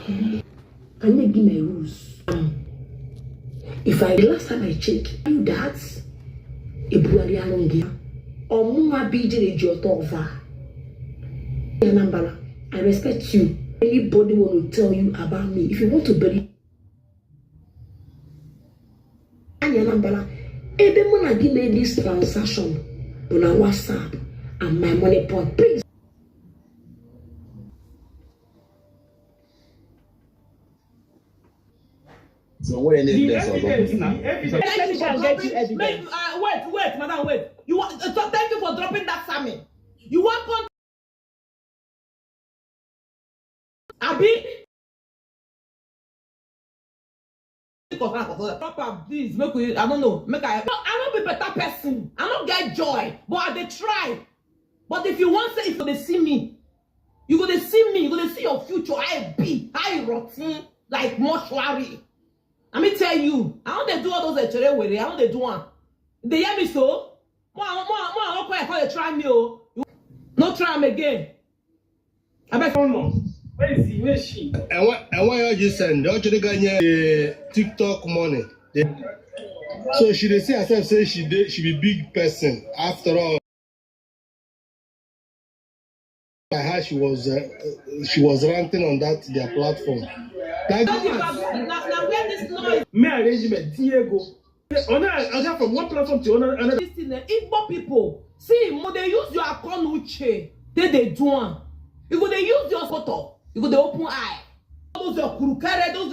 Can you give my rules? If I the last time I check you that ebugharị anụ gị ọmụnwa bụ ijere ji ọtọ ọva Anambra, I respect you. Anybody want to tell you about me, if you want to believe anyị Anambra, ebe mụ na gị mee this transaction bụ na WhatsApp and my money point, please. So nwere any The evidence ọzọ. evidence, the evidence. Let me go and get you evidence. Wait, wait, madam, wait. You want? So thank you for dropping that Sammy. You want con? Abi? Drop am, please. Make we. I don't know. Make I. No, I no be better person. I no get joy, but I dey try. But if you want say if you dey see me, you go dey see me. You go dey see your future. I be, I rotten like mortuary. Let me tell you, I don't dey do all those echere were. I don't dey do one. They hear me so? Mo mo mo mo mo dey try me oh. No try am again. Abeg. Where is he? Where is she? Enweghị o ji send ọ chọrọ ịga nye the TikTok money. So she dey see herself say she dey she be big person after all. By how she was ranting on that their platform. That Na where this noise Mee arrangement, tinye ego. Ọ na-aga from one platform to another. This thing, Igbo people, see, mo dey use your akọ take dey do am. You go dey use your photo, you go dey open eye. Those your kurukere, those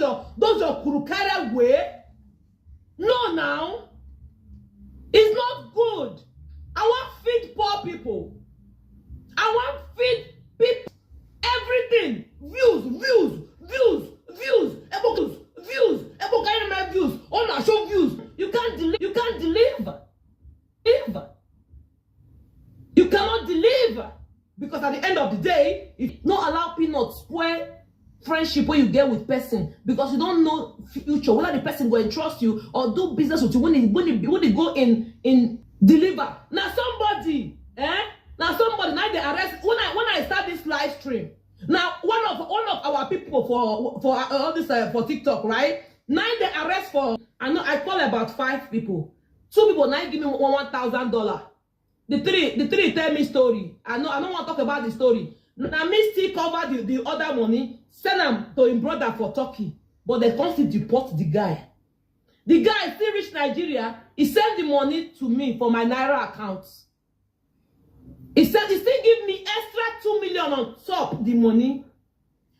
your kurukere way. No now, it's not good. I wan feed poor people. I wan feed people. Everything, views, views, views, views, ebo views, ebo carry my views, oh na show views. You can't deliver. You can't deliver. Deliver. You cannot deliver because at the end of the day, if no allow peanut spoil friendship wey you get with person, because you don't know future whether the person go entrust you or do business with you when he go in deliver. Na somebody, eh? Na somebody now they arrest when I start this live stream. Now one of our people for all this for TikTok, right? Now they arrest for, I know I call about 5 people. 2 people now give me $1,000. The three tell me story. I know I don't want to talk about the story. Now me still cover the other money, send them to him brother for Turkey, but they can't still deport the guy. The guy still reach Nigeria. He sent the money to me for my Naira account. He said he still give me extra 2 million on top the money.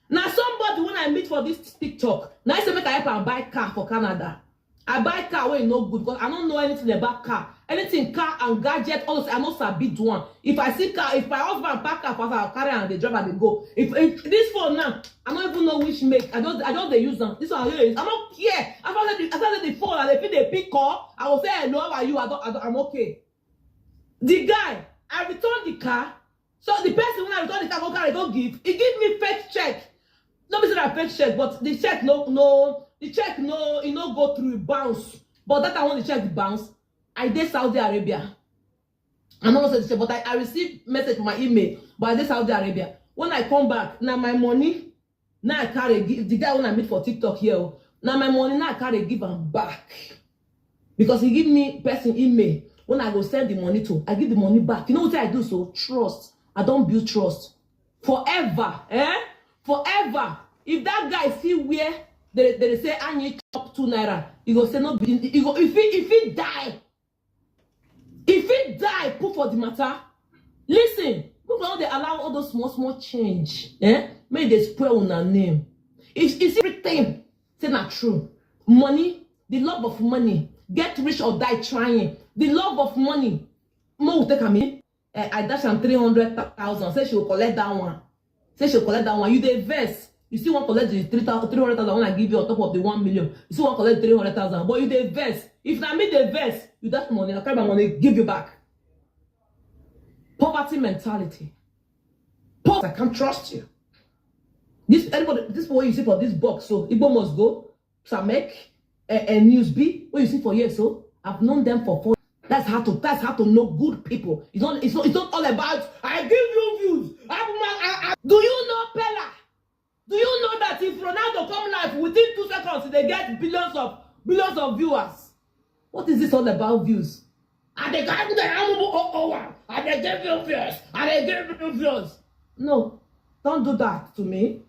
Now somebody when I meet for this TikTok, now I say make I help and buy car for Canada. I buy car wey no good because I don't know anything about car. Anything car and gadget, all those, I no sabi do one. If I see car, if my husband park car for I'll carry and they drive and they go. If this phone now, I don't even know which make. I don't they use them. This one I don't use. I don't care. I started the phone and if they pick up, I will say hello, how are you? I'm okay. The guy, I returned the car. So the person when I return the car, go carry, go give. He give me fake check. No be say that fake check, but the check no, the check no, it no go through, it bounce. But that I want the check bounce. I did Saudi Arabia. I'm not saying the check, but I received message from my email. But I did Saudi Arabia. When I come back, now my money, now I carry give the guy when I meet for TikTok here. Now my money, now I carry give him back. Because he give me person email. When I go send the money to, I give the money back. You know what I do? So trust. I don't build trust. Forever. Eh? Forever. If that guy see where they say I need chop 2 naira, he go say no. He go if he die. If he die, put for the matter. Listen, people don't they allow all those small change. Eh? May they spoil on our name. It's everything. Say not true. Money, the love of money. Get rich or die trying. The love of money. Mo take me. I dash am 300,000. Say she will collect that one. Say she will collect that one. You dey vex. You still want collect the 300,000 when I give you on top of the 1 million. You still want collect 300,000. But you dey vex. If na me dey vex, you dash money. I carry my money, give you back. Poverty mentality. Poverty. I can't trust you. This anybody. This what you see for this box. So Igbo must go. Samek and News B. What you see for here? So I've known them for 4. That's how to know good people. It's not all about I give you views. Do you know Pella? Do you know that if Ronaldo come live within 2 seconds, they get billions of viewers? What is this all about, views? And they can't and they give you views and they give you views. No, don't do that to me.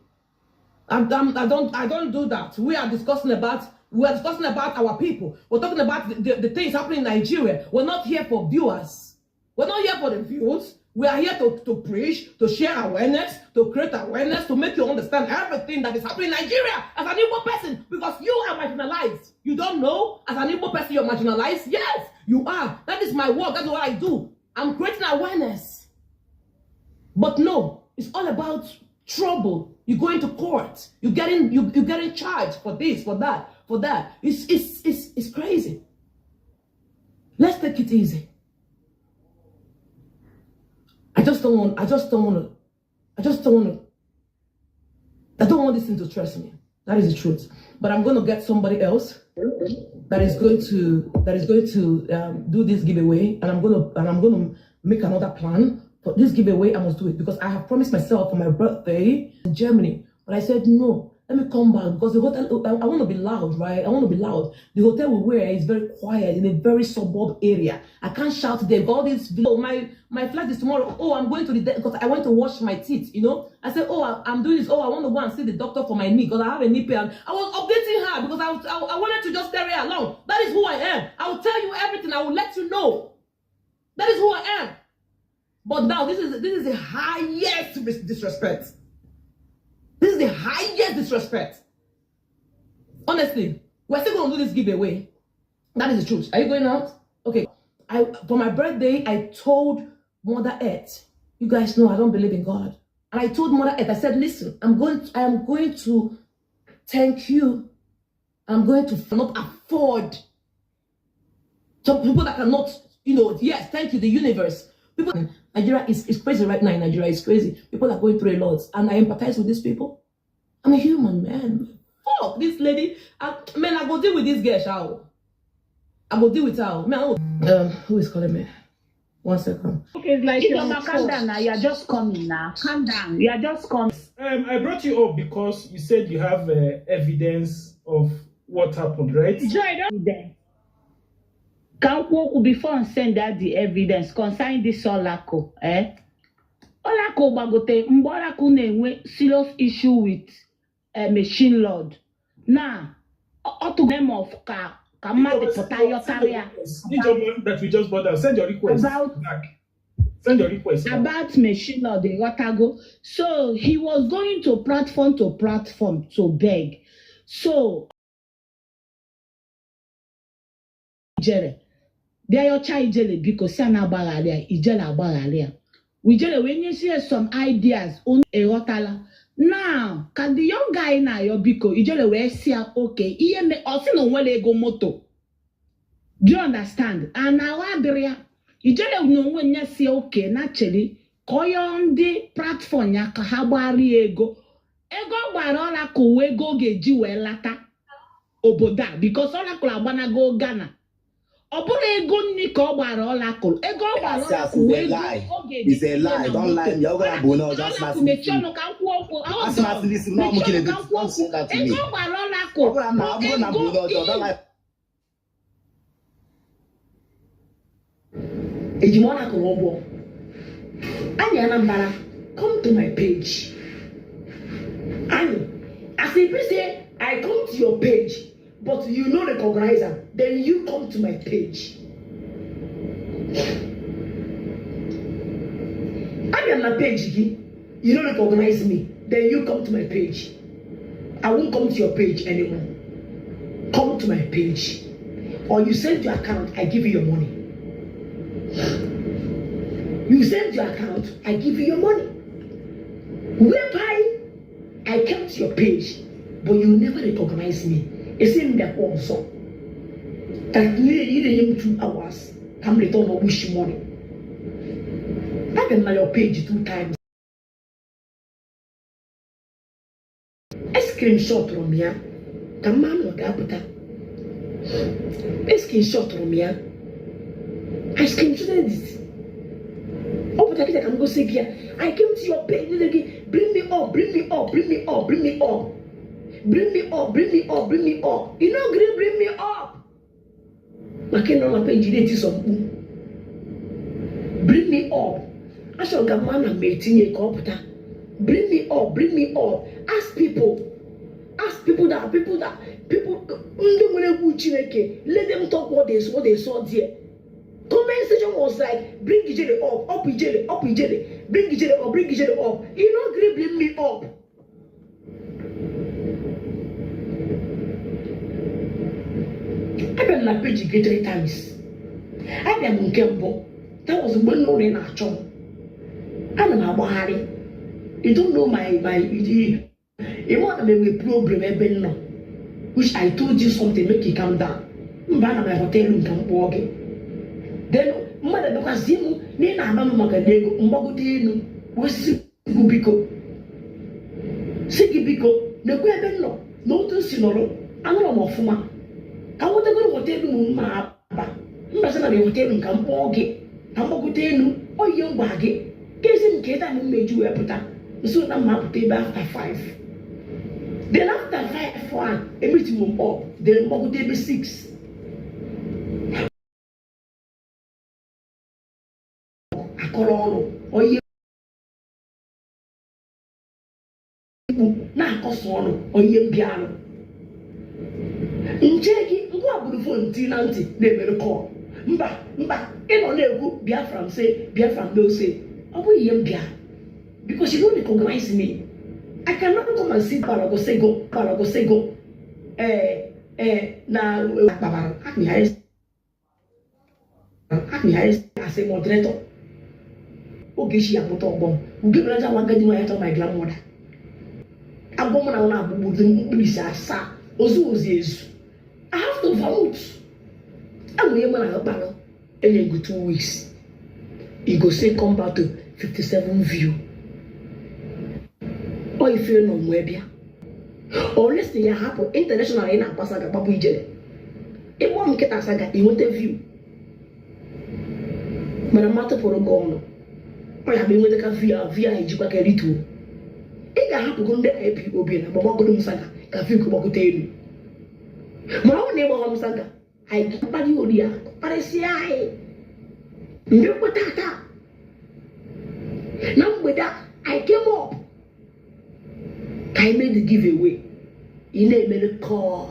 I don't do that. We are discussing about our people. We're talking about the things happening in Nigeria. We're not here for viewers. We're not here for the views. We are here to preach, to share awareness, to create awareness, to make you understand everything that is happening in Nigeria as an Igbo person, because you are marginalized. You don't know? As an Igbo person, you're marginalized? Yes, you are. That is my work. That's what I do. I'm creating awareness. But no, it's all about trouble. You go into court. You getting charged for this, for that, for that. It's crazy. Let's take it easy. I just don't want to, I don't want this thing to stress me. That is the truth. But I'm going to get somebody else that is going to do this giveaway, and I'm going to make another plan for this giveaway. I must do it because I have promised myself for my birthday in Germany. But I said no. Let me come back because the hotel, I want to be loud, right? I want to be loud. The hotel we were is very quiet in a very suburb area. I can't shout there. All this, oh, my flight is tomorrow. Oh, I'm going to the because I went to wash my teeth. I said, oh, I'm doing this. Oh, I want to go and see the doctor for my knee because I have a knee pain. I was updating her because I wanted to just carry her along. That is who I am. I will tell you everything. I will let you know. That is who I am. But now this is the highest disrespect. This is the highest disrespect. Honestly, we're still going to do this giveaway. That is the truth. Are you going out? Okay. I For my birthday, I told Mother Earth, you guys know I don't believe in God. And I told Mother Earth, I said, listen, I am going to thank you. I'm going to not afford some people that cannot, yes, thank you, the universe. People, Nigeria is crazy right now. In Nigeria is crazy. People are going through a lot. And I empathize with these people. I'm a human, man. Fuck this lady. Man, I go deal with this girl, shall I go deal with her. Man, who is calling me? One second. Okay, it's like Chioma, calm down now. You are just coming now. Calm down. You are just coming. I brought you up because you said you have evidence of what happened, right? Joy, don't There. Ka m kwuo okwu before I send out the evidence concerning this Oracle. Eh? Oracle gbagote mgbe Oracle na-enwe serious issue with machine lord. Now, ọ tụgo name of ka mmadụ pụta yọtara ya Ijeoma that we just brought down. Send your request back. Send your request back. About machine lord, ịghọtago. So he was going to platform to beg. So Ijele bịa yọcha Ijele, biko si a na-agbaghara ya. Ijele agbaghara ya. Ijele wee nyesie some ideas. Unu ịghọtala now ka the young guy na-ayọ biko, Ijele wee si ya oke ihe me ọ sị na o nwere ego moto. Do you understand? And ahụ adịrị ya. Ijele n'onwe ya si oke na cheli ka ọ yọọ ndị platform ya ka ha gbara ya ego. Ego ọ gbara Oracle wee ego ọ ga-eji wee lata obodo a because Oracle agbanago Ghana. Ọ bụrụ ego nri ka ọ gbara Oracle, ego ọ gbara Asị asị Oracle wee is a ego lie. ọ ga-eji It's a lie. Don't lie me. Ọ gara bụ onye ọjọọ. Asị Oracle, asị mechie ọnụ ka m kwuo okwu. Asị asị n'isi m na ọmụ Mechie ọnụ Chinedu. ka m kwuo Don't say that to okwu. me. Ego ọ gbara Oracle Ọ bụrụ na ọ bụrụ na m bụ onye ọjọọ, don't lie. Ejima ọ na-akụrụ ụgwọ. Anyị Anambra, come to my page. Anyị, as e be say I come to your page, but you no recognize am, then you come to my page. Abịa m na page gị, you no recognize me, then you come to my page. I won't come to your page anymore. Come to my page. Or you send your account, I give you your money. You send your account, I give you your money. Whereby I came to your page, but you never recognize me. Esi m bịakwa ọzọ. That you na-enye m 2 hours ka m return or wish money. Abịa m na your page two times. E screenshotụrụ m ya ka mma na ọ ga-apụta. E screenshotụrụ m ya. I screenshotted it. Ọ pụtara kịta ka m gosi gị ya. I came to your page, gị Bring me up, bring me up, bring me up, bring me up, bring me up, bring me up, bring me up. You no gree bring me up maka ịnọ na page na-etiso mkpu bring me up. Achọrọ ka mma na m etinye ka ọ pụta. Bring me up, bring me up. Ask people, ask people that people that people ndị nwere egwu Chineke, let them talk what they saw there. Comment section was like, "Bring Ijele up, up Ijele, up Ijele, bring Ijele up, bring Ijele up." You no gree bring me up. Abịa m na page gị three times. Abịa m nke mbụ, that was mgbe nne ụlọ ị na-achọ m. Ana m agbagharị. You don't know my ị ma na m enwe problem ebe m nọ, which I told you something, make you calm down. Mba, ana m hotel nke m kpọọ gị. Then mmadụ abịakwasị m na ị na-aba m maka na ego mgbagote elu wee sị gị biko, si gị biko, nekwe ebe m nọ na otu m si nọrọ, anọrọ m ọfụma, ka m nwetagoro hotel m mma aba mba sị na m hotel m ka m kpọọ gị ka m gbagote elu. Ọ ihe m gwa gị ka ezi m ka ịta m mmeji wee pụta nso na mma apụta ebe after 5. Then after 5 a emeti m up, then mgbagote ebe 6 akọrọ ọnụ onye mkpu na-akọsọ ọnụ onye mbịanụ nche gị ngwa bụrụ phone tii na ntị na-emere call. Mba, mba, ị nọ na-ekwu Biafra m say, Biafra m no say. Ọ bụghị ihe m bịa because you don't recognize me. I cannot come and sit Balagosego Balagosego ee ee na kpabara akpịgharị as a moderator. Ogechi ya mụta ọgbọ m ugebere aja nwa agadi nwaanyị atọ, my grandmother. Agwọ m na ọ na-agbụgbu mkpirisi asaa ozu ozu ezu. I have to vote. Enwere ihe mụ na akpalụ enye gị 2 weeks, you go say come back to 57 view. Ọ ife nọ nwee bịa unless ya hapụ international ị na-agbasa ga-agbapụ ijele ịgbọ m nkịta asaga inweta view, mana mmatụ pụrụ gị ọnụ ọ ya bụ enweta ka view ahụ, view ahụ ejikwa ka erituo. Ị ga-ahapụgo ndị IPOB na gbagbagodo m saga ka view ka gbagote elu, mana ọ bụrụ na ịgbagọ m saga, anyị ga-akparị ori ya kparịsịa anyị mgbe kweta taa na mgbede a. I came up ka anyị mee the giveaway. Ị na-emere call,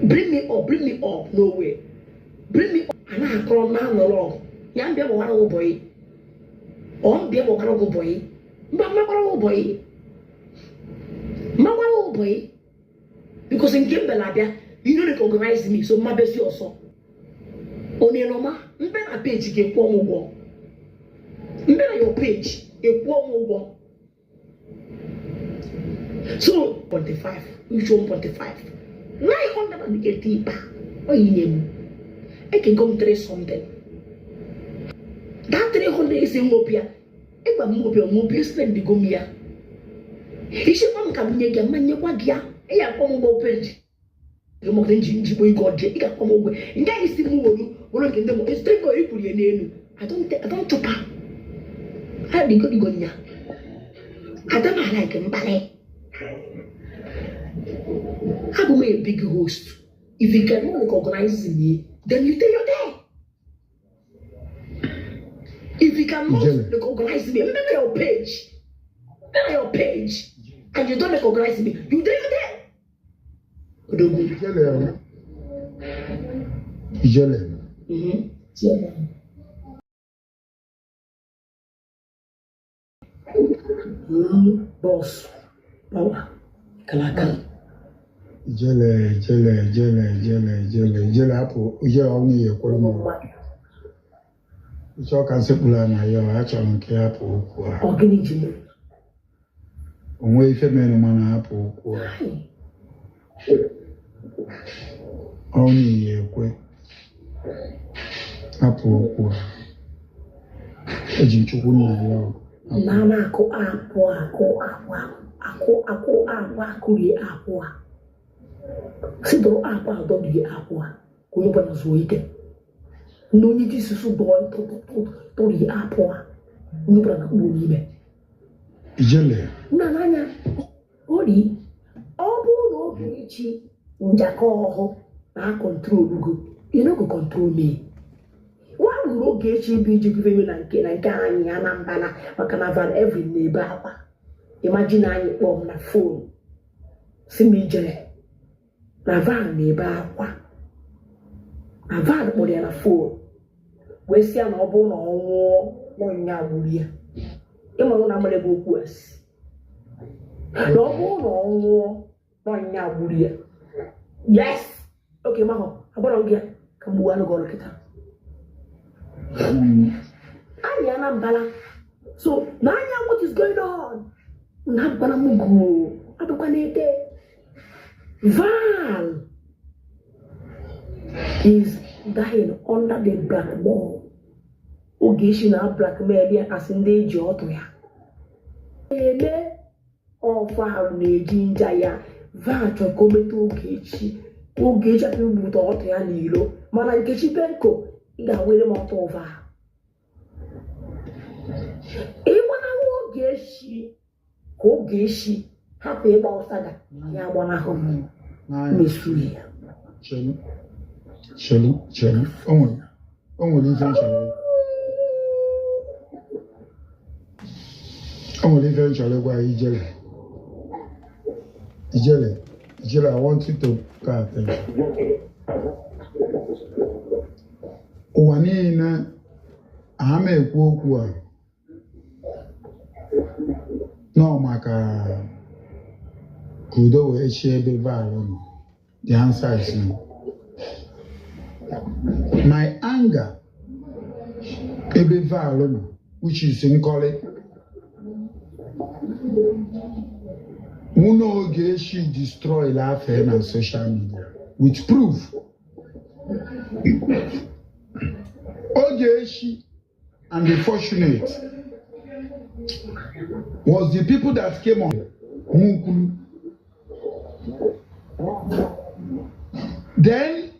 "Bring me up, bring me up." No way. Bring me up. A na-akọrọ na anọrọ ọgụ ya mbịa gbawara ụbọyị ọ mbịa gbawara ụbọyị mba mmagbara ụbọyị mmagbara ụbọyị because nke mbe na-abịa, you no recognize me, so mmabezi ọsọ onye nọma mbe na page ga-ekwuo m ụgwọ mbe na your page ekwuo m ụgwọ. So 0.5 which 1.5 980 pa ọ yinye m ekego m 3 something. That 300 isi nwopịa ịgba m nwopịa nwopịa spend go m ya ichekwa m ka m nye gị ma nyekwa gị ya. Ị ga-akpọ m ụgwọ page gị maka nji njikwa ego ọjị. Ị ga-akpọ m ụgwọ nke anyị si m wolu wolu nke ndị m ezite ego ikwuru ya n'elu. I don't chop am. Adịgo digo nya ada m like mkparị. Abụ m a big host. If you cannot recognize me, then you tell your there. If you cannot Ijele. recognize me, remember your page, remember your page, and you don't recognize me, you dey there. Odogwu. Ijele o. Ijele. Boss power kalaka. Ijele, Ijele, Ijele, Ijele, Ijele, Ijele, hapụ Ijele ọ na ekwere m. Mmadụ. Ịchọ ka nsekpuru a na ya, achọrọ m ka ị hapụ okwu a. Ọ gịnị ji mere? O nwee ife mere mana hapụ okwu a. Ọ na ekwe. Hapụ okwu a. Eji m Chukwu nna ya ọ. Na na-akụ apụ akụ akụ akụ akụ akụ akụrie apụ a si dọrọ apụ a dọrie apụ a ka onye ọbụla zuo ike na onye ji isusu dọọ tọrie apụ a onye ọbụla na-akpụ n'ime. Ijele. Nna n'anya ori ọ bụrụ na Ogechi njakọ ọhụ na control go, you no go control me. Nwa wuru Ogechi bụ iji give me na nke anyị Anambra maka na Van Evin na-ebe akwa. Imagine anyị kpọọ m na phone si m ijere na Van na-ebe akwa na Van kpọrọ ya na phone wee sị ya na ọ bụrụ na ọ nwụọ n'ọnyịnya gburu ya. Ịmara na amara ebe okwu esi na ọ bụrụ na ọ nwụọ n'ọnyịnya gburu ya. Yes, oke mahụ agbara m gị ya ka m gbuwa gị ọrụ kịta. Anyị Anambra so n'anya what is going on na agbara m gụọ abụkwa n'ete. Val is dying under the blackmail. Ogechi na blackmail ya asị ndị eji ọtụ ya eme ọfọ ahụ na-eji nja ya. Val chọrọ ka o metụ Ogechi. Ogechi apụ igbute ọtụ ya n'ilo mana Nkechi Benko ị ga-awere m ọtụ Val. Ịgbanahụ Ogechi ka Ogechi hapụ ịgba ọsaga ya agbanahụ m mesu ya. Chelu, chelu, chelu. O nwere ife m chọrọ. O nwere ife m chọrọ ịgwa Ijele. Ijele, Ijele, I want you to pay attention. Ụwa niile aha m ekwu okwu a nọ maka ka udo wee chi ebe Val nọ. The answer is no. My anger ebe Val nọ, which is Nkoli, nwunye Ogechi destroy afa na social media with proof. Ogechi and the fortunate was the people that came on Mukulu. Then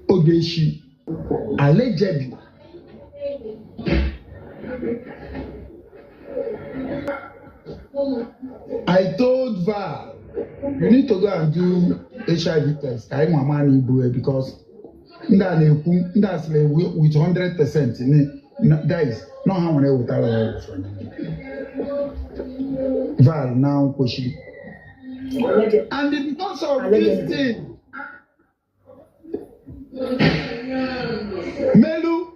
Ogechi allegedly I told Val, you need to go and do HIV test. I am a man because ndị a na-ekwu ndị a sịrị with 100% that is not how nwere wetara ọgwụ. Val now kwesịrị. And because of this thing, Melu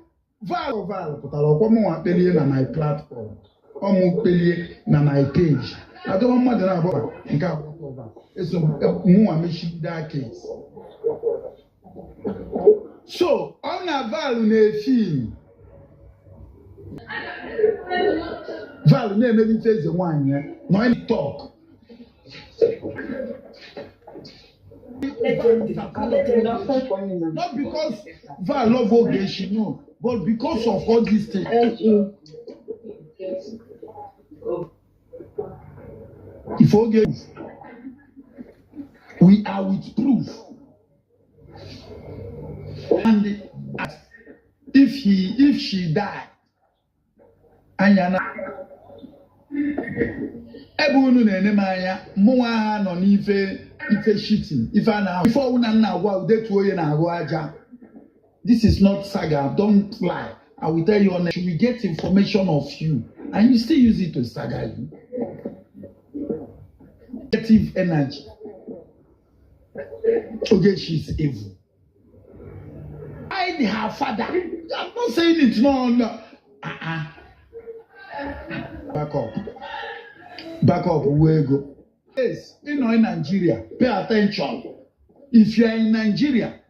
Val pụtara ọkwa mụnwa kpelie na my platform, ọmụ kpelie na my page. Adọrọ mmadụ na-abụọ nke abụọ eso mụnwa mechiri that case. So ọ na Val na-efi Val na-emelite eze nwaanyị ya nọ in talk. Not because Val love Ogechi, no, but because of all these things. If Ogechi, we are with proof. And if she die, anya na ebe unu na-ene m anya mụnwa ha nọ n'ife ife shitting ife a na ife ọwụna nna agwa udetu onye na-arụ aja. This is not saga. Don't lie. I will tell you honestly. We get information of you and you still use it to saga you. Negative energy. Okay, she's evil. Hide her father. I'm not saying it. No, no. Back up. Back up. Where go? Yes, you know, in Nigeria, pay attention. If you are in Nigeria,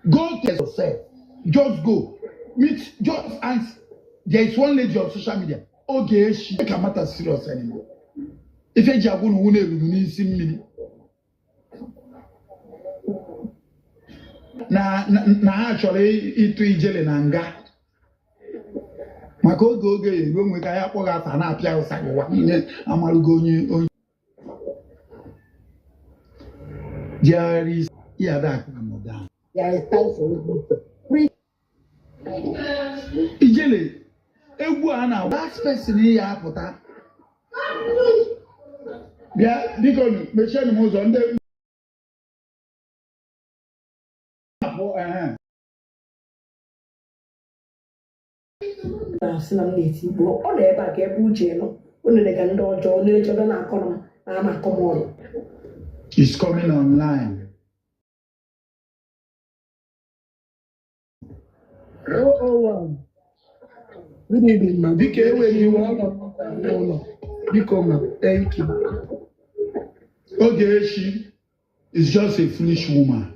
go to yourself. Just go. Meet, just ask. There is one lady on social media. Okay, she can't matter serious anymore. If you are going to see me, na actually itu ijele na nga. Maka oge oge eruo nwe ka ya kpọga ata na-apịa ụsa ụwa niile amalugo onye onye. There is There is time for it. Ijele, Egwu a na last person ya apụta. Bịa biko nụ, mechienụ m ụzọ ndị apụ ehe. Na-asị na m na-eti mkpu ọ nọ ebe a ka ebe uche nọ unu ga ndị ọjọọ na-echebe na-akọ m na a na-akọ m ọnụ. Is coming online. 001. Good evening, ma. Biko enweghị iwe anọ m n'ụlọ. Biko ma, thank you. Ogechi is just a foolish woman.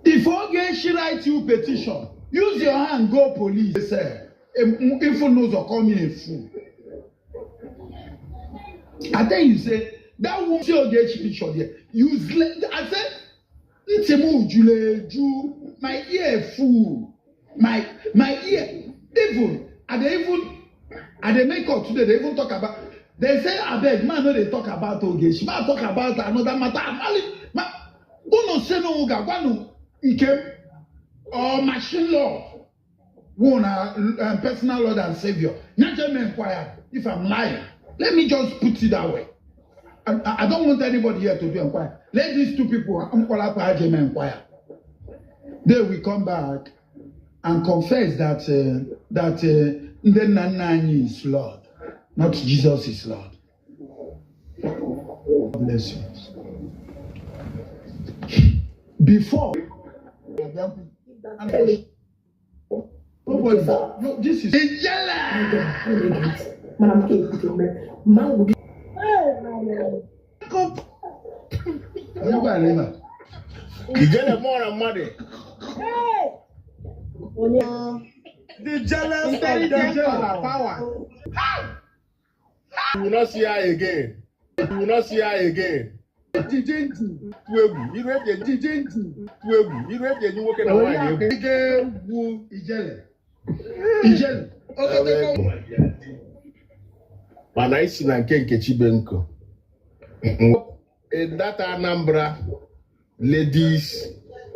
If Ogechi write you petition, use your hand go police. Say, if n'ụzọ call me a fool. I tell you say that woman see Ogechi picture there useless. I say ntị m juru eju, my ear full, my ear even I dey even I dey make up today, dey even talk about. They say abeg man no dey talk about Ogechi, man talk about another matter. Amali ma unu si na ga-agwanụ Nkem or machine law who na personal Lord and Savior. Nyaje me inquire if I'm lying. Let me just put it that way. I don't want anybody here to do inquire. Let these two people, Mkwalakwa Ajeme, inquire. They will come back and confess that ndị nna nna anyị is Lord, not Jesus is Lord. God bless you. Before, nobody, no, this is Ijele. Mana m ka ekwute mgbe mma ngwụ gị. Onye gwara ebe a? Ijele mụọ na mmadụ. Onye The jealous of them power. You will not see her again. You will not see her again. Ejije ntị, Tụ egwu. Iru eji enyi ejije ntị. tụ egwu. Iru eji enyi nwoke na nwaanyị egwu. Ige egwu Ijele. Ijele. Okotoko. Mana isi na nke Nkechi Benko. In that Anambra ladies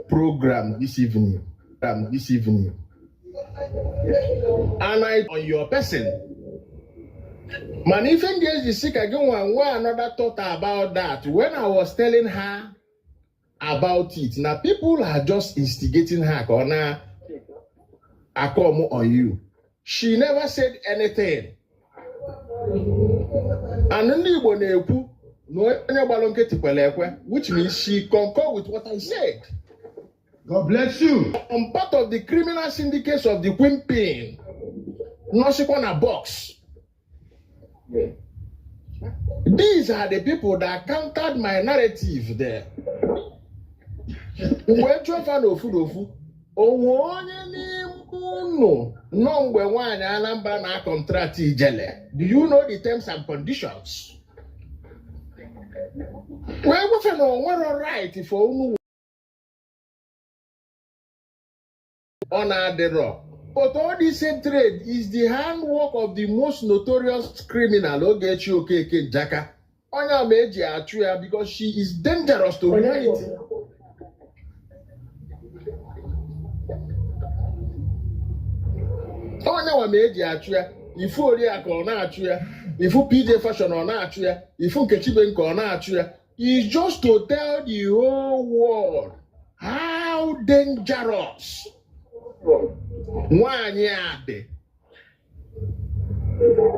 program this evening, this evening, and I on your person. Mana ife ndị eji si ka gị nwa nwee another thought about that when I was telling her about it. Now people are just instigating her ka ọ na akọ on you. She never said anything. And ndị Igbo na-ekwu na onye gbalụ nkịtị kwere ekwe, which means she concur with what I said. God bless you. I'm part of the criminal syndicates of the Queen Pin. Nọsikwa na box. These are the people that countered my narrative there. Mgbe jụọ fa n'ofu n'ofu, onwe onye n'ime unu nọ mgbe nwaanyị Anambra na contract Ijele? Do you know the terms and conditions? Wee gwafe na o nwero right for unu ọ na-adịrọ. But all this same trade is the handwork of the most notorious criminal, Ogechi Okeke Njaka. Onye ama eji achụ ya because she is dangerous to Onye humanity. bụ Onye nwa ma eji achụ ya, ifu Oriakụ ọ na-achụ ya, ifu PJ Fashion ọ na-achụ ya, ifu Nkechi Benko ọ na-achụ ya. Is just to tell the whole world how dangerous nwaanyị a dị.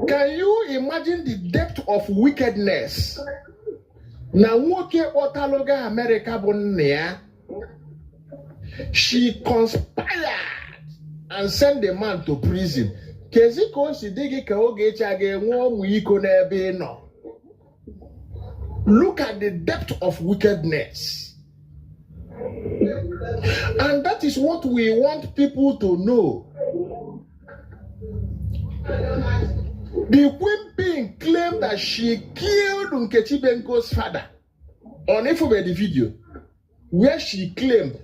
Can you imagine the depth of wickedness? Na nwoke kpọtalụga Amerịka bụ nna ya. She conspired and sent the man to prison. Kezi ka o si dị gị ka Ogechi a ga-enwe ọmụ iko n'ebe ị nọ? Look at the depth of wickedness. And that is what we want people to know. The Queen Pin claimed that she killed Nkechi Benko's father. On Ifube the video, where she claimed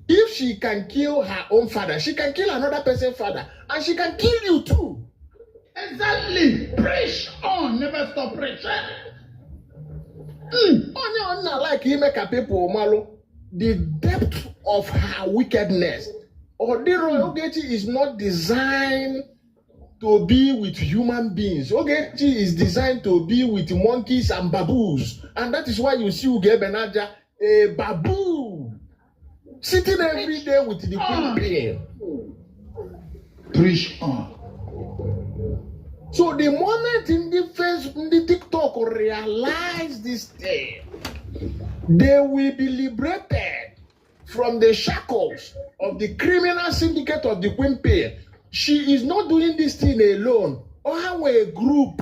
if she can kill her own father, she can kill another person's father, and she can kill you too. Exactly. Preach on. Never stop preaching. Onye ọ na like ime ka people malụ the depth of her wickedness. Ọ dịrọ. Ogechi is not designed to be with human beings. Ogechi is designed to be with monkeys and baboons. And that is why you see Ugebe Naja, a baboon, sitting every day with the queen. Preach on. So the moment in the face, in the TikTok realize this thing, they will be liberated from the shackles of the criminal syndicate of the Queen Pay. She is not doing this thing alone. Ọha nwee group.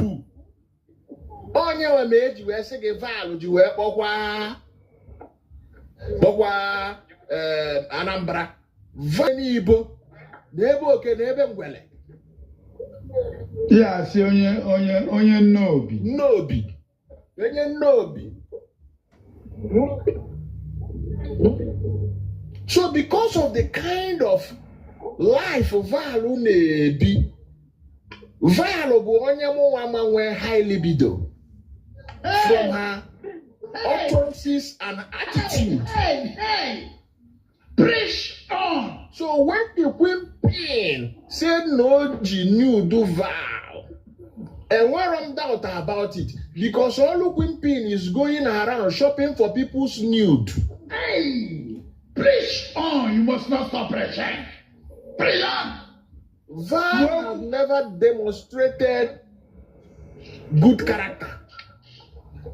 Onye nwe ma eji wee sị gị Val ji wee kpọkwa Anambra Val n'Ibo na ebe oke na ebe ngwele. Ya asị onye nnobi. Nnobi. Onye nnobi. So because of the kind of life Val na-ebi, Val bụ onye mụnwa ma nwee high libido from her utterances and attitude. Hey, hey, preach on. So when the Queen Pin said no ji nude Val, enwere m doubt about it because all Queen Pin is going around shopping for people's nude. Hey, preach on. You must not stop preaching. Preach on. Val has never demonstrated good character.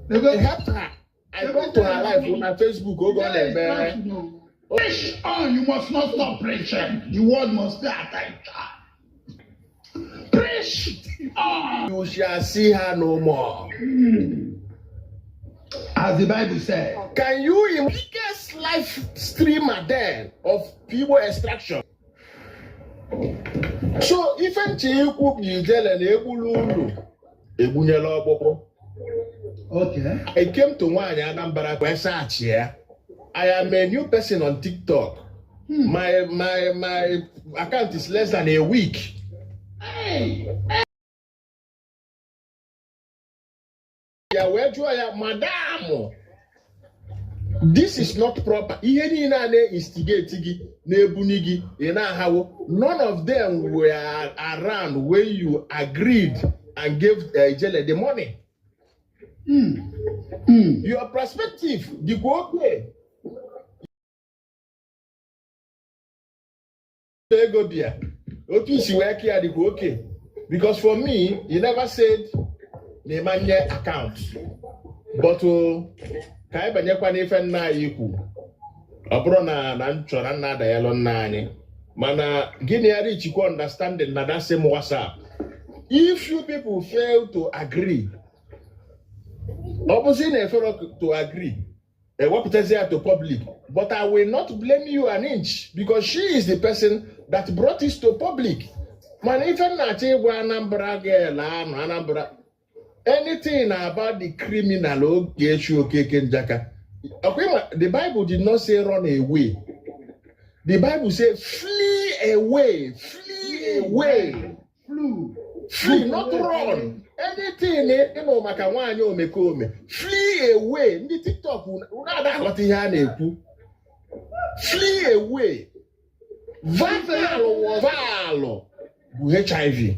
It helped her. I come to her life on her Facebook. Oge ọ na-eme. Preach on. You must not stop preaching. The word must stay attention. Preach on. You shall see her no more. As the Bible said. Can you imagine biggest live streamer then of people extraction? So ife nche ikwu bụ ijele na egbulu ulu egbunyela ọkpụkpụ. Okay. I came to nwaanyị Anambra wee search ya. I am a new person on TikTok. My account is less than a week. Hey. Ya wee jụọ ya, madam, this is not proper. Ihe niile a na-instigate gị na-ebuni gị ị na-ahawo, none of them were around when you agreed and gave Ijele the money. Your perspective dịkwa okay. Ego bịa otu isi wee kee ya dịkwa okay, because for me, you never said na ịmanye account, but ka anyị banyekwa n'ife nna anyị kwu, ọ bụrụ na m chọrọ nna adayalụ nna anyị, mana gịnị ya richikwa understanding na that same WhatsApp. If you people fail to agree, ọ bụzi na efere to agree, ewepụtazi ya to public, but I will not blame you an inch because she is the person that brought it to public. Mana ife m na-achọ ịgwa Anambra girl anụ Anambra, anything about the criminal Ogechi Okeke Njaka, ọkwa ịma, the Bible did not say run away. The Bible say flee away, flee away. Flu. Flee, not run. Anything ịnụ maka nwaanyị omekome, flee away. Ndị TikTok unu ada aghọta ihe a na-ekwu. Flee away. Val bụ HIV.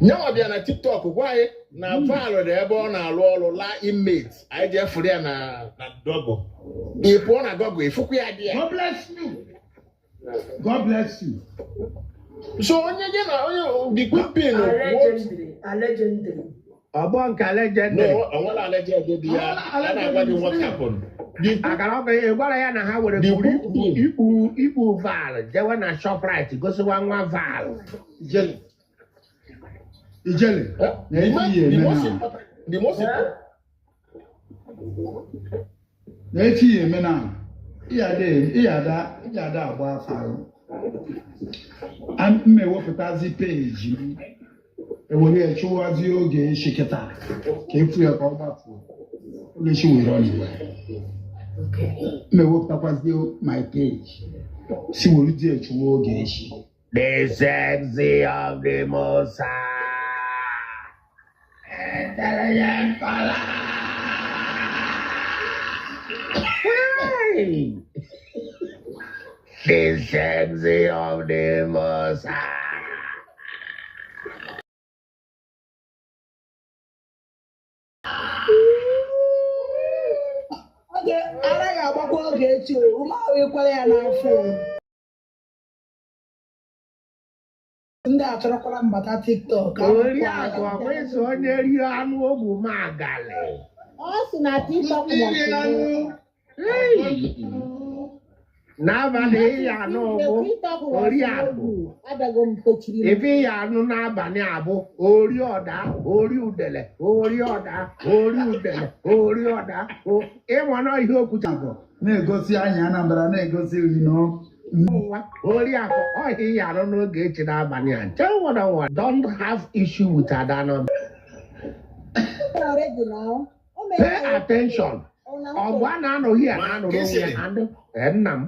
Nyanwa bịa na TikTok gwa anyị na Val dị ebe ọ na-alụ ọrụ laa inmate. Anyị jee fụrụ ya na Google. Ị pụọ na Google, ịfụkwa ya dị ya. God bless you. God bless you. So onye gị na onye the Queen Pin. Allegedly, allegedly. Ọgbọ nke No, legendary. onwere alleged dị ya. A na-agwa gị what happened. The Akara ọkụ ị gwara ya na ha were The buru Queen Pin. ikpu Val jewe na Shoprite gosiwa nwa Val. Ijele. Ijele. Na The efi ya the eme most na. important, the most important. Na efi ya eme na. Ịyada agba afa ahụ. M ewepụtazi peji m. Ewere ya chụwazi oge echi kịta ka efu ya ka ọ gbafuo. Oge echi were ọ iwe. Okay. M ewepụtakwazi my page. Si were di chụwa oge echi. The sexy of the Most High. Intelligent color. Hey! The sexy of the Most High. Oge ara ga-agbakwa oge echi o, ume ahụ ekwela ya n'afọ o. Ndị a chọrọkwara mbata TikTok. Oriakụ ọkwa ịsị onye rie anụ ogwu magali. Ọ sị na TikTok Iri anụ. Hey! N'abalị ya anụ bụ oriakụ. Abịago m tochiri m. Ebe ya anụ n'abalị abụ ori ọda, ori udele, ori ọda, ori udele, ori ọda. Ịnwana ihe okwucha bụ Na-egosi anyị Anambra na-egosi nwa oriakụ ọhịa ya anụ n'oge echi n'abalị a. Tell what don't have issue with Adana. Already now. O mere Pay attention. Ọgụ a na-anọghị a na-anọrọ onwe ya and nna m.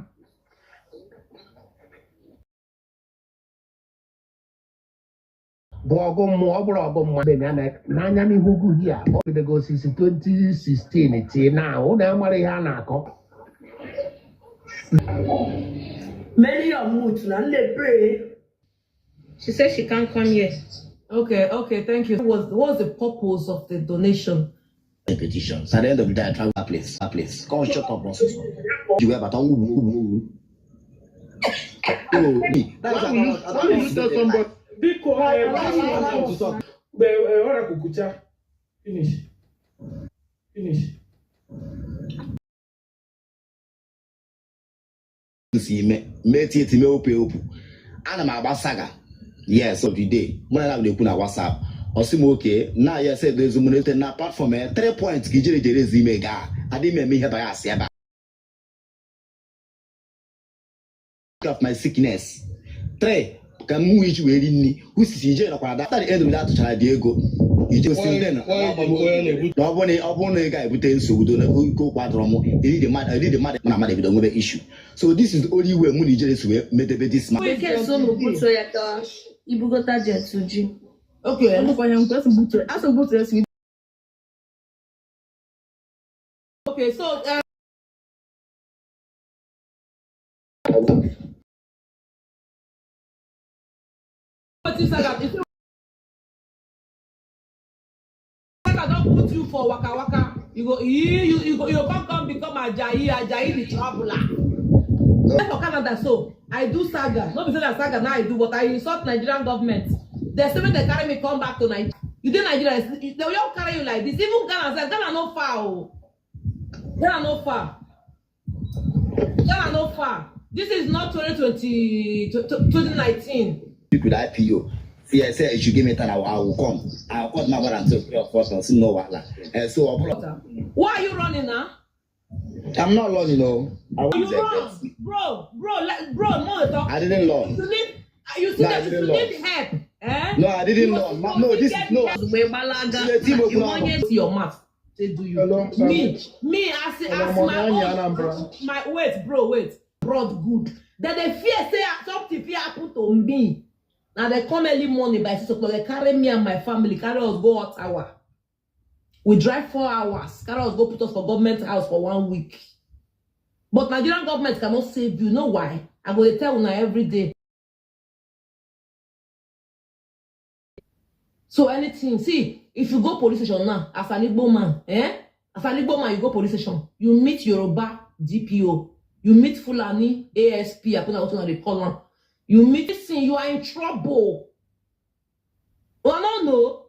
Bụ ọgụ mmụọ ọ bụrụ ọgụ mmadụ ya n'anya n'ihu ugwu ya ọ bidego osisi 2016 tii na ụnụ amara ihe a na-akọ. Many are mute na ndị pray. She said she can't come here. Okay, thank you. What's the purpose of the donation? The petition. So at the end of the day, I travel that place. That place. Come shut up, nonsense. You were but So me. That is Why will you, why will you tell somebody? Biko, I want to talk. Oracle Kucha. Finish. Finish. Si mee tie tie mee opu opu. Ana m agba saga. Yes, of the day. Mụ na ya na-ekwu na WhatsApp. Ọ sị m oke na ya sị edozi mụ na na platform ya 3 points ka ijere jere ezi ime gaa. Adịghị m eme ihe bias ebe a. Of my sickness. 3 ka m nwee iji wee ri nri hụsisi ije nọkwara da. At the end of the day atụchara dị ego. Ije osi ndị na ọ bụrụ na ị ga-ebute nsogbu do na ike okwu adọrọ m eriri mmadụ na mmadụ ebido nwebe issue. So this is the only way mụ na ijere si wee medebe this man. Bekee so unu butuo ya ka ibugota jet ji. Okay. Asị butuo esi. Okay, so wetin saga you say saga don put you for waka waka, you go you go come become Ajayi Ajayi the traveller. For Canada, so I do saga. No be say na saga now I do, but I insult Nigerian government. Dem say make dem carry me come back to Nigeria. You dey Nigeria, they just carry you like this. Even Ghana sef, Ghana no far o. Ghana no far. Ghana no far. This is not 2020, 2019. Speak with IPO. See, I said, if you give me time, I will come. I will come now until 3 or 4 months. No wahala. So ọ bụrụ- Why are you running now? I'm not running, no. I You want run, bro, bro, bro. No, talk. I didn't run. You need, you see No, I that you didn't need run. help, eh? No, I didn't You run. go No, this get no. help. Ozugbo ị gbalaga, Tinye team okwu iwe n'ọnụ. onye See your mouth. Say do you? Hello, Me, as Hello, as Mommy, my Anya own, Anambra. my wait, bro, wait. Broad good. Then they fear say something fear happen to me. Now they come early morning by 6 o'clock. They carry me and my family, carry us go Ottawa. We drive 4 hours, carry us go put us for government house for one week. But Nigerian government cannot save you. Know why? I go dey tell una every day. So anything, see, if you go police station now, as an Igbo man, eh? As an Igbo man, you go police station, you meet Yoruba DPO, you meet Fulani ASP, I put what they call am. You meet this thing, you are in trouble. Oh, no, no.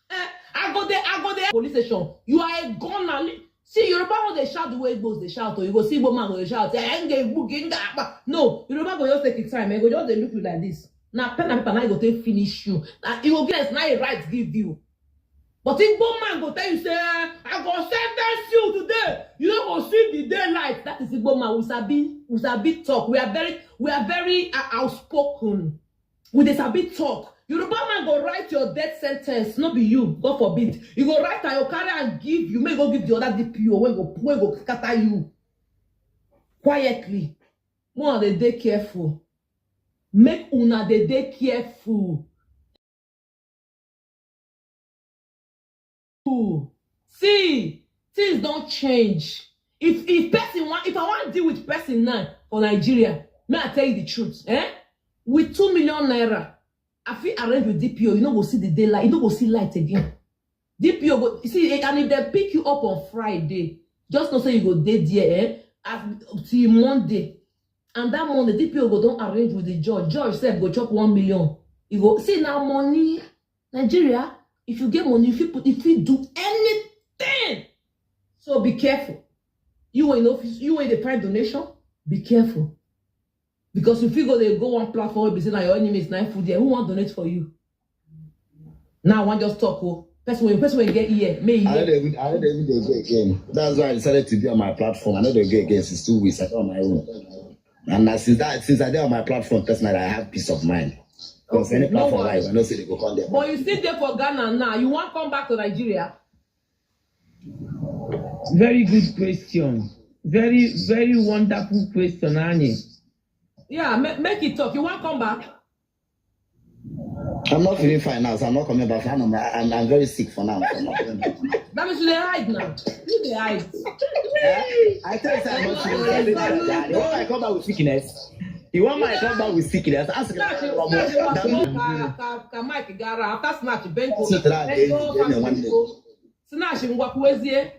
Eh, I go there, police station. You are a gunner. See, Yoruba no dey shout the way Igbos dey shout. Or you go see Igbo man go dey shout. "Eh, nge igbu gị, nge akpa." No, Yoruba go just take his time. Eh, go just dey look you like this. Na pen and paper na he go take finish you. Na he go get na he right give you. But Igbo man go tell you say, "Eh, I go sentence you today. You no go see the daylight." That is Igbo man. We sabi talk. We are very outspoken. We dey sabi talk. Yoruba man go write your death sentence, no be you, God forbid. You go write am, you carry am give you, make you go give the other DPO wey go scatter you quietly. Make una dey dey careful. Make una dey dey careful. See, things don change. If person wan, if I wan deal with person now for Nigeria, May I tell you the truth, eh? With ₦2 million, I fit arrange with DPO. You no go see the daylight. You no go see light again. DPO go see, and if they pick you up on Friday, just know say you go dey there, eh? As, till Monday. And that Monday, DPO go don arrange with the judge. Judge sef go chop 1 million. You go see now money. Nigeria, if you get money, you fit do anything. So be careful. You wey no fit, you wey dey find donation, be careful. Because if you go dey go one platform wey be say na your enemies na full there, who wan donate for you? Now I wan just talk o. Person wey get ear, may I hear. don't even dey go again. That's why I decided to be on my platform. I no dey go again since 2 weeks. I dey on my own. And na since I dey on my platform personally, I have peace of mind. Because Okay, any no platform worry. live, I know say they go come there. But you still dey for Ghana now. You wan come back to Nigeria? Very good question. Very, very wonderful question, Annie. Yeah, make it talk. You wan come back? I'm not feeling fine now, so I'm not coming back. I'm very sick for now. So I'm not coming back. That means you dey hide now. You dey hide. Eh? I tell you, say I'm not feeling fine. You want my come back with sickness? You want my come back with sickness? Ask Snatch, snatch, ka Mike gara after snatch Benko. So that Benko, they one day. Snatch ngwakwezie.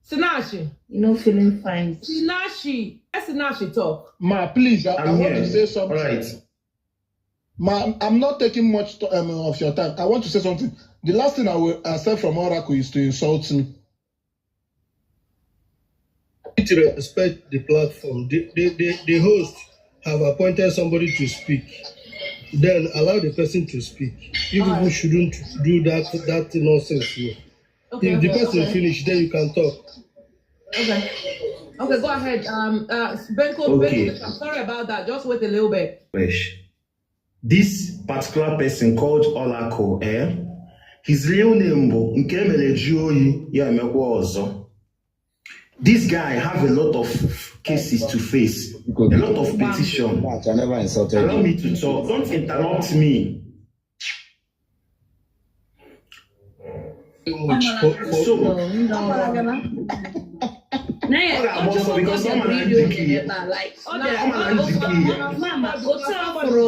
Snatch. You no feeling fine. Snatch. Let Snatch talk. Ma, please, I I'm want to here. say something. All right. Ma, I'm not taking much of your time. I want to say something. The last thing I will accept from Oracle is to insult me. Need to respect the platform. The host have appointed somebody to speak. Then allow the person to speak. You All people right. shouldn't do that nonsense here. If the person finish, then you can talk. Okay. Okay, go ahead. Benko, Okay. Benko, I'm sorry about that. Just wait a little bit. Fresh. This particular person called Olako, eh? His real name bụ nke emere ju oyi ya emekwa ọzọ. This guy have a lot of cases to face, a lot of petition. I never insulted Allow you. me to talk. Don't interrupt me. Much for, So, ọ ga-agba ọsọ because ọ ma na njike ya. Ọ ma na njike ya. Mama, otu a fụrụ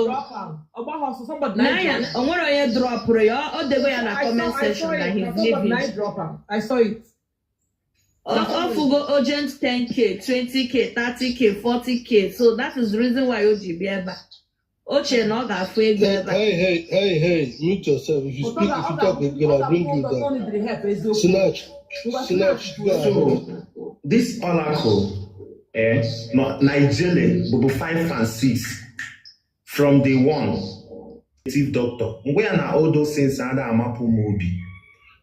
Somebody n'anya o nwere onye dropụrụ ya, ọ dego ya na comment section na he's leaving. I saw it. Ọ fugo urgent 10K, 20K, 30K, 40K, so that is the reason why o ji bịa ebe a. O chere na ọ ga-afụ ego Hey, ebe a. hey, hey, hey, hey, mute yourself. If you speak, if you talk again, I'll bring you down. Snatch, snatch, go ahead. So, this Oracle, eh, no, Nigeria, bụ 5 and 6 from day one. Native doctor. Mgbe ya na all those things ada amapụ m obi.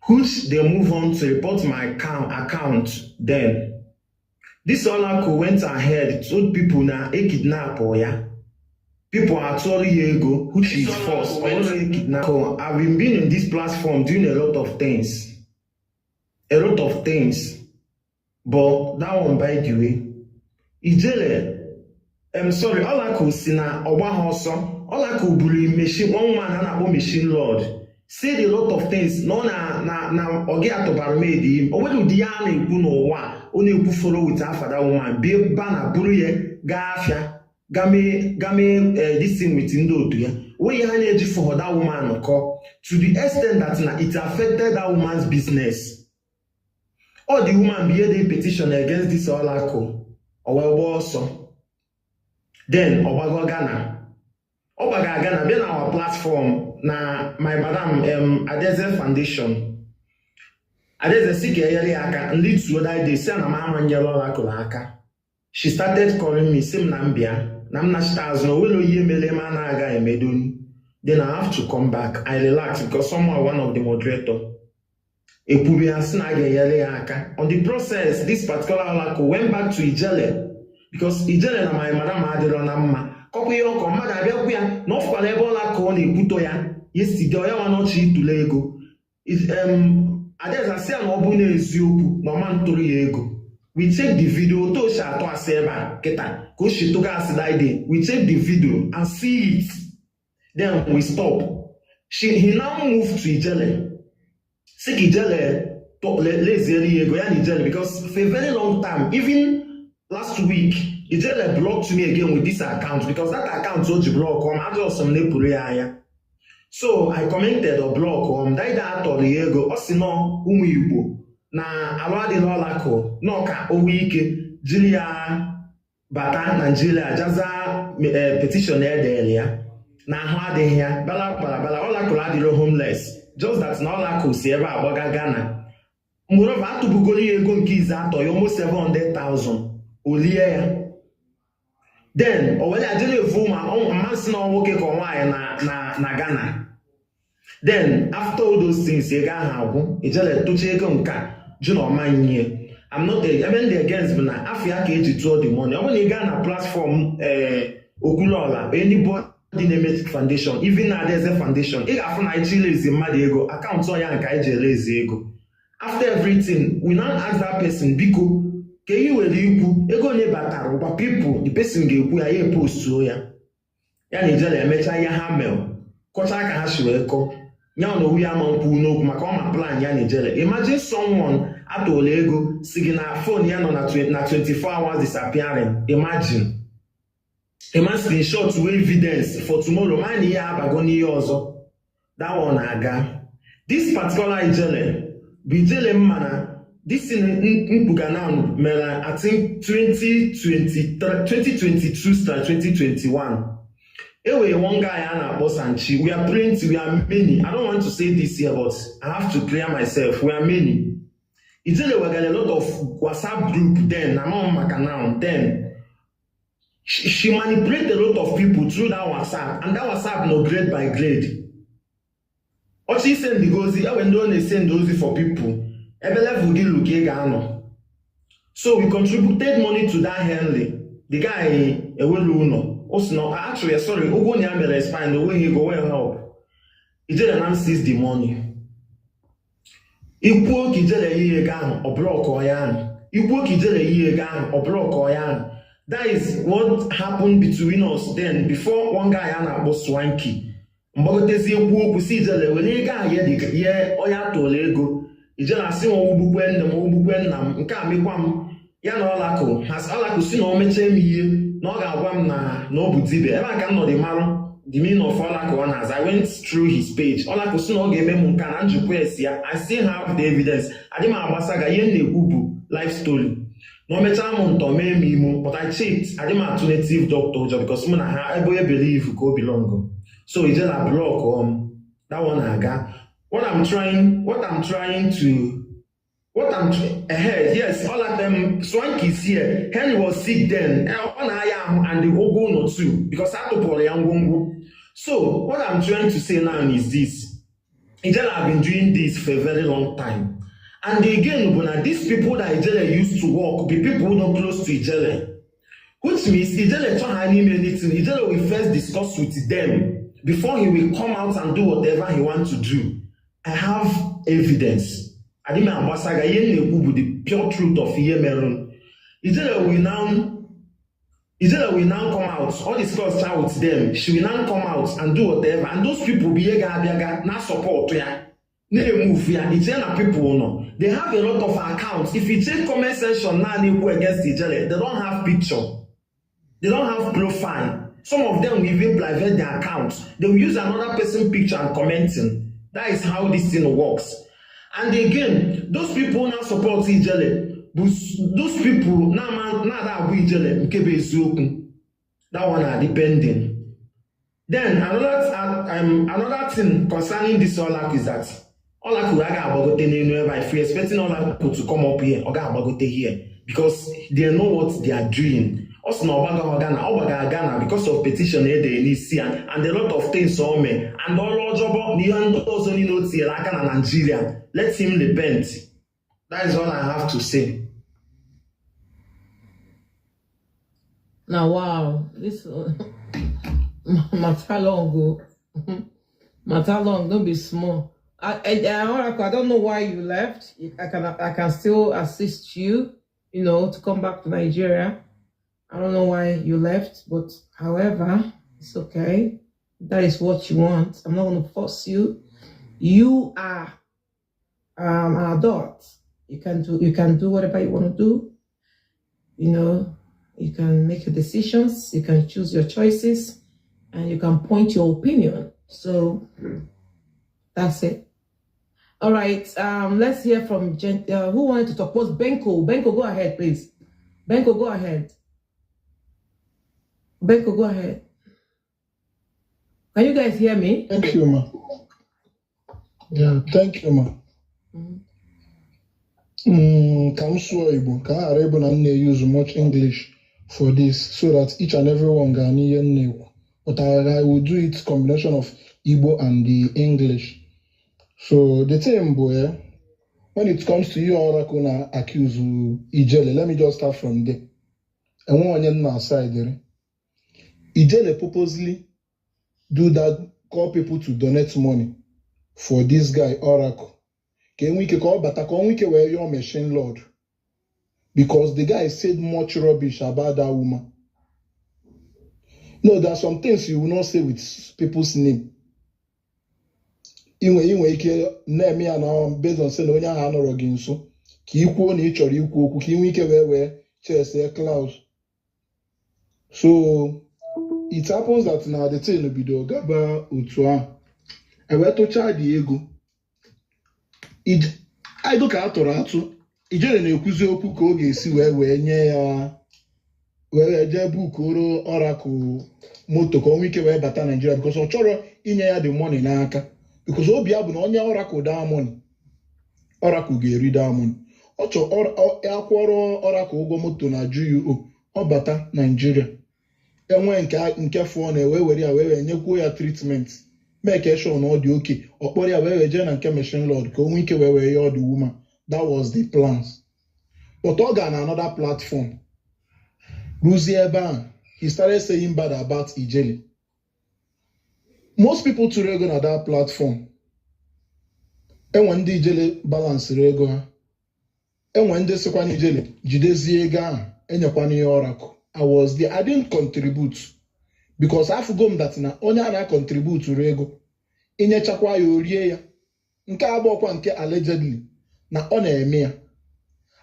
Which they move on to report my account then. This Oracle went ahead, told people na e kidnap ya. People atụọrọ ya ego, which is false. Ọ bụrụ kidnap. I've been in this platform doing a lot of things. A lot of things. But that one, by the way, Ijele, I'm sorry, Oracle si na ọgba ha ọsọ. Oracle buru machine, one man a na-akpọ machine lord. Said a lot of things na ọ na ọ gị atụbara m edi im. O nwere ụdị ya a na-ekwu n'ụwa a, ọ na-ekwu follow with afa that woman bie ba na buru ya gaa afịa gaa mee this thing with ndị otu ya. Onwe ihe ha na-eji for that woman kọ to the extent that na it affected that woman's business. All the woman bụ ihe dey petition against this Oracle. O wee gbaa ọsọ. Then ọ gbago Ghana. Ọ gbaga Ghana bịa na our platform na my madam Adeze Foundation. Adeze si ka enyere ya aka ndị tuo that day si na m ama nyere Oracle aka. She started calling me, sị m na m bịa na m nachita azụ na o nwere ihe mere m a na-aga emedoni. Then I have to come back. I relax because someone, one of the moderator, ekwuru ya sị na a ga-enyere ya aka. On the process, this particular Oracle went back to Ijele because Ijele na my madam adịrọ na mma. Kọkwa ihe ọkọ mmadụ abịakwu ya na ọ fụkwara ebe Oracle ọ na-ekwutọ ya yesterday ọ ya nwa n'ọchị ịtụle ego. Adaeze asị ya na ọ bụ n'eziokwu na ọma ntụrụ ya ego. We check the video, otu o si atụ asị ebe a kịta ka o si tụga asị that day. We check the video and see it. Then we stop. He now moved to Ijele. Sị ka Ijele leziere ya ego ya na Ijele because for a very long time, even last week, Ijele blocked me again with this account because that account o ji block m ajọsọ m na-epuru ya anya. So I commented or block that atọrọ ya ego, ọ sị nọ ụmụ Igbo na alụ adịla ọlakụ nọ ka o nwee ike jiri ya bata Naijiria jaza petition edere ya na ahụ adịghị ya bala bala bala. Ọlakụrụ adịrọ homeless, just that na ọlakụ si ebe a gbaga Ghana. Moreover, atụbugoro ya ego nke ize atọ ya almost 700,000, olie ya. Then o were ajere evu ma mmasị na nwoke ka nwaanyị na Ghana. Then after all those things, ego ahụ agwụ, ijele tụcha ego nke a jụ na ọma nye. I'm not ebe ndị against bụ na afọ ya ka eji tụọ the money. Ọ bụrụ na ị gaa na platform Okwuluọla, anybody na-eme foundation, even na Adaeze Foundation, ị ga-afụ na anyị raise mmadụ ego, akaụntụ ya nke anyị ji erezi ego. After everything, we now ask that person, biko, ka ihe were ikwu ego onye batara ụgba people, the person ga-ekwu ya, ya epostuo ya. Ya na ijele emecha ihe ha mel kọchaa ka ha si wee kọọ ya na owu ya ma nkwu n'okwu maka ọ ma plan ya na ijele. Imagine someone atụla ego si gị na phone ya nọ na 24 hours disappearing. Imagine ima screenshot wee evidence for tomorrow ma na ihe abago n'ihe ọzọ. That one aga. This particular ijele bụ ijele mma na this thing mkpuga now mere, I think 2023, 2022/2021. Enwere one guy a na-akpọ Sanchi. We are plenty, we are many. I don't want to say this here, but I have to clear myself. We are many. Ijele wegara a lot of WhatsApp group then na mama maka now. Then she manipulate a lot of people through that WhatsApp, and that WhatsApp no grade by grade. Ọchị send gị ozi, enwe ndị ọ na-esend ozi for people ebe level gị lu ka ị ga-anọ. So we contributed money to that Henry. The guy ewelu ụlọ o si na actually, sorry, ụgwọ na ya mere expire na onweghị ego wee help ijele na seize the money. Ikwuo ka ijele ihe ego ahụ, ọ block ya ahụ. Ikwuo ka ijele ihe ego ahụ, ọ block ya ahụ. That is what happened between us then before one guy a na-akpọ Swanky mgbagotezie ekwu okwu si ijele were ego ahụ ye onye atụrụ ego. Ijele asị nwa ogbukwe nne m, ogbukwe nna m, nke a mekwa m ya na ọlakụ ha. Ọlakụ si na o mechie m ihe na ọ ga-agwa m na ọ bụ dibịa. Ebe a ka m nọ dị marụ the meaning of ọlakụ ọ na-aza. I went through his page. Ọlakụ si na ọ ga-eme m nke a na njikwa esi ya. I still have the evidence. Adị m agbasa ga ihe m na-ekwu bụ life story na o mechaa m ntọ mee m imo, but I checked. Adị m atụ native doctor ụjọ because mụ na ha ebe onye believe ka o belong. So ijela block that one aga. What I'm trying to what I'm ahead, yes, all of them. Swanky is here. Henry was sick then. Ọ na-aya ahụ and the ụgwọ ụlọ too because atụpụrụ ya ngwongwo. So what I'm trying to say now is this: Ijele have been doing this for a very long time, and again bụ na these people that Ijele used to work be people who no close to Ijele, which means Ijele chọ ha n'ime anything, Ijele will first discuss with them before he will come out and do whatever he want to do. I have evidence. Adị m agbasaga ihe m na-ekwu bụ the pure truth of ihe mere. Ijele will now come out all discuss chat with them. She will now come out and do whatever, and those people bụ ihe ga-abịa ga na support ya na-emove ya. Ijele na people nọ, they have a lot of accounts. If you check comment section now na-ekwu against Ijele, they don't have picture, they don't have profile. Some of them will even private their accounts. They will use another person picture and commenting. That is how this thing works. And again, those people now support Ijele bụ those people na-ada agwa Ijele nke bụ eziokwu. That one are depending. Then another thing concerning this Olaku is that Olaku agaghị agbagote n'elu ebe a. If you expecting Olaku to come up here, ọ ga-agbagote here because they know what they are doing. Ọ sị na ọ gbagaghị Ghana, ọ gbaga Ghana because of petition edere n'isi ya and a lot of things o mee and ọrụ ọjọbọ na ihe ndị ọzọ niile o tinyere aka na Nigeria. Let him repent. That is all I have to say. Now, wow, this matter long go. Matter long, don't be small. Oracle, I don't know why you left. I can still assist you, to come back to Nigeria. I don't know why you left, but however, it's okay. That is what you want. I'm not going to force you. You are an adult. You can do whatever you want to do. You can make your decisions, you can choose your choices, and you can point your opinion. So that's it. All right. Let's hear from who wanted to talk. Was Benko? Benko, go ahead, please. Benko, go ahead. Benko, go ahead. Can you guys hear me? Thank you, ma. Yeah, thank you, ma. Ka m sụọ Igbo ka a ghara ịbụ na m na-use much English for this so that each and everyone ga-anụ ihe m na-ekwu. But I will do it combination of Igbo and the English. So the thing bụ, when it comes to ihe Oracle na accuse Ijele, let me just start from there. Enwe onye m na-aside. Ijele purposely do that, call people to donate money for this guy Oracle. Ka enwe ike ka ọ bata ka ọ nwee ike wee yọọ machine lord because the guy said much rubbish about that woman. No, there are some things you will not say with people's name. Inwe ike na-eme ya na based on say na onye ahụ anọrọ gị nso ka ị kwuo na ị chọrọ ikwu okwu ka ị nwee ike wee chase cloud. So it happens that na the thing bido gaba otu ahụ e wee tụchaa dị ego ego ka a tụrụ atụ. Ijele na-ekwuzi okwu ka ọ ga-esi wee nye ya wee jee bukoro Oracle moto ka ọ nwee ike wee bata Nigeria because ọ chọrọ inye ya the money n'aka because obi ya bụ na onye Oracle daa money, Oracle ga-eri daa money. Ọ chọ akwụọrọ Oracle ụgwọ moto na GUO, ọ bata Nigeria enwee nke fụọ na wee were ya wee nyekwuo ya treatment, mee ka sure na ọ dị oke, ọ kpọrọ ya wee jee na nke machine lord ka o nwee ike wee yọọ the woman. That was the plans, but ọ ga na another platform ruzie ebe ahụ, he started saying bad about Ijele. Most people tụrụ ego na that platform, enwe ndị Ijele balansịrị ego ha, enwe ndị sịkwa na Ijele jidezie ego ahụ enyekwana ihe Oracle. I was there. I didn't contribute because afụgo m that na onye a na-contribute ego inyechakwa ya o rie ya. Nke abụọkwa nke allegedly na ọ na-eme ya.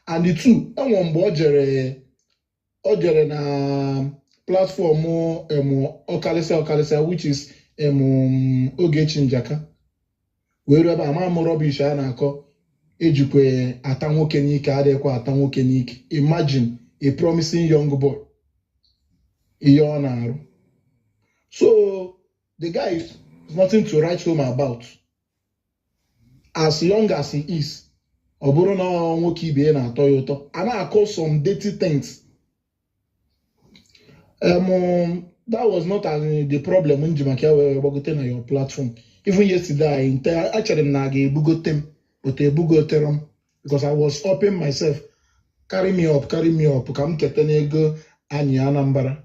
And the two, enwe mgbe ọ jere na platform em ọkarịsịa ọkarịsịa, which is em Ogechi Njaka, wee ruo ebe ama m rubbish a na-akọ ejikwe ata nwoke n'ike adịghịkwa ata nwoke n'ike. Imagine a promising young boy, ihe ọ na-arụ. So the guy is nothing to write home about. As young as he is, ọ bụrụ na nwoke ibe ya na-atọ ya ụtọ a na-akọ some dirty things. That was not the problem m ji maka ya wee gbagote na your platform. Even yesterday, achere m na a ga-ebugote m, but ebugotere m because I was upping myself. Carry me up, carry me up, ka m keta n'ego anyị Anambra.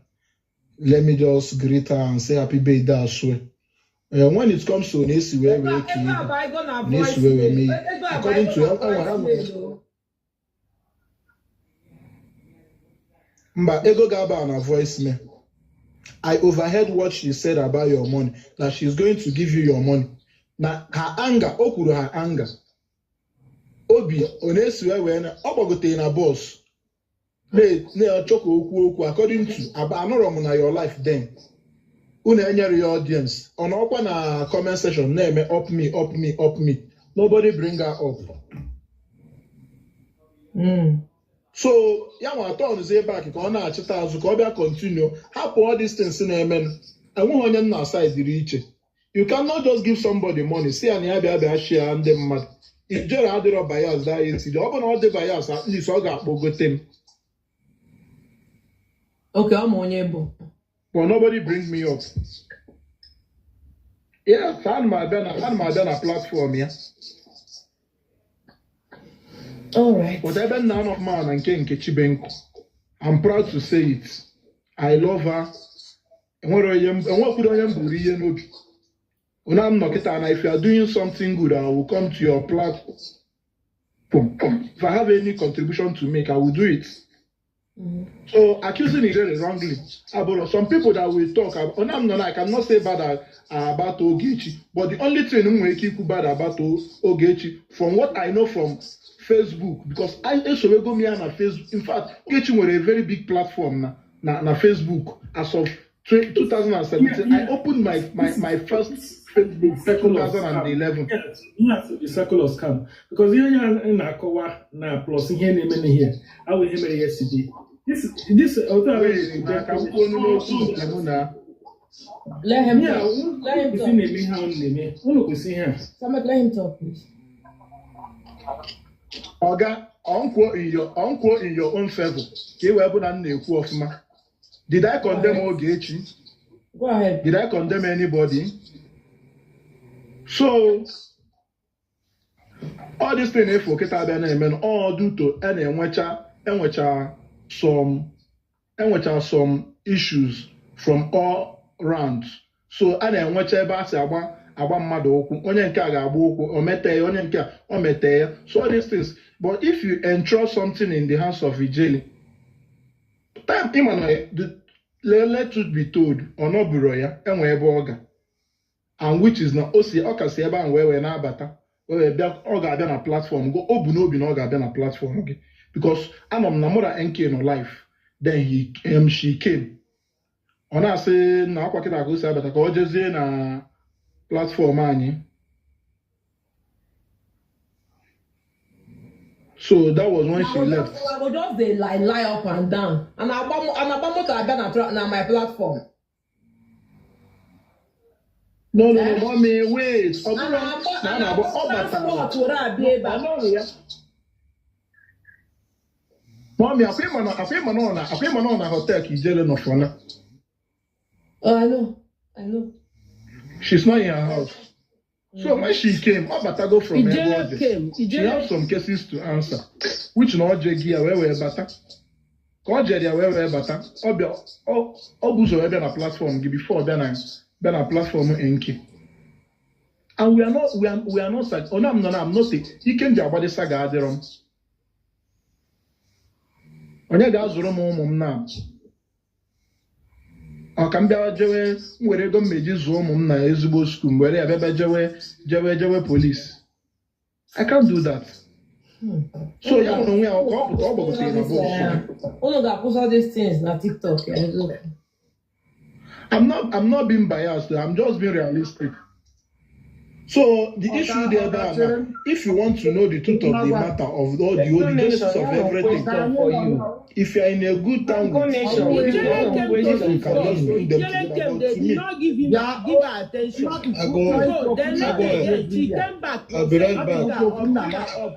Let me just greet her and say happy birthday. Aswe. When it comes to na-esi wee kee ego na-esi wee mee according to enwere mba ego ga-aba na voice mail. I overheard what she said about your money, that she's going to give you your money. Na her anger, o kwuru her anger. Obi ọ na-esi wee na ọ gbagotere na bus na-achọ ka o kwuo okwu according to anọrọ m na your life then. Unu enyere ya audience. Ọ nọkwa na comment section na-eme up me, up me, up me. Nobody bring her up. So ya nwa turnzie back ka ọ na-achịta azụ ka ọ bịa continue hapụ all these things na-emenụ. Enweghị onye nna side dịrị iche. You cannot just give somebody money si ya na ya bịa share ndị mmadụ. Ijere adịrọ bias that yesterday. Ọ bụ na ọ dị bias, at least ọ ga-akpọgote m. Okay, ọ ma onye bụ. But nobody bring me up. Yes, ana m abịa na platform ya. All right. But ebe nna anọ ma na nke Nkechi Benko, I'm proud to say it. I love her. Enwekwuru onye m buru ihe n'obi. Una m nọ kịta na if you are doing something good, I will come to your platform. If I have any contribution to make, I will do it. So accusing Ijele wrongly, Abolo, some people that will talk, I'm not, I cannot say bad about Ogechi, but the only thing m nwere ike ikwu bad about Ogechi, from what I know from Facebook because I esowego m ya na Facebook. In fact, Ogechi nwere a very big platform na Facebook as of 2017. I opened my first Facebook Circle of scam. 2011. Yes, yes, the circle of scam. Because ihe onye na-akọwa na plus ihe na-eme n'ihe awụ ihe mere yesterday. This otu a Wait, na ka m kwuo n'okwu nke mụ na Let him Yeah, talk. unu Let him kwesị talk. na-eme ihe ahụ na-eme. Unu kwesị ihe a. Samek, let him talk, please. Oga, ọnkwuo in your own favor ka ị wee bụ na m na-ekwu ọfụma. Did I condemn Ogechi? Go ahead. Did I condemn anybody? So all this thing efu kịta abịa na-eme all due to a na-enwecha enwecha some issues from all rounds. So a na-enwecha ebe a si agba mmadụ ụkwụ, onye nke a ga-agba ụkwụ o mete ya, onye nke a o mete ya. So all these things. But if you entrust something in the hands of Ijele, time ịma na let truth be told, ọ nọbụrụ ya enwe ebe ọ ga, and which is na o si ọ ka si ebe ahụ wee na-abata wee bịa, ọ ga-abịa na platform go, o bu n'obi na ọ ga-abịa na platform gị because anọ m na mụ na NK nọ live, then he she came, ọ na-asị na akwa kịta ka o si abata ka ọ jezie na platform anyị. So that was when she left. I go just dey lie lie up and down. And agba moto abịa na my platform. No, mommy, wait. Ọ bụrụ na a na-agba ọ batara. Transport were abịa ebe a. Mommy, akwa ịma na ọ na hotel ka Ijele nọ for now. Oh, I know. I know. She's not in her house. So when she came, ọ batago from ebe ọ Ijele dị. came. She Ijele had some cases to answer, which na ọ je gị ya wee bata. Ka ọ jere ya wee bata, ọ bịa ọ bụ ụzọ wee bịa na platform gị before ọ bịa na platform NK. And we are not oh, no, I'm not ike m ji agbadị saga adịrọ m. Onye ga-azụrụ m ụmụ m na ọ ka m bịawa jewe m were ego m meji zụọ ụmụ m na ezigbo skuul m were ya bịa jewe police. I can't do that. So ya nwere onwe ya ka ọ pụta ọ gbagotere na bọs. Unu ga-akwụsị all these things na TikTok. I'm not being biased. I'm just being realistic. So the issue there, now, if you want to know the truth of the matter of all the genesis of everything, for you. if you are in a good town with somebody, you can just bring them together. But They to did me, not give him give her attention. I go. So then later, she came back. I'll be right back.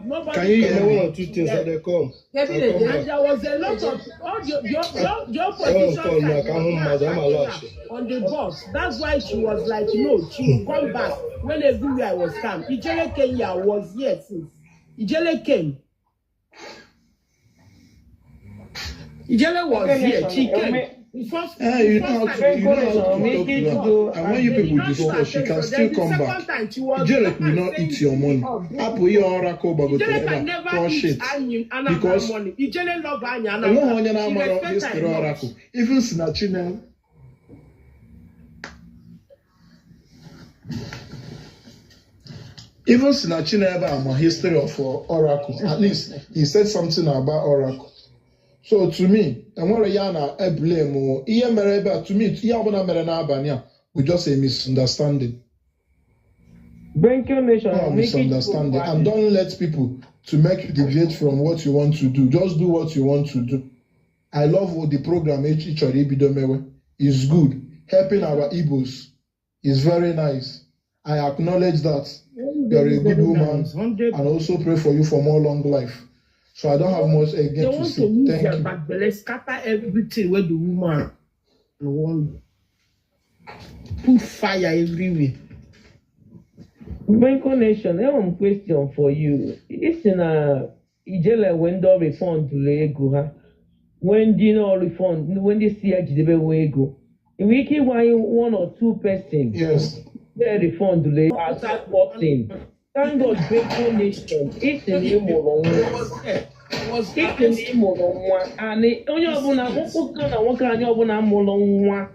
Nobody Can you hear One me? or two things that they come. I'll come back. And there was a lot of all the opposition side was now on the bus. That's why she was like, no, she will come back when everywhere was calm. Ijele Kenya was here since. Ijele came. Ijele was here. She came. The first, You know how to, you know how to talk to her. And when you people discuss, she can still come back. Ijele will not eat your money. Apple ihe oracle gbagotere Ijele can ebe a never call eat shit. Anyi Because Anambra money. Ijele love Anyi enweghị Anambra. onye She na-amara respect her history enough. oracle. Even si na Chinel. Even Sinachi ebe a ma history of oracle. At least he said something about oracle. So to me, enwere ya na blame ihe mere ebe a, to me, ihe ọbụla mere n'abalị a bụ just a misunderstanding. Benko Nation, No, misunderstanding. And don't let people to make you deviate from what you want to do. Just do what you want to do. I love what the program ị chọrọ ibido mewe. Is good. Helping our Igbos is very nice. I acknowledge that you are a good woman and also pray for you for more long life. So I don't have much They again to want to say. use Thank their you. back belle, scatter everything where the woman want. Put fire everywhere. Benko Nation, I have a question for you. Isi na Ijele when ndị refund ego ha, when ndị no refund, when ndị si ya jidebe nwe ego. Ị nwere ike ịgwa anyị one or two person? Yes. They refund ego at 14. Thank God, Benko Nation, isi na ị mụrụ nwa. Isi na ị mụrụ nwa, and onye ọbụla nwoke na nwoke anyị ọbụla mụrụ nwa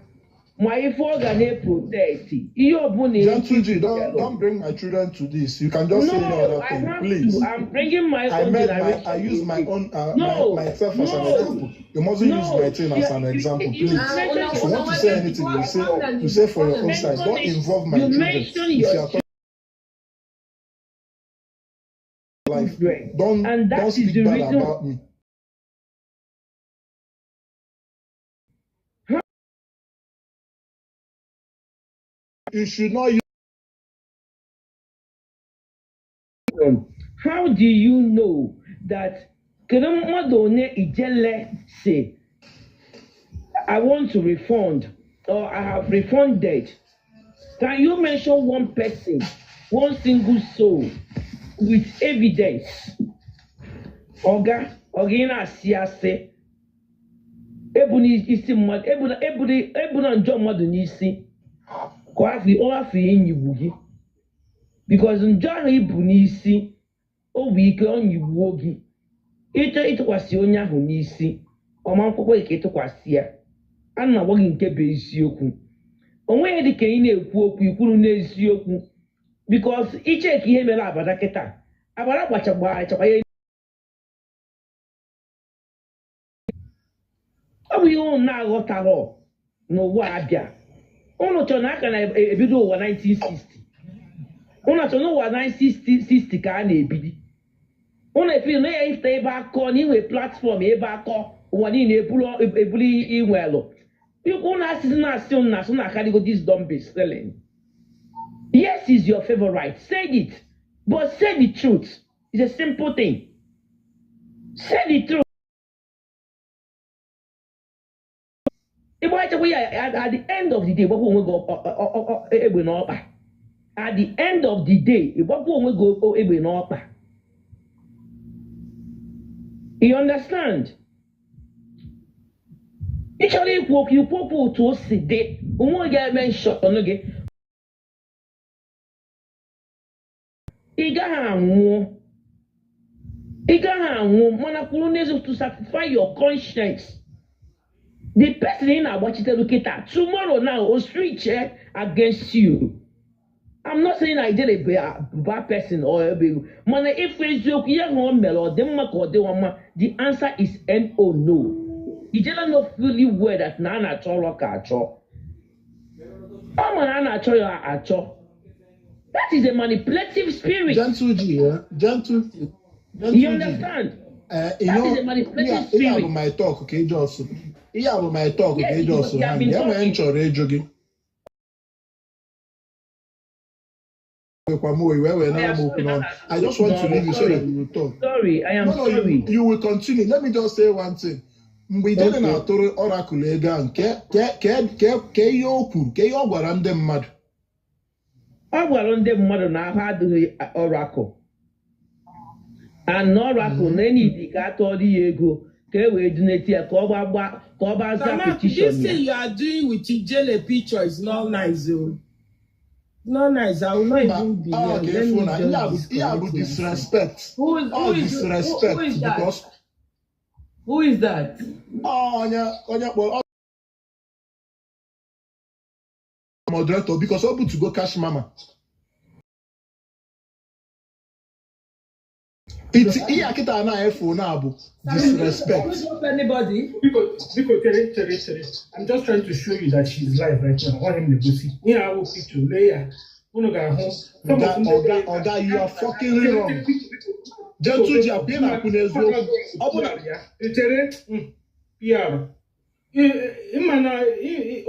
Ma ife ọ ga na-eprotect ihe ọbụla Gentle G, don't bring my children to this. You can just say any No, other I thing, have please. to. I'm bringing my I own made my generation I use to my it. own No, myself as an no, example. You mustn't use no. my thing as an example, You please. mentioned If you want to say anything, you say for your own side. Don't involve my you children. mentioned If you your are talking life, children, don't and that don't is speak the bad reason. about me. You should not use. How do you know that kedu mmadụ one Ijele say I want to refund or I have refunded? Can you mention one person, one single soul with evidence? Oga, oga ị na-asị asị ebuna isi mmadụ ebuna ebuna ebuna njọ mmadụ n'isi ka ọ afọ ịnyịgbu gị because njọ ahụ ibu n'isi o bụ ike ọ nyigbuo gị ịchọ ịtụkwasị onye ahụ n'isi ọma nkwekwe ka ịtụkwasị ya a na-agwa gị nke bụ eziokwu o nweghị dị ka ị na-ekwu okwu ikwuru n'eziokwu because iche ka ihe mere abada kịta abada gbachakwa ihe ọ bụ ihe unu na-aghọtarọ n'ụwa abịa unu chọrọ na aka na-ebido ụwa 1960 unu chọrọ n'ụwa 1960 ka a na-ebidi unu efiri na ya ifta ebe akọ na inwe platform ebe akọ ụwa niile eburu inwelụ unu asịsị na-asị unu na asụ na-akarịgo this dumb be selling. Yes is your favorite, say it, but say the truth. It's a simple thing. Say the truth. Ịgbachakwa ya at the end of the day gbakwa onwe gị egbe n'ọkpa. At the end of the day ịgbakwa onwe gị egbe n'ọkpa. You understand? Ị chọrọ ikwu okwu ikwu okwu otu o si dị onwe gị mention gị ị gaghị anwụ ị gaghị anwụ mana kwuru n'eziokwu to satisfy your conscience. The person ị na-agbachitere kịta tomorrow now o switch against you. I'm not saying Nigeria be a bad person or ebe mana ifu eziokwu ihe ahụ o mere ọ dị mma ka ọ dịwa mma, the answer is no no. Ijele no fully well that na a na-achọ ọrụ ka achọ ọ ma na a na-achọ ya achọ. That is a manipulative spirit. Gentle G, yeah? Gentle You G. understand? You That know, is a manipulative ihe a bụ spirit. my talk ka ị just ihe a bụ my talk ka Yes, ị just you have hand been ya nwere m talking. chọrọ ịjụ gị nwekwa m oyi wee wee I nara am m okwu sorry. n'ọnụ. I just want to No, leave you so sorry. that you will talk. Sorry, I am No, no, sorry. you will continue. Let me just say one thing. Mgbe Ijele Okay. na-atụrụ Oracle ego ahụ ke ihe o kwuru ke ihe ọ gwara ndị mmadụ. Ọ gwara ndị mmadụ na ahụ adịghị Oracle and na Oracle na enidi ka a tụọrọ ya ego ka e wee donate ya ka ọ gbaa za Samak, petition this ya. thing you are doing with Ijele picture is not nice, oh. Not nice. I will not Mba, even be ọ here. ka Let efu me na just ihe a bụ disconnect myself. disrespect. Who is Ọ who is who, who disrespect is that? because Who is that? ọ onye kpọrọ moderator because ọ bụ to go cash mama. Ihe a kịta na-efu na bụ disrespect. Don't anybody. Biko, chere. I'm just trying to show you that she's live right now. Ọ him na-egosi. Ihe a wụ picture, lee ya. Unu ga-ahụ. Some of ndị Oga, Oga, you are fucking wrong. Gentle G, akwa ị na-akwụ n'eziokwu. Ọ bụ na Chere, PR. Ịma na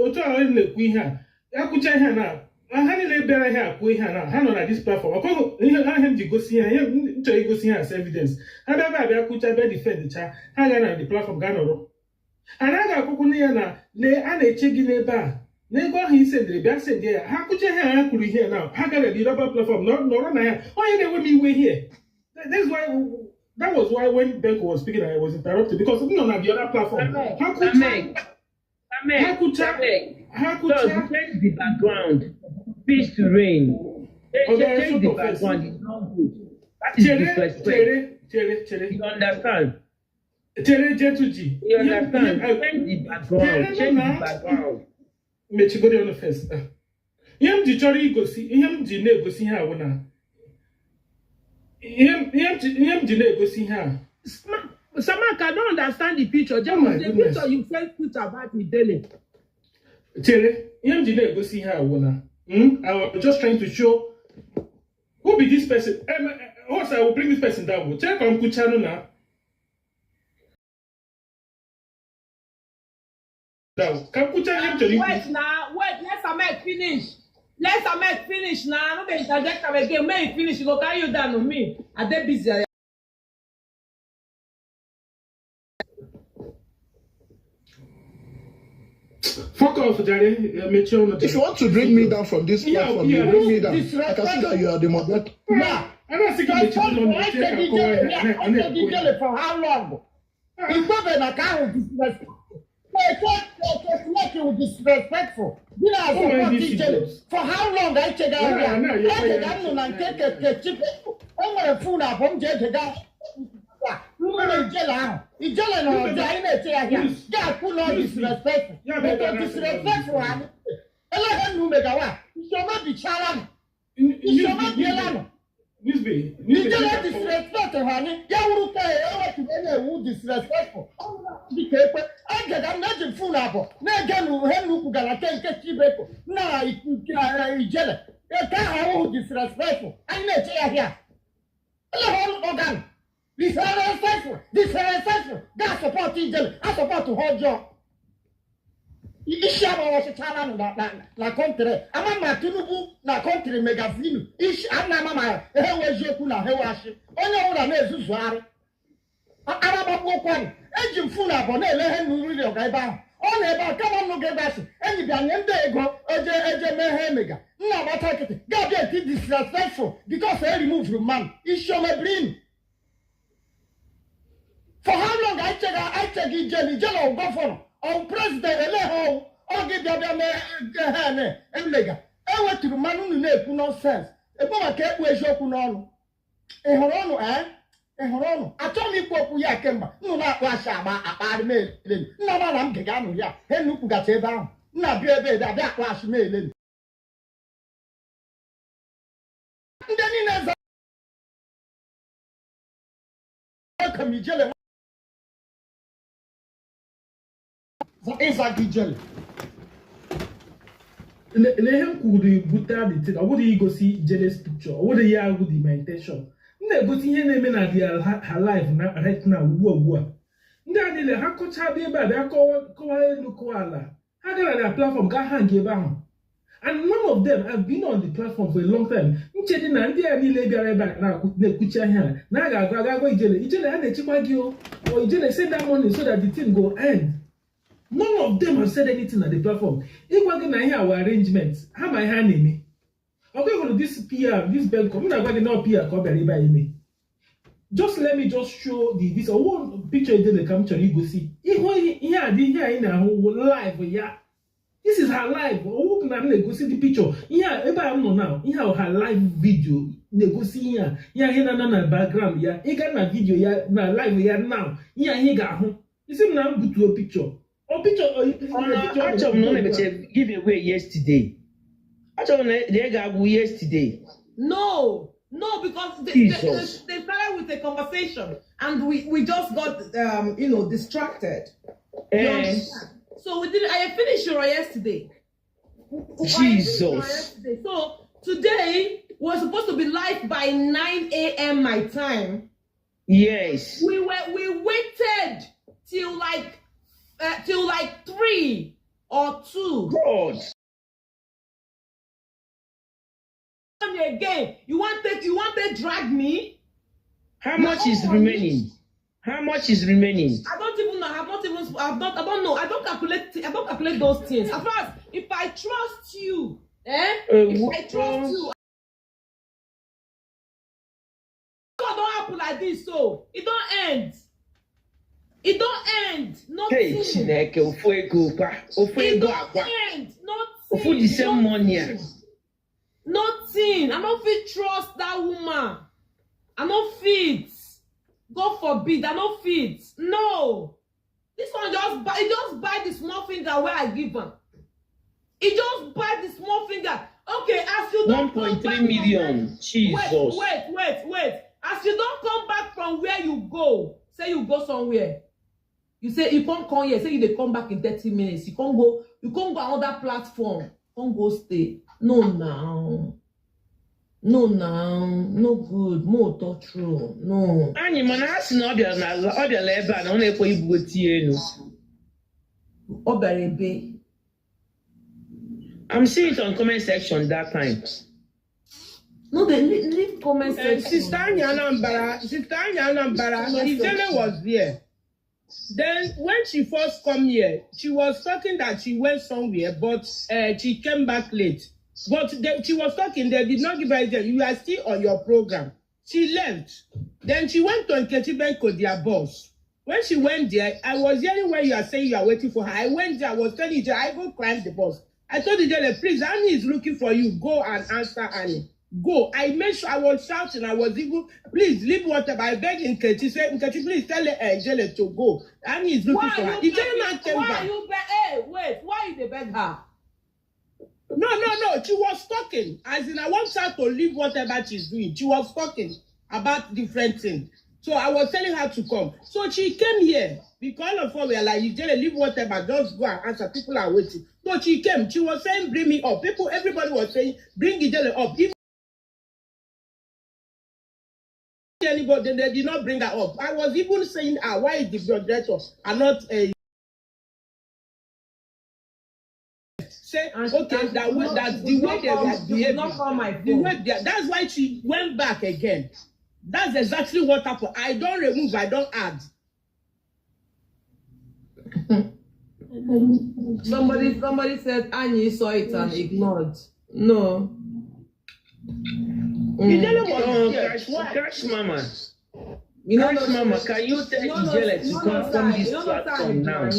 otu a ị na-ekwu ihe a, akwụcha ihe a na ha niile bịara ihe a kwuo ihe a na ha nọ na this platform. Ọkọghị ihe ahụ m ji gosi ihe ihe m chọrọ igosi ihe as evidence. Ha bịa bịa kwụcha bịa defend cha ha gaa na the platform gaa nọrọ. Anaghị akwụkwụ na ya na lee a na-eche gị n'ebe a na ego ahụ i sendịrị bịa sendị ya ha kwụcha ihe a ha kwuru ihe na ha gara the rubber platform nọrọ na ya onye na-enwe m iwe here. That was why when Benko was speaking I was interrupted because m nọ na the other platform. Ha kwụcha ha kwụcha ha kwụcha change the background. Peace to reign. Okay, Change the shut up first. background. It's not good. That is Chere disrespect. chere chere chere. You understand? Chere Gentle G. You understand? Change the background. Chere Change na the background. Mechigodi ọnụ first. Ihe m ji chọrọ igosi, ihe m ji na-egosi ihe a wụ na ihe m ji na-egosi ihe a. Samaka, I don't understand the picture. Oh Just my the goodness. picture you first put about Idele. Chere, ihe m ji na-egosi ihe a wụ na I was just trying to show who be this person. Also, I will bring this person down. Chere ka m kwuchanụ na down. Ka m kwucha ihe m chọrọ ikwu. Wait now, wait, let Ahmed finish. Let Ahmed finish now. I no dey interject am again. Make he finish, he go carry you down on me. I dey busy. Fuck off, jare. Mechie ọnụ. If you want to bring me down from this Ihe a platform, you PR. bring me down. I can see that you are the moderator. Now, A na-asị gị mechie ọnụ, mechie ka kọwa ihe a na-ekwu ya. Ijele for how long? Igbobe na ka ahụ disrespectful. Disrespectful. Gị na Oh my support this Ijele. idiot. For how long anyị chega Yeah, ahịa? na-ayọkwa ya. Ejega m nụ na nke Kechibeko. O nwere fon abụọ m ji ejega mmiri Ijele ahụ. Ijele nọ ọdị anyị na-eche ya ahịa. Ga-akwụ na ọ disrespectful. Ya bụ But ebe a ọ na-asị disrespectful anyị. Eleghị nnu megawa. Isioma bichara m. Isioma biela nụ. Newsbay, Ijele disrespect ha anyị ya wuru ka ewetụrụ onye ewu disrespectful dịka ekwe agega m na-eji fon abụọ na-ege nu he nnukwu gara ke nke Chibeko na Ijele nke ahụ awụhụ disrespectful anyị na-eche ya hịa eleghị ọgan disrespectful disrespectful ga support Ijele a support ha ọjọọ isi agbawachichala nụ na kọntrị ama ma Tinubu na kọntrị megazinu isi ana ama ma ha ewe eziokwu na ha ewe asị onye ọbụla na-ezuzugharị aragbagbuokwanụ eji m fon abụọ na-ele ihe nriri ọga ebe ahụ ọ na ebe ahụ kama nnụ ga-ebe asị enyi bịa nye ndị ego eje eje mee ha emega nna agbata nkịtị ga-abịa eti disrespectful because e removed man isi omebrin. For how long I check Ijele Ijele ọ gọvanọ ọ president eleghị ọwụ ọ gị bịa bịa mee ha na emega eweturu mmanụ unu na-ekwu nọnsens ebe maka ekpu eziokwu n'ọnụ ị hụrụ ọnụ ee ị hụrụ ọnụ achọghị m ikwu okwu ya kemgbe nnụ na-akpụ asị agba akpagharị m elelu nna m na m gị ga-anụ ya he nnukwu gacha ebe ahụ nna bịa ebe ebe abịa akpụ asị m elelu ndị niile za ka m Ijele ịza gị Ijele. Le ihe m kwuru bute the thing, ọ bụrụ igosi Ijele's picture, ọ bụrụ ya ahụ dị my intention. M na-egosi ihe na-eme na their her life na right now ugbu a ugbu a. Ndị a niile ha kọchaa bịa ebe a bịa kọwa elu kọwa ala. Ha gara na platform gaa hang ebe ahụ. And none of them have been on the platform for a long time. Nchedi na ndị a niile bịara ebe a na-ekwuchi ahịa a, na a ga-agwa aga agwa Ijele, Ijele ha na-echekwa gị o, or Ijele send that money so that the thing go end. None of them have said anything at the platform. Ịgwa gị na ihe a wụ arrangement, ha ma ihe a na-eme. Ọkwa ịhụrụ this PR, this Benko, m na-agwa gị na ọ PR ka ọ bịara ebe a ime. Just let me just show the this ọwụ picture Ijele ka m chọrọ igosi. Ihu ihe a dị ihe anyị na-ahụ wụ live ya. This is her live. Ọwụ na m na-egosi the picture. Ihe a ebe a m nọ now, ihe a wụ her live video na-egosi ihe a. Ihe a ihe na-ana na background ya. Ị gaa na video ya na live ya now, ihe a ihe ị ga-ahụ. Isi m na m butuo picture. Ọ picture ọ picture ọ Achọrọ m na ọ na-egosi ugbu a. na-emeche give away yesterday. Achọrọ m na ị ga-agwụ yesterday. No, no, because Jesus. they started with a conversation and we just got distracted. You Eh, understand? So we didn't. I finished your yesterday. I finished your Jesus. yesterday. So today we're supposed to be live by 9 a.m. my time. Yes. We waited till like 3 or 2. God. Me again. You want to drag me? How My much is own money. remaining? How much is remaining? I don't even know. I don't know. I don't calculate those things. As far as if I trust you, eh? If I trust you, God don't happen like this, so it don't end. It don't end. Hey, Nothing. Chineke, ofu ego kwa, ofu It ego don't akwa, end. ofu Nothing. the same money a. Nothing. Nothing. I don't fit trust that woman. I don't fit. God forbid. I don't fit. No. This one just buy the small finger where I give her. He just bite the small finger. Okay, as you don come 1.3 back from million. where Jesus. wait, wait, wait, wait. As you don come back from where you go, say you go somewhere. You say you can't come here, say you dey come back in 30 minutes. You can't go another platform. Can't go stay. No now. No now. No good. More talk true. No. Anyị mana a sị na ọ bịara na ọ bịara ebe a na ọ na-ekwe ibugote ya elu. Ọ bịara ebe. I'm seeing it on comment section that time. No, they leave comment section. Sister Anya Anambra, Sister Anya Anambra, Comment Ijele section. was there. Then when she first come here, she was talking that she went somewhere, but she came back late. But she was talking, they did not give her anything. You are still on your program. She left. Then she went to Nkechi Benko, their boss. When she went there, I was hearing where you are saying you are waiting for her. I went there, I was telling you, I go climb the bus. I told Ijele, please, Annie is looking for you. Go and answer Annie. Go. I made sure I was shouting. I was even, please leave whatever. I begged Nkechi, say, Nkechi, please tell Ijele to go. Annie is looking Why for are her. you Ijele now begging? came Why are back. you beg? Hey, wait. Why you dey beg her? No. She was talking. As in, I want her to leave whatever she's doing. She was talking about different things. So I was telling her to come. So she came here because all of us were like, you just leave whatever, just go and answer. People are waiting. So she came. She was saying, bring me up. People, everybody was saying, bring Ijele up. If anybody, they did not bring her up. I was even saying, why is the moderator and not say And okay and she that could way not that she the could way not they were call she could not behaving, call my the phone. way they, that's why she went back again. That's exactly what happened. I don't remove, I don't add. Somebody said Annie saw it and ignored. No. Ijele was Oh, there cash, twice. Cash Mama. You know Cash no Mama, can you you tell know no Ijele you to know no come come say this you know no say I platform now? blind.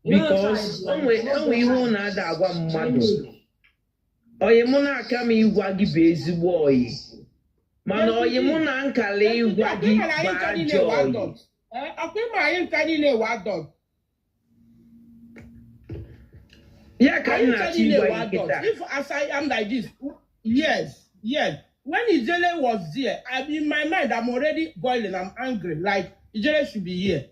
You know no say I Because blind. onwe No onwe go ihe ọ hide. na-ada agwa mmadụ. Chineke. Oyi mụ na-aka m ịgwa gị bụ ezigbo oyi. Mana oyi mụ na nkala ịgwa Ọkwa gị ịma na bụ anyị ncha niile ajọ wụ oyi. adult. Eh, ọkwa ịma anyị ncha niile wụ adult. Ya ka m Anyị ncha na-achọ niile ịgwa wụ gị adult. kịta. If as I am like this, yes. When Ijele was there, I in my mind I'm already boiling. I'm angry. Like Ijele should be here,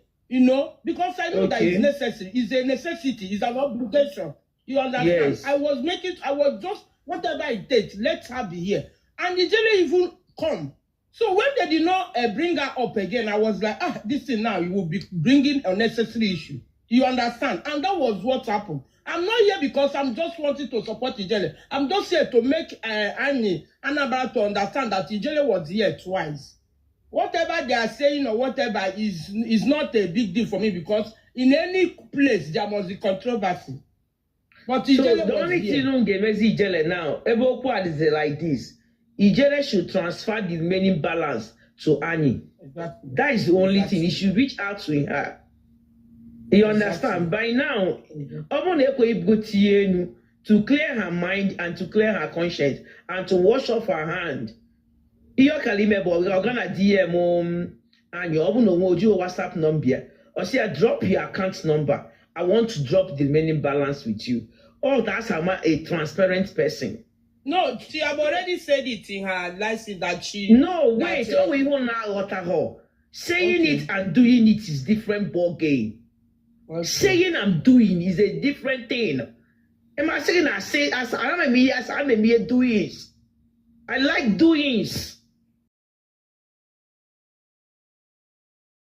because I know that it's necessary. It's a necessity. It's an obligation. You understand? Yes. I was making. I was just whatever it takes. Let her be here. And Ijele even come. So when they did not bring her up again, I was like, this thing now, you will be bringing unnecessary issue. You understand? And that was what happened. I'm not here because I'm just wanting to support Ijele. I'm just here to make Annie Anambra to understand that Ijele was here twice. Whatever they are saying or whatever is not a big deal for me because in any place there must be controversy. But So Ijele the was only here. thing m ga-emezi Ijele now, ebe okwu a dịzi like this, Ijele should transfer the remaining balance to Annie. Exactly. That is the only thing. He should reach out to her. You understand? By now, ọ bụrụ na ekwe ibugo tinye enu to clear her mind and to clear her conscience and to wash off her hand. Ihe ọ kara ime bụ ọ ga na DM anyị ọ bụ na onwe ojighị WhatsApp number ya. Ọ sị ya drop your account number. I want to drop the remaining balance with you. All that's ama a transparent person. No, she have already said it in her license that she. No, that, wait. Oh, we won't her. Saying it and doing it is different ball game. Saying I'm doing is a different thing. Am I saying I say as I'm a yes, I'm a mere doings. I like doings.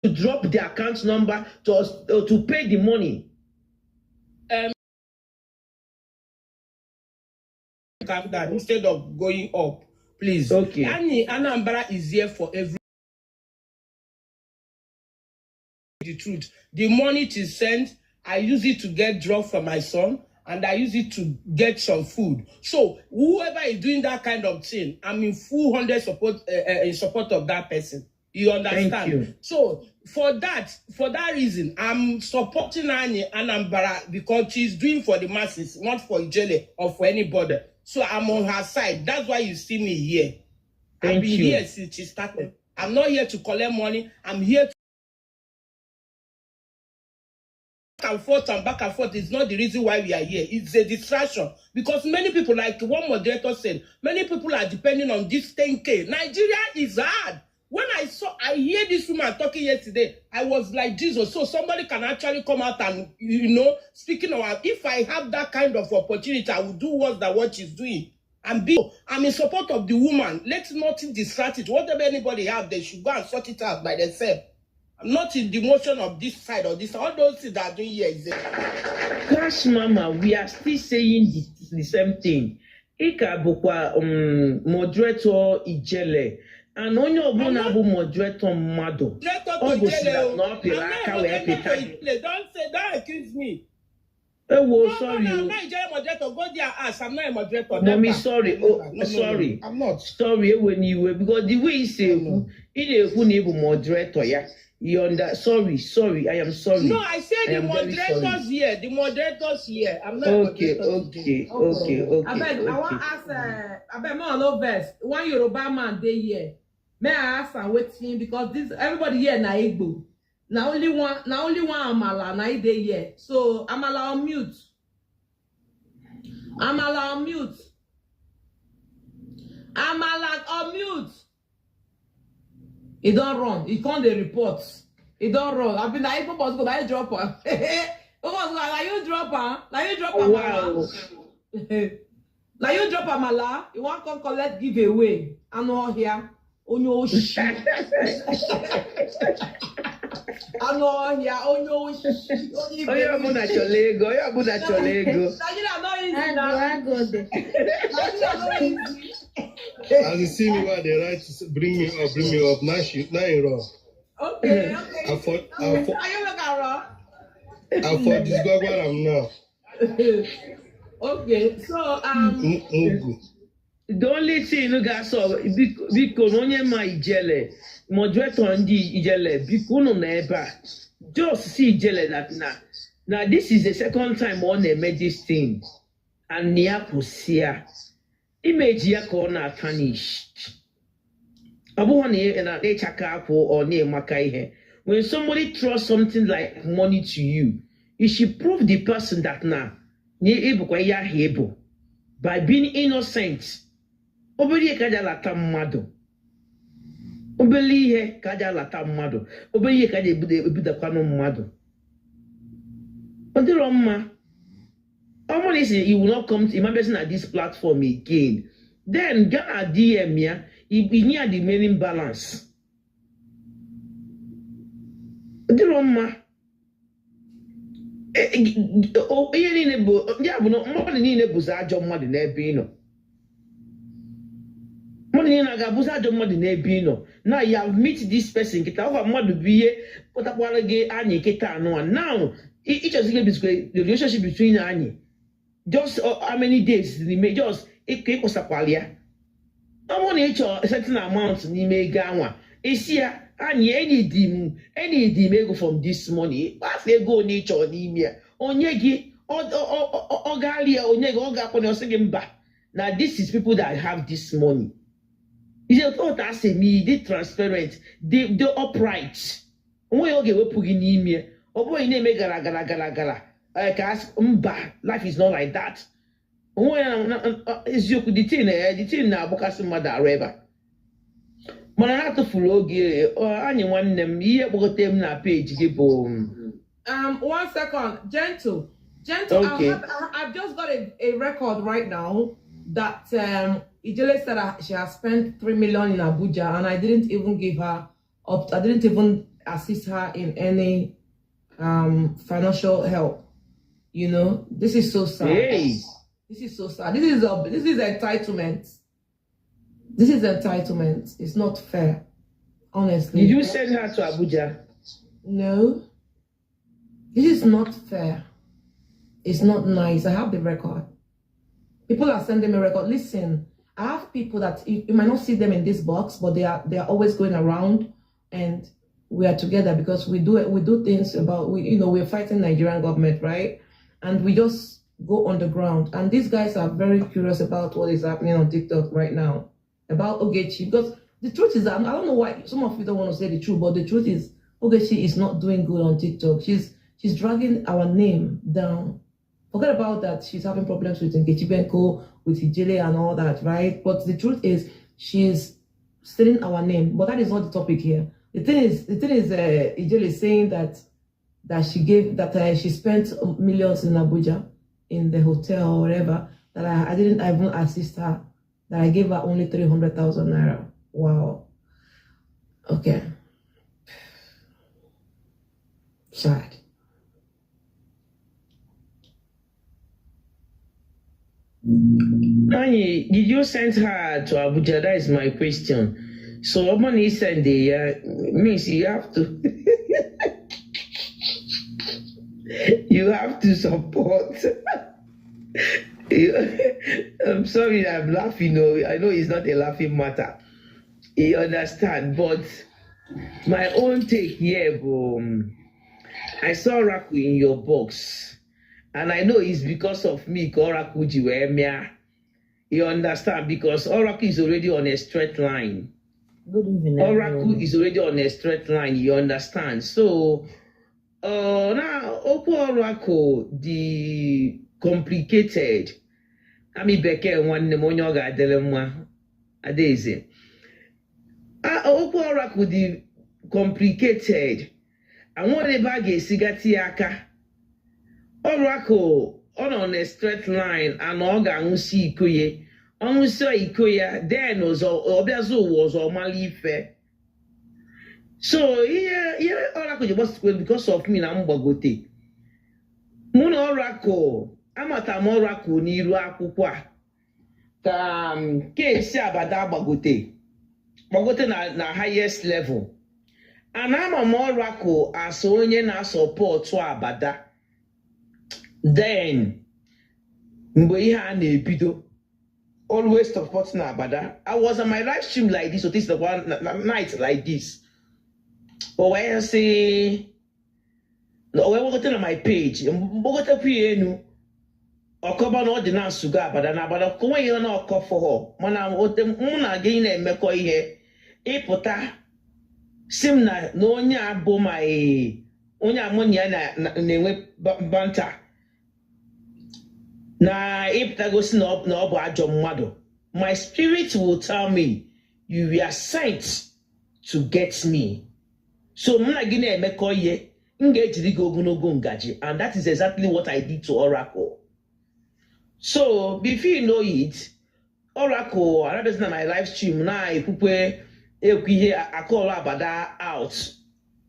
To drop the account number to us to pay the money. Calm down instead of going up, please. Okay. Annie Anambra is here for every. The truth. The money to send, I use it to get drug for my son, and I use it to get some food. So whoever is doing that kind of thing, I'm in full 100 support in support of that person. You understand? Thank you. So for that reason, I'm supporting Annie Anambra because she's doing for the masses, not for Ijele or for anybody. So I'm on her side. That's why you see me here. I've Thank been you. here since she started. I'm not here to collect money. I'm here to and forth and back and forth is not the reason why we are here. It's a distraction because many people, like one moderator said, many people are depending on this 10K. Nigeria is hard. When I hear this woman talking yesterday, I was like, Jesus. So somebody can actually come out and, speaking of, if I have that kind of opportunity, I will do worse than what she's doing. And I'm in support of the woman. Let nothing distract it. Whatever anybody have, they should go and sort it out by themselves. I'm not in the motion of this side or this. All those things that are doing here is Cash Mama, we are still saying the same thing. Ị ka bụkwa moderator Ijele, and onye ọbụla bụ moderator mmadụ, Moderator ọ to gosiri Ijele. na ọ pịrị I'm not aka a wee moderator pịta to gị. Ijele. Don't say, don't accuse me. Ewo, No, no, sorry no, I'm o. not Ijele moderator. Go there and ask. I'm not a moderator. Mommy, Never. sorry, Never. oh, No, no, no. sorry. I'm not. Sorry, ewe n'iwe, because the way ị si ekwu, ị na-ekwu na ị bụ moderator ya. You under, sorry, sorry, I am sorry. No, I said I the am very sorry. moderators here. The moderators here. I'm not a Okay, moderator today. okay, okay, okay, Abeg, I wan okay. ask abeg, more no vex. One Yoruba man dey here. May I ask am wetin, because this everybody here na Igbo. Na only one Amala na he dey here. So Amala on mute. Amala on mute. Amala on mute. He don run. He come dey report. He don run. Abi na Igbo must go, na you drop am. Igbo must go, na you drop am. Na you drop Amala. Wow. Na you drop Amala. You wan come collect giveaway. Anụ ọhịa. Onye oshi. Anụ ọhịa. Onye oshi. Onye Onye ọbụla chọrọ ego, onye ọbụla chọrọ ego. Nigeria no easy na. Agụ agụ dị. Nigeria no easy. As you see me why they write bring me up, now she now you wrong. Okay, okay. I for Are you look around? I for this I'm now. Okay, so Mugu. The only thing ga-asọ biko na onye ma Ijele, moderator ndị Ijele, biko unu nọ ebe a. Just see Ijele that na this is the second time ọ na-eme this thing and ya kwụsị ya. Imeji ya ka ọ na-atanish. Ọ bụghị na ịchaka akwụ ọ na-emaka ihe. When somebody trusts something like money to you, you should prove the person that na ịbụkwa ihe ahụ ịbụ by being innocent. Obere ihe ka aja alata mmadụ. Obere ihe ka aja alata mmadụ. Obere ihe ka aja ebudakwanụ mmadụ. Ọ dịrọ mma. Ọ bụrụ na ị sị you will not come to Imabesi na this platform again, then gaa na DM ya, inye ya the remaining balance. Ọ dịrọ mma. Ihe niile bụ ya bụ na mmadụ niile bụzi ajọ mmadụ n'ebe ị nọ. Mmadụ niile ga-abụzi ajọ mmadụ n'ebe ị nọ. Now you have meet this person kịta, ọkwa mmadụ bụ ihe pụtakwara gị anyị kịta anụ a. Now ịchọzi gị the relationship between anyị just how many days n'ime just ịkwụsakwala ya. Ọ bụrụ na ị chọrọ certain amount n'ime ego anwa, isi ya anyị enyi m ego from this money, afọ ego one ị chọrọ n'ime ya, onye gị ọ ga-alị ya, onye gị ọ ga-akwa na ọ sị gị mba na this is people that have this money. Ije otu asị m dị transparent, dị upright, onweghị ọ ga-ewepụ gị n'ime. Ọ bụghị na-eme gara gara gara gara ka asị mba, life is not like that. Onwe ya eziokwu the thing na-agbakasị mmadụ arụ ebe a. Mana na-atụfuru oge anyị nwanne m ihe kpọgote m na peji gị bụ 1 second, gentle. Okay. I've just got a record right now that Ijele said that she has spent 3 million in Abuja, and I didn't even give her up. I didn't even assist her in any financial help. You know, this is so sad. Hey. This is so sad. This is entitlement. This is entitlement. It's not fair, honestly. Did you send her to Abuja? No. This is not fair. It's not nice. I have the record. People are sending me record. Listen, I have people that you might not see them in this box, but they are always going around, and we are together because we do things about we're fighting Nigerian government, right? And we just go on the ground. And these guys are very curious about what is happening on TikTok right now about Ogechi, because the truth is, I don't know why some of you don't want to say the truth, but the truth is Ogechi is not doing good on TikTok. She's She's dragging our name down. Forget about that. She's having problems with Nkechi Benko, with Ijele and all that, right? But the truth is, she's stealing our name. But that is not the topic here. The thing is, Ijele is saying that she gave that she spent millions in Abuja, in the hotel or whatever. That I didn't even assist her. That I gave her only 300,000 naira. Wow. Okay. Sad. Anyi, did you send her to Abuja? That is my question. So, money send the means you have to support. I'm sorry, I'm laughing. No, I know it's not a laughing matter. You understand? But my own take here, I saw Oracle in your box, and I know it's because of me. Ka Oracle ji wee mịa. You understand? Because Oracle is already on a straight line. Good evening, Oracle everyone. is already on a straight line. You understand? So, now okwu Oracle dị complicated. Ami bekee nwanne m onye ọ ga-adịrị mma, Adaeze. Ah, okwu Oracle dị complicated. Anwere ebe a ga-esi gata ya aka. Oracle ọ nọ na straight line and ọ ga-aṅụsi iko ya. Ọ ṅụsịa iko ya, then ọzọ ọ bịazi ụwa ọzọ ọ mala ife. So ihe ihe Oracle ji gbasikwe because of me na m gbagote. Mụ na Oracle amata m Oracle n'iru akwụkwọ a ka kesi abada gbagote gbagote na highest level. And ama m Oracle as onye na-asọpọtụ abada. Then mgbe ihe a na-ebido, always supporting abada. I was on my live stream like this, so this is the one night like this. O wee sị o wee gbagote na my page, mgbagotekwu ya enu, ọkọba na ọ dị na nsụgo abada na abada ka onwe ihe na ọkọ fọhọ, mana ote mụ na gị na-emekọ ihe ịpụta si m na onye a bụ my onye a mụ na ya na-enwe banta na ịpụtagosi na ọ bụ ajọ mmadụ. My spirit will tell me you were sent to get me. So mụ na gị na-emekọ ihe, m ga-ejiri gị ogologo ngaji, and that is exactly what I did to Oracle. So before you know it, Oracle arabịazi na my live stream na-ekwukwe ekwu ihe akọrọ abada out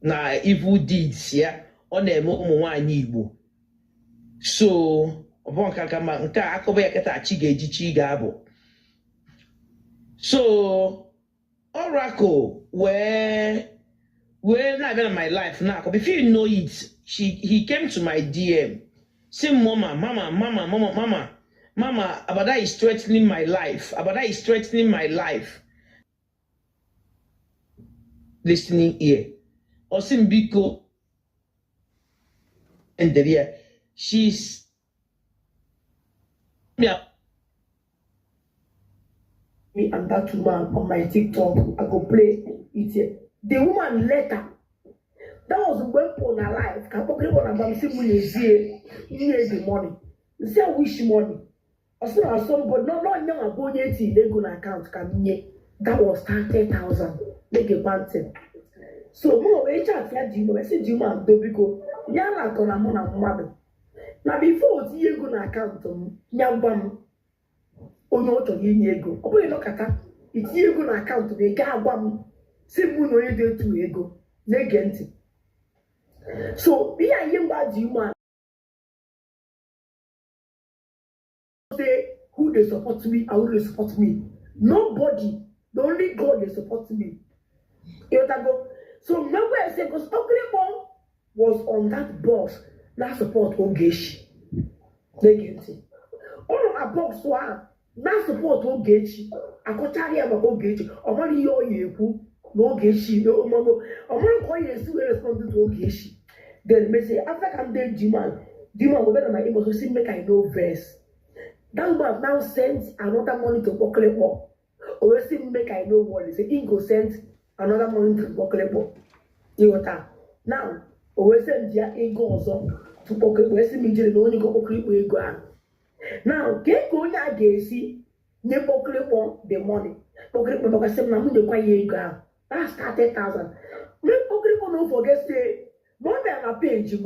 na evil deeds ya ọ na-eme ụmụ nwanyị Igbo. So ọ bụ nke aka ma nke a akọba ya kịta, chi ga-eji chi ga-abụ. So Oracle wee na-abịa na my life na-akọ. Before you know it, he came to my DM, say, "Mama, mama, mama, mama, mama, mama, Abada is threatening my life. Abada is threatening my life." Listening ear. Ọ sị m biko endere ya. She's me. Me and that woman on my TikTok. I go play it here. The woman later, that was when Paul alive. Ka kpọkịrị na gwa m sị m n'ezie nye the money. Nsị a which money? Ọ sị na somebody no no nye nwa bụ onye etiri ego na akaụntụ ka m nye. That was 30,000. Na-egekwa ntị. So mụ wee chat ya dị ime, sị dị ime ndo biko ya na-atọ na mụ na mmadụ. Na before o tinye ego na akaụntụ m, ya gwa m onye ọ chọrọ inye ego. Ọ bụghị nọkata itinye ego na akaụntụ m, ị ga agwa m si mụ na onye dị etu ego. Na-ege ntị. So ihe a ihe mgba dị ume say who dey support me and who dey support me. Nobody. The only God dey support me. Ịghọtago? So remember I say because Okrikpo was on that bus na support Ogechi. Na-ege ntị. Ọ nọ na box ahụ na support Ogechi. Akọchara ya maka Ogechi. Ọ mara ihe ọ ya ekwu na Ogechi. Ọ mara ka ọ ya esi wee respond to Ogechi. Then me say after ka m dey G-man, G-man go beg na my inbox say make I no vex. That woman now sent another money to Okrikpo. O wee sị m make I no worry. Say he go send another money to Okrikpo. Ịghọta? Now O wee send ya ego ọzọ tupu wee sị m ijere na onye go kpọkịrịkpọ ego ahụ. Now, kee ka onye a ga-esi nye kpọkịrịkpọ the money? Kpọkịrịkpọ makasị m na m nyekwa ya ego ahụ. That's 30,000. Make kpọkịrịkpọ no forget say ma ọ bịara na page m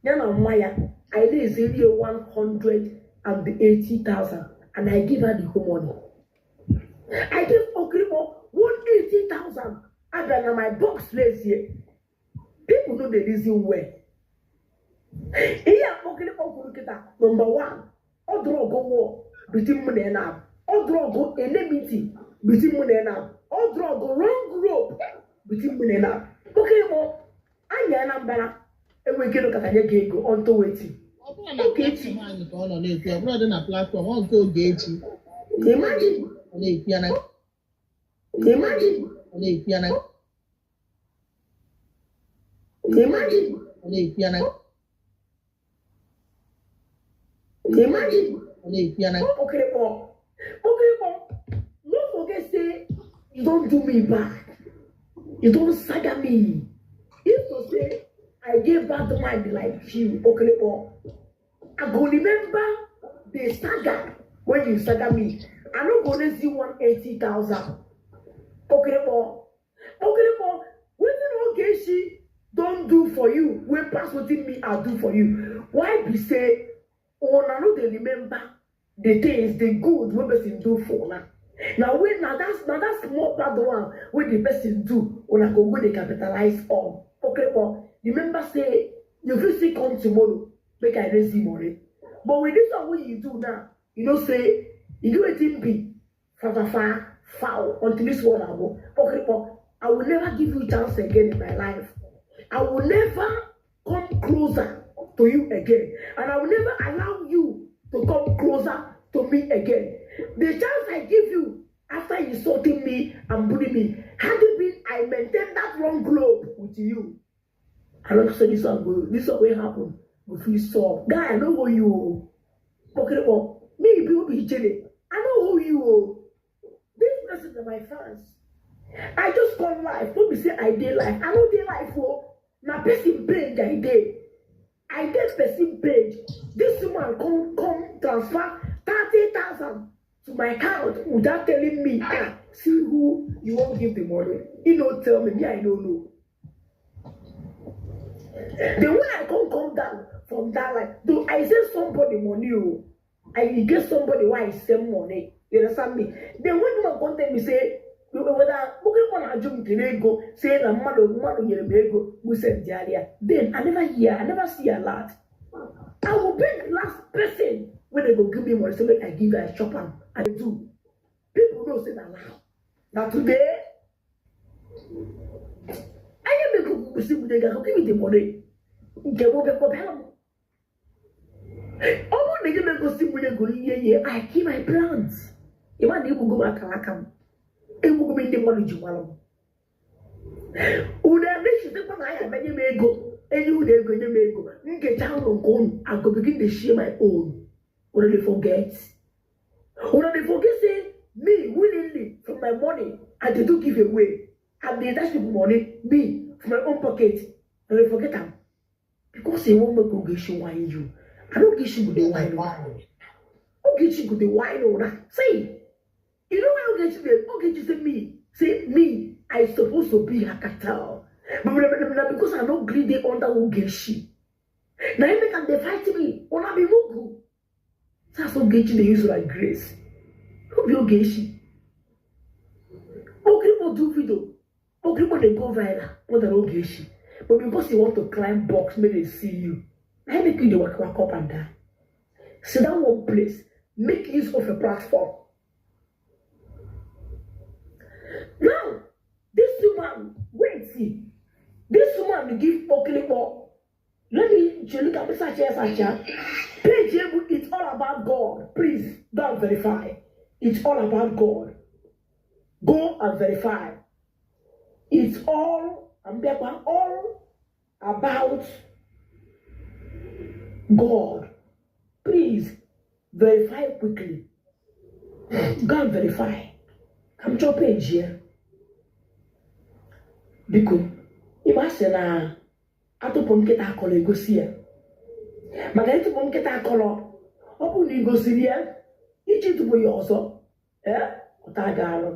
ya na nwa ya, I raise ya 180,000 and I give her the whole money. I give Okribo 180,000. Abịa na my box raise. People know the reason well. Ihe a Okribo kwuru kịta, number one, ọ dụrụ ọgụ war between mụ na ya na ọ dụrụ ọgụ enmity between mụ na ya na ọ dụrụ ọgụ wrong rope between mụ na ya na Okribo anyị Anambra enweghị ike ịnọkọta nye gị ego unto wetin. Ọ bụrụ na platform anyị ka ọ nọ na-ekwu, ọ bụrụ dị na platform ọ nke Ogechi. Imagine. Ọ na-ekwu ya na Imagine. Ọ na-ekwu ya na Imagine. Ọ na-ekwu ya na Imagine. Ọ na-ekwu ya na Okirikpo, Okirikpo, no forget say you don do me bad. You don saga me. If to say I get bad mind like you, Okirikpo, I go remember the saga when you saga me. I no go raise you 180,000. Okirikpo, Okirikpo, wetin Ogechi don do for you wey pass wetin me I do for you? Why be say una no dey remember the things, the good wey person do for una? Na when na that small bad one wey the person do, una go go dey capitalize on. Okirikpo, remember say you fit still come tomorrow make I raise you money. But with this one wey you do now, you know say you do wetin be fa foul until this one agbo. Okirikpo, I will never give you chance again in my life. I will never come closer to you again. And I will never allow you to come closer to me again. The chance I give you after insulting me and bullying me, had it been I maintain that wrong globe with you, I don't say this one go, this one will happen. If you saw, guy, I know who you. Okay, well, me be chilling. I know who you. This person are my fans. I just come live. Don't be say I dey live. I no dey live for na person page I dey. I get person page. This woman come transfer 30,000 to my account without telling me. See who you won't give the money. You no tell me. Me, I don't know. Then when I come down from that line, though I send somebody money, oh, I get somebody why I send money. You understand me? Then when you come tell me say, whether ego say na mmadụ nyere m ego we send the. Then I never hear, I never see a lot. I will be the last person when they go give me money, so make I give I chop am. I do. People don't say that now. Now today, I am go see they go give me the money. Nke mo be ko bịa m. Ọ bụrụ na ị go see go ihe I keep my plans. Ịma na egbugo m akara aka m. Egbugo m ndị mmadụ ji mara m. Unu emechitekwa na anyị abịa nye m ego. Enye unu ego, nye m ego. Nkecha ụlọ nke unu, I go begin to share my own. Unu dey forget. Unu dey forget say me willingly from my money I dey do give away. I dey dash people money, me from my own pocket. Unu dey forget am. Because they won't make Ogechi whine you. I don't Ogechi go dey whine una. Ogechi go dey whine una. See, you know why Ogechi dey? Ogechi say me, I supposed to be her cartel. But because I no gree dey under Ogechi. Now you make am dey fight me. Una be mugu. That's Ogechi dey use like grace. Who be Ogechi? Okirikpo do video. Okirikpo dey go viral more than Ogechi. But because you want to climb box, make they see you. I make you dey waka waka up and down. Sit down one place. Make use of a platform. Now, this woman, wait, see. This woman give Okirikpo. Let me look at the Sacha. Page, it's all about God. Please, don't verify. It's all about God. Go and verify. It's all, all about God. Please, verify quickly. Go and verify. I'm your page here. Because if I say na Atụpụ nkịta akọrọ egosi ya, maka ịtụpụ nkịta akọrọ, ọ bụrụ na ị gosiri ya iji tụpụ ya ọzọ, ee, ọta ga-arụ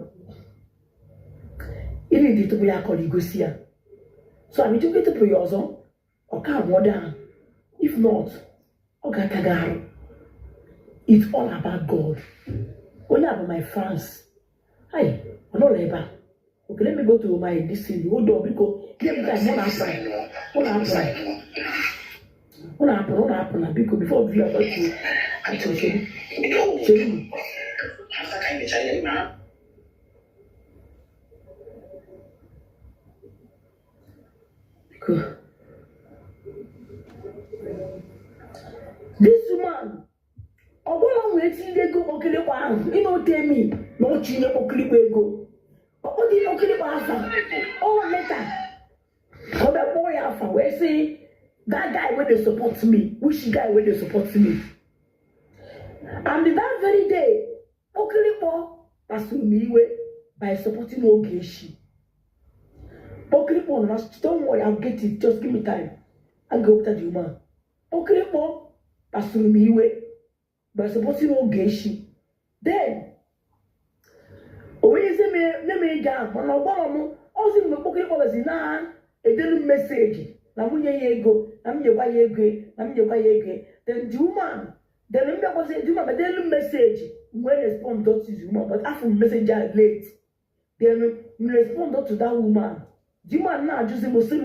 ịnị dị. Tụpụ ya akọrọ igosi ya, so anyị chukwu ịtụpụ ya ọzọ, ọ ka abụọ down. If not, ọ ga-aka gị arụ. It's all about God. Onye a bụ my fans. Hi, ọ nọrọ ebe a. Okay, let me go to my this thing. Hold on, biko. Give me time. Mụ na-apụ, mụ na-apụ, mụ na-apụ, mụ na-apụ na biko, before view about you. Biko, chere, chere m. Biko. This woman, ọ bụla nwere tinye ego okirikpa ahụ, ị na-ote mi na ọ tinye okirikpa ego. Ọ dị okirikpa afa. Ọ later ọ bịa kpọọ ya afa wee sị, "That guy wey dey support me." Which guy wey dey support me? And that very day, okirikpọ kpasuru m iwe by supporting Ogechi. Okirikpọ na, don't worry, I'll get it, just give me time. I'll go after the woman. Okirikpọ kpasuru m iwe by supporting Ogechi. Then onye isi nye m ego ahụ, mana ọ gwara m ozi mgbe okirikpọ bịazi na edelu m message na nwunye ya ego, na m nyekwa ya ego, na m nyekwa ya ego. Then the woman, then m bịakwazi, the woman bedelu m message, m wee respond to the woman, but afọ m message ahụ late. Then m respond to that woman. The woman na-ajụzi m, sị m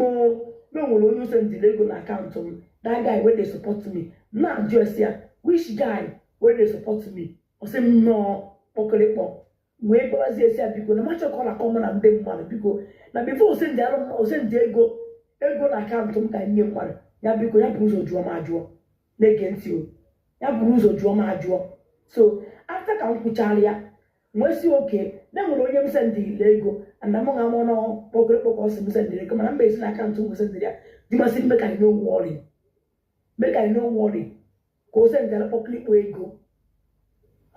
na o nwere onye ose ndịrị ego na account m, that guy wey dey support me. M na-ajụ esi ya, which guy wey dey support me? Ọ sị m nnọọ kpọkịrịkpọ. Wee gbawazie esi ya, biko, na machọ ka ọ na-akọ mụ na ndị mmadụ, biko, na before osendị arụ m, osendị ego na account m ka nye mmadụ ya, biko, ya buru ụzọ jụọ m ajụọ. Na-ege ntị o, ya buru ụzọ jụọ m ajụọ. So after ka m kwụchara ya, nwee sị oke na enwere onye m sendịrị ego, and m ga-ama nọ kpọkịrịkpọ ka ọ sị m sendịrị ego, mana mba esi na account m sendịrị ya. Dịmasị m, make I no worry, make I no worry, ka o sendịrị kpọkịrịkpọ ego.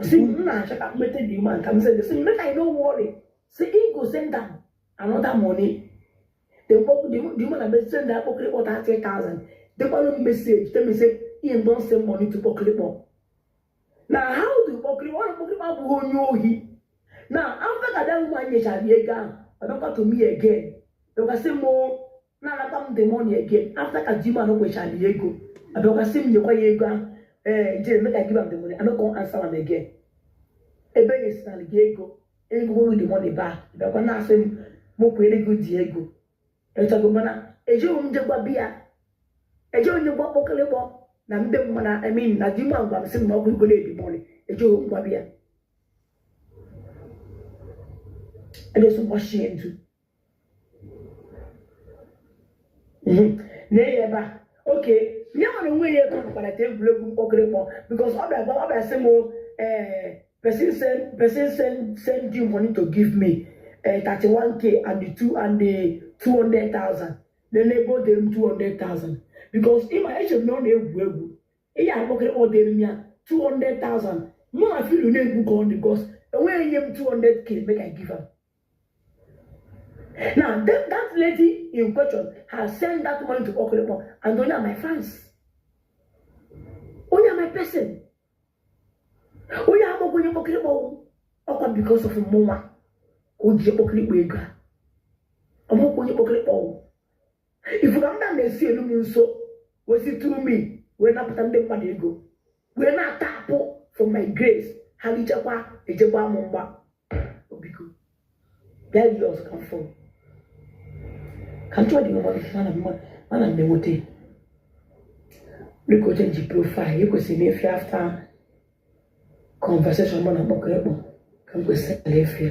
Sị m na-achọ ka m mete the man ka m send. Sị make I no worry, say he go send am another money. The woman abeg send that kpọkịrịkpọ 30,000, dekwanụ m message, tell me say him don send money to kpọkịrịkpọ. Na how do kpọkịrịkpọ ọ na kpọkịrịkpọ abụghị onye ohi? Na after ka that woman nyechara ya ego ahụ, ọ bịakwa to me again, bịakwa sị m na-anata m the money again. After ka the man kwechara ya ego, abịakwa sị m nyekwa ya ego ahụ. Ee, jere make I give am the money. I no come answer am again. Ebe nyesịrị gị ego, ego the money back, bịakwa na-asị m mụ kwere gị dị ego echago. Mana ejighị m jegwa biya, ejighị m jegwa kpọkịrịkpọ na ndị mmadụ, I mean, na di m gwa m sị m na ọgwụ ego na-ebi money. Ejighị m gwa biya, ejesu mgbachie ntu na-eyi ebe a. Oke ya nwere onwe ya ego kparịta egwuregwu mkpọkịrịkpọ, because ọ bịa gwa, ọ bịa sị m, ee, person send you money to give me 31K and the two and the 200,000. Then ebe o dere m 200,000, because ịma eche m na ọ na-egwu egwu ihe akpọkịrịkpọ dere m ya 200,000. Mụ na filu na-egwu ka ọ dị, because enweghị nye m 200K make I give am. Now that lady in question has sent that money to Okirikpo, and only are my fans, only are my person, onye agbakwa onye kpọkịrịkpọ ọkwa because of mụnwa ka o ji kpọkịrịkpọ ego a. Ọmụkwa onye kpọkịrịkpọ ifu ka m na-esi elu m nso wee si through me wee napụta ndị mmadụ ego, wee na-atapụ from my grace. Ha lichakwa, ejekwa m mgba. Biko, bịa rie ọzọ ka m fụrụ ka m chọọ dị mmadụ. Mana m enweta dịka oche ji profile ekwesịrị m efe after conversation mụ na kpọkịrịkpọ ka m kwesịrị efe.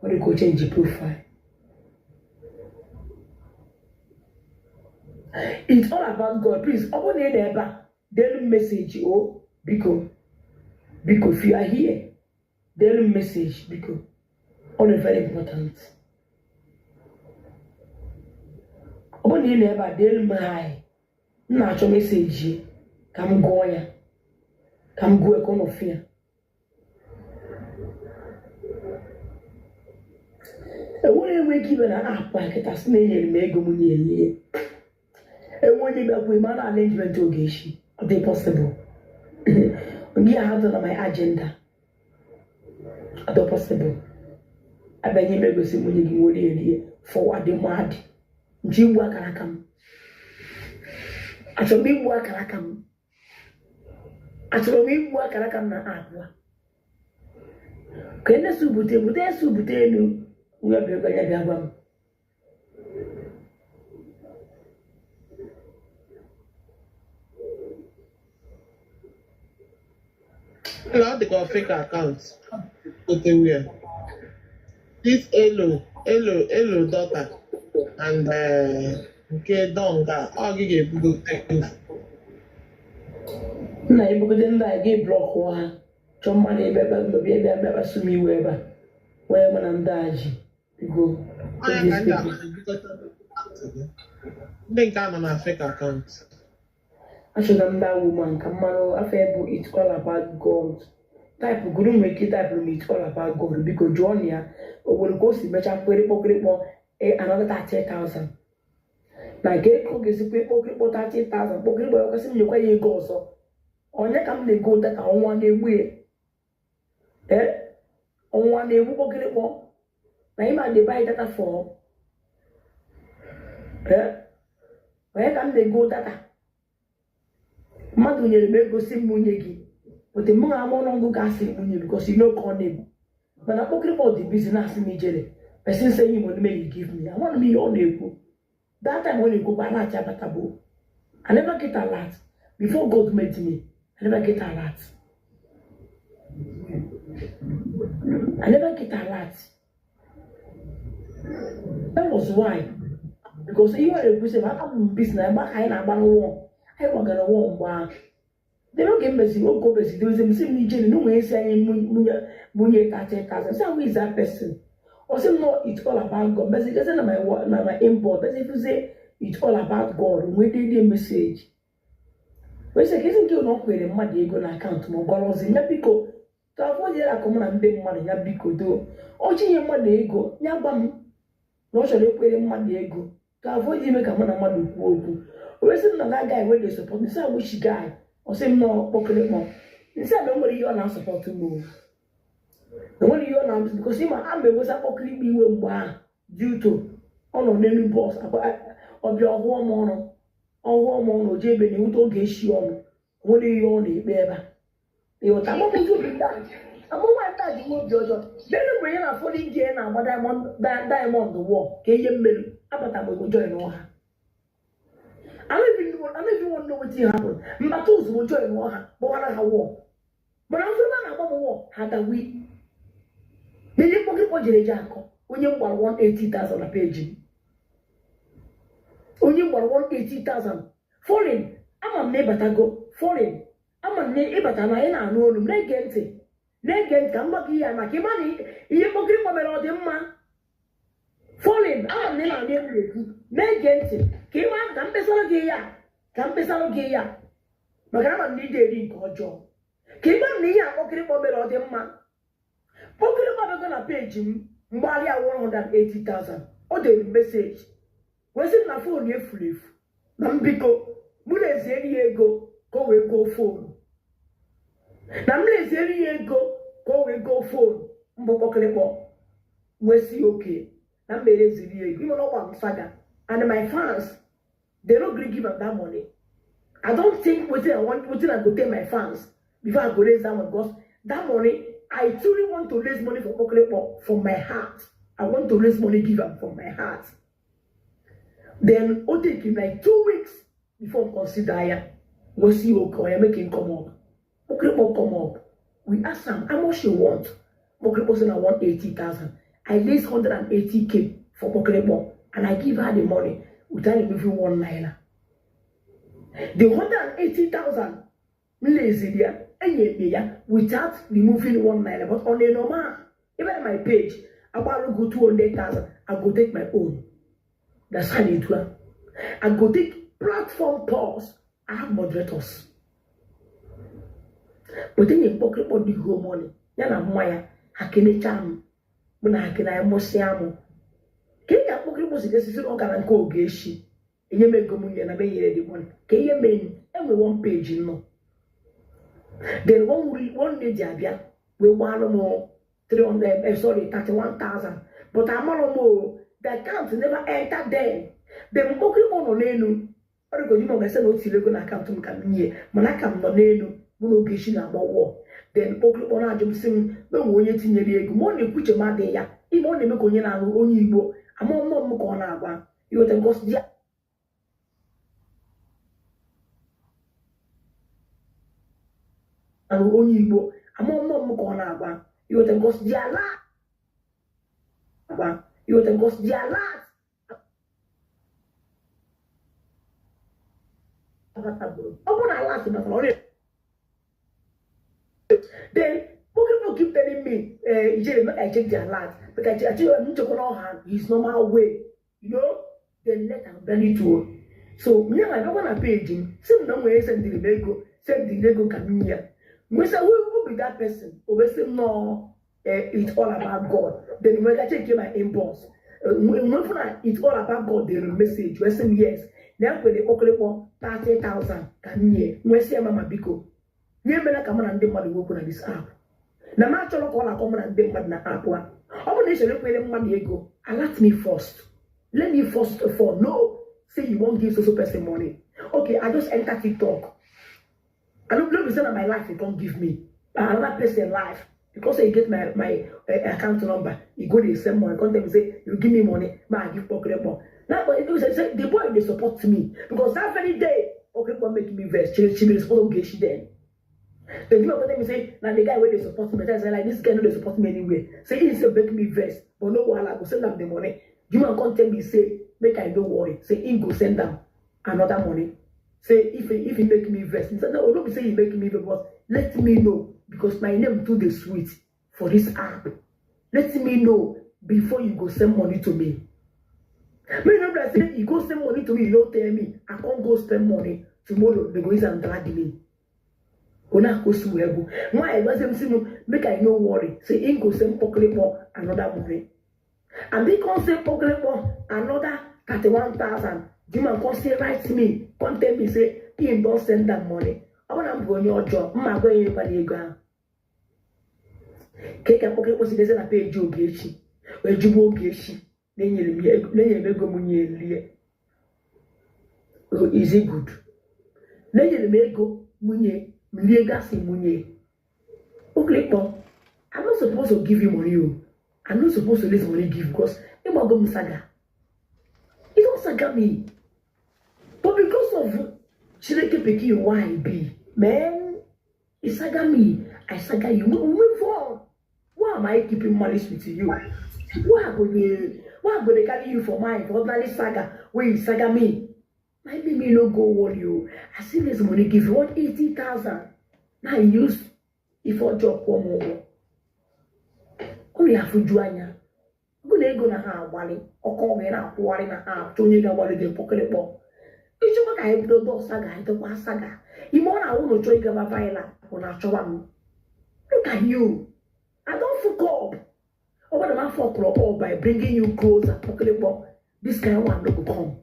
Ọ dị ka oche ji profile. It's all about God. Please, ọ bụrụ na ị nọ ebe a, delu m message o, biko, biko. If you are here, delu m message, biko. Ọ dị very important. Ọ bụrụ na ị nọ ebe a, delu m hi. M na-achọ message ka m gụọ ya, ka m gụọ ka ọ nọ fụ ya. Enwere enwe ike ibe na app a kịta sị na enyere m ego m nye elie. Onye bịakwa ime na arrangement Ogechi, ọ dị possible? Onye ha dị na my agenda, ọ dị possible? Abịanye m egosi nwunye gị nwere erie forward mad nji igbu akara aka m. Achọrọ m igbu akara aka m. Achọrọ m igbu akara aka m na abụọ ka ndị si bute bute esi bute elu nwa bịa gwa ya, bịa gwa m. Hello, ọ dịka fake account. Gotewu ya. This Elo, Elo, Elo daughter and nke Donga, ọ gị ga-ebugote. Nna, ebugide ndị a ga block ha, chọọ mmadụ ebe ebe ebe ebe ebe kpasu m iwe ebe a wee mụ na ndị a ji biko. Ọ ya ka ndị a ebukọta gị. Ndị nke a nọ na fake account. Achọga m that woman ka mmanụ afọ bụ "It's all about God". Type gụrụ nwere ike type m "It's all about God". Biko jụọ na ya obodo ka o si mechaa kpịrịkpọ kpịrịkpọ another 30,000 na nke ka ọ ga-esi kpịrịkpọ kpịrịkpọ 30,000 kpọkịrịkpọ ya kwesị m nyekwa ya ego ọzọ. Onye ka m na-ego data ọnwa na-egbu ya, ee, ọnwa na-egbu kpọkịrịkpọ na ịma dey buy data for, ee, onye ka m na-ego data? Mmadụ nyere m ego si m nwunye gị, but mụ na ama ọnụọgụ ga-asị nwunye because you no call name. Mana kpọkịrịkpọ dị busy na-asị m ijere person say him money may you give me. Amara m ihe ọ na-ekwu that time. Ọ na-ekwukwa alert abatabo. I never get alert before God met me. I never get alert. I never get alert. That was why, because ihe ọ na-ekwu sị aka m busy na mgbe anyị na-agba n'ụwọ, anyị gbagara ụwọ mgbe ahụ. Then oge mmezi, oge o mezi dozie m, sị m n'ijeri na ụmụ esi anyị nwunye 30,000. Sị, who is that person? Ọ sị m no, "It's all about God." Mezi gezi na my na my inbox, mezi fụzie "It's all about God" nwee dede message wee sị ka ezi nke na ọ kwere mmadụ ego na account ma ọ gwara ozi ya. Biko tụafọ jere akụ m na ndị mmadụ ya. Biko doo ọchị nye mmadụ ego ya, gwa m na ọ chọrọ ekwere mmadụ ego ka afọ ji ime ka mụ na mmadụ kwuo okwu. O wee sị m na that guy wey dey support me. Sị, which guy? Ọ sị m na kpọkịrịkpọ. Nsị a na o nwere ihe ọ na-asupport m, o na nwere ihe ọ na, because ịma a ma ewesa kpọkịrịkpọ iwe mgbe ahụ due to ọ nọ n'elu bus ọbịa ọhụọ m ọrụ, ọhụọ m ọrụ oje ebe na-ewute oge eshi ọnụ. Nwere ihe ọ na-ekpe ebe a, ịghọta? Amụmụzi obi ndị a, amụma ndị a ji nwe obi ọjọọ. Lelu mgbe ya na ụfọdụ ndị ya na-agba diamond diamond wọ ka ihe mmeri abata m ego join ha. I don't even want to know wetin happen. Mbata ozugbo join ha, gbawara ha wọ, mana afọ ebe a na-agba m wọ ha dawi n'ile mkpọkịrịkpọ jere eje akọ onye m gbara 180,000 na peji m, onye m gbara 180,000 foreign. Ama m na ịbatago foreign, ama m na ịbata na anyị na-anụ olu m. Na-ege ntị, na-ege ntị ka m gwa gị ihe a maka ịma na ihe mkpọkịrịkpọ mere ọ dị mma foreign. Ama m na ị na-anụ egwu ekwu. Na-ege ntị ka ị mara ka m kpesara gị ya, ka m kpesara gị ya, maka na ama m na ị ga-eri nke ọjọọ. Ka ị mara na ihe akpọkịrịkpọ mere ọ dị mma. Kpọkịrịkpọ abịago na peji m mgbalị a 180,000. O dere message wee sị m na phone efuru efu, na m biko mụ na-ezieri ya ego ka o wee goo phone, na m na-ezieri ya ego ka o wee goo phone mbụ. Kpọkịrịkpọ wee sị oke na m mere eziri ya ego. Ime na ọgba m saga and my fans, they no gree give am that money. I don't think wetin I want, wetin I go tell my fans before I go raise that money, because that money, I truly want to raise money for Kpọkịrịkpọ from my heart. I want to raise money, give am from my heart. Then o take him like 2 weeks before I consider ya. We see, okay, oya make him come up. Kpọkịrịkpọ come up. We ask am how much you want. Kpọkịrịkpọ say na 180,000. I raise 180K for Kpọkịrịkpọ and I give her the money without removing ₦1. The 180,000 m leziri ya, enyere ya without removing ₦1. But on a normal, even on my page, agbalugo 200,000, I go take my own. That's how they do am. I go take platform pause. I have moderators. But then you kpọkịrịkpọ the whole money ya na nwa ya, ha kenecha m, mụ na ha kene anyị mụsịa mụ ka ị ga-akpọkịrịkpọ si gesisi na ọ gara nke Ogechi. Enye m ego m nye na m enyere the money. Ka ihe mee enwe one page nọ. Then one lady abịa wee gbalụ m 300, sorry, 31,000. But amarọ m o, the account never enter there. Then mkpọkịrịkpọ nọ n'elu. Ọ dịka ojima ga-ese na o tiri ego na akaụntụ m ka m nye, mana aka m nọ n'elu mụ na Ogechi na-agba wọọ. Then mkpọkịrịkpọ na-ajụ m sị m na onwe onye tinyere ego ma ọ na-ekwu uche m adịghị ya ime ọ na-eme ka onye na-aṅụ onye Igbo ama mmụọ m ka ọ na-agwa iweta ngosi di aṅụ onye Igbo ama mmụọ m ka ọ na-agwa iweta ngosi di ala agwa iweta ngosi di ala ọ bụrụ na ala batara ọ. Then people keep telling me, Ijele, make I check their alert. But I check his normal way, you know. Then let am belly to. So me and my brother page him. Send no way send the ego, send the ego come here. We say who be that person? We say no, it's all about God. Then when I check my inbox, when it's all about God, the message. We say yes. Now when they open 30,000 come here. We say mama biko. Nye mere ka mụ na ndị mmadụ nwekwu na this app. Na m achọrọ ka ọ na-akọ mụ na ndị mmadụ na app a. Ọ bụrụ na ị chọrọ ikwere mmadụ ego, alert me first. Let me first of all know say you won't give so so person money. Okay, I just enter TikTok. I don't be saying that my life you can't give me. Another person life. Because you get my account number, you go to send money. Come tell me say you give me money, ma I give Pokrebo. Now but it say the boy they support me because that very day Pokrebo make me vex. She be supposed to get she then. The people tell me say, now the guy where they support me, I say like this guy no they support me anyway. Say he say make me vex, but no while I go send them the money. The man come tell me say make I don't worry. Say he go send them another money. Say if he make me vex, he say no, don't be say he make me vex, but let me know because my name too the sweet for this app. Let me know before you go send money to me. Me no be say you go send money to me, you don't tell me I can't go spend money tomorrow. They go use and drag me. Ona kosu ego. Why was him say make I no worry. Say him go send Pokrebo another money. And they come say Pokrebo another 31,000. The man come say write me. Come tell me say him don't send that money. I want to go your job. Ma go ebe ego. Keke Pokrebo si dey na page Ogechi. We jubo Ogechi. Na enyere m ego m nye lie. Is it good? Na enyere m ego munye. I'm not supposed to give you money. I'm not supposed to let money give because you go saga. You don't saga me. But because of Chineke Peki why be man, you saga me. I saga you. We move on. Why am I keeping malice with you? Why go they carry you for mine? For ordinary saga where you saga me? My baby no go worry you. I see this money give you 180,000. Now you use if for job one more. Only have to join. Go na ego na ha agbali. Oko na akwari na ha chonye ga wale de pokelebo. Ichukwa ka ebido do saga itokwa saga. Imo na wo no choi ga ba na chowa m. Look at you. I don't fuck up. Oba na fuck up by bringing you closer pokelebo. This kind of one no go come.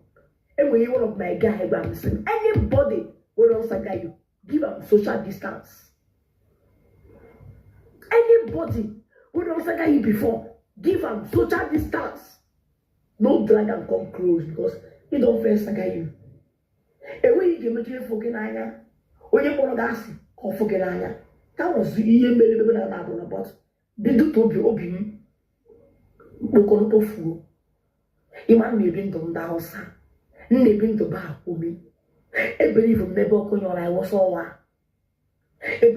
Anyway, one of my guys, I'm saying, anybody who don't saga you, give them social distance. Anybody who don't saga you before, give them social distance. No drag and come close because you don't first saga you. And when you get to fucking anya, when you want to ask, call fucking anya. That was the year but they do to be obi. Iman may bring them down. They bring the back for me. I believe him never I was all one. I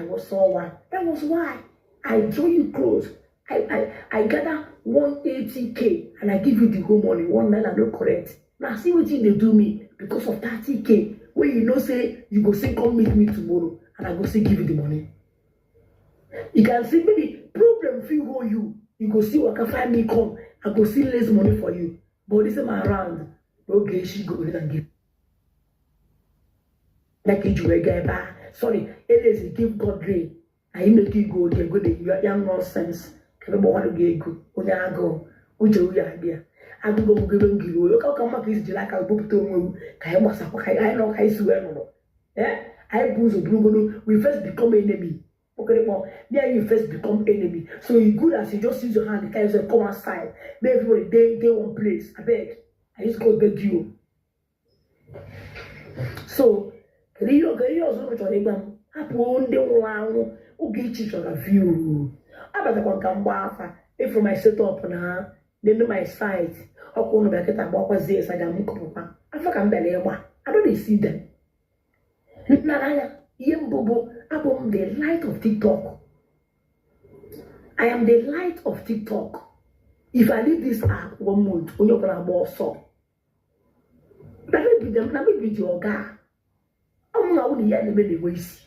was all one. That was why I draw you close. I gather 180K and I give you the whole money. 19 no correct. Now see what they do me because of 30K. When you know say you go say come meet me tomorrow and I go say give you the money. You can see maybe problem feel go you. You go see what can find me come. I go see less money for you. But this time around. Okay, she go ahead and give. Like you guy back. Sorry, it is give God grace. I make you go there, go there. You are young nonsense. Can you want to go? Only I go. Uche we are here. Agụgụ ogugo ebe ngiri oyi ụka ụka mma ka isi jiri aka bupụta onwe m ka anyị gbasakwa ka anyị nọ ka anyị si wee nọrọ. Eh, anyị bụ ụzọ burugodo, we first become enemy. Okerikpọ, me and you first become enemy, so e good as you just use your hand carry yourself come outside, make everybody dey one place. Abeg, I use God beg you. So kedu ihe ọzọ unu chọrọ ịgwa m? Hapụ ndị nwụrụ anwụ. Ogechi chọrọ view. Abatakwa nka mgba afa ifuru my setup na nenu my site. Ọkwa unu bịa kịta gbakwazie saga m kọpụkwa afọ ka m bịara ịgba. I no dey see them nna anya. Ihe mbụ bụ abụ m the light of TikTok. I am the light of TikTok. If I leave this app one month, onye ọbụla agba ọsọ. Na maybe the oga ọmụ na nwunye ya na-eme na-enwe isi,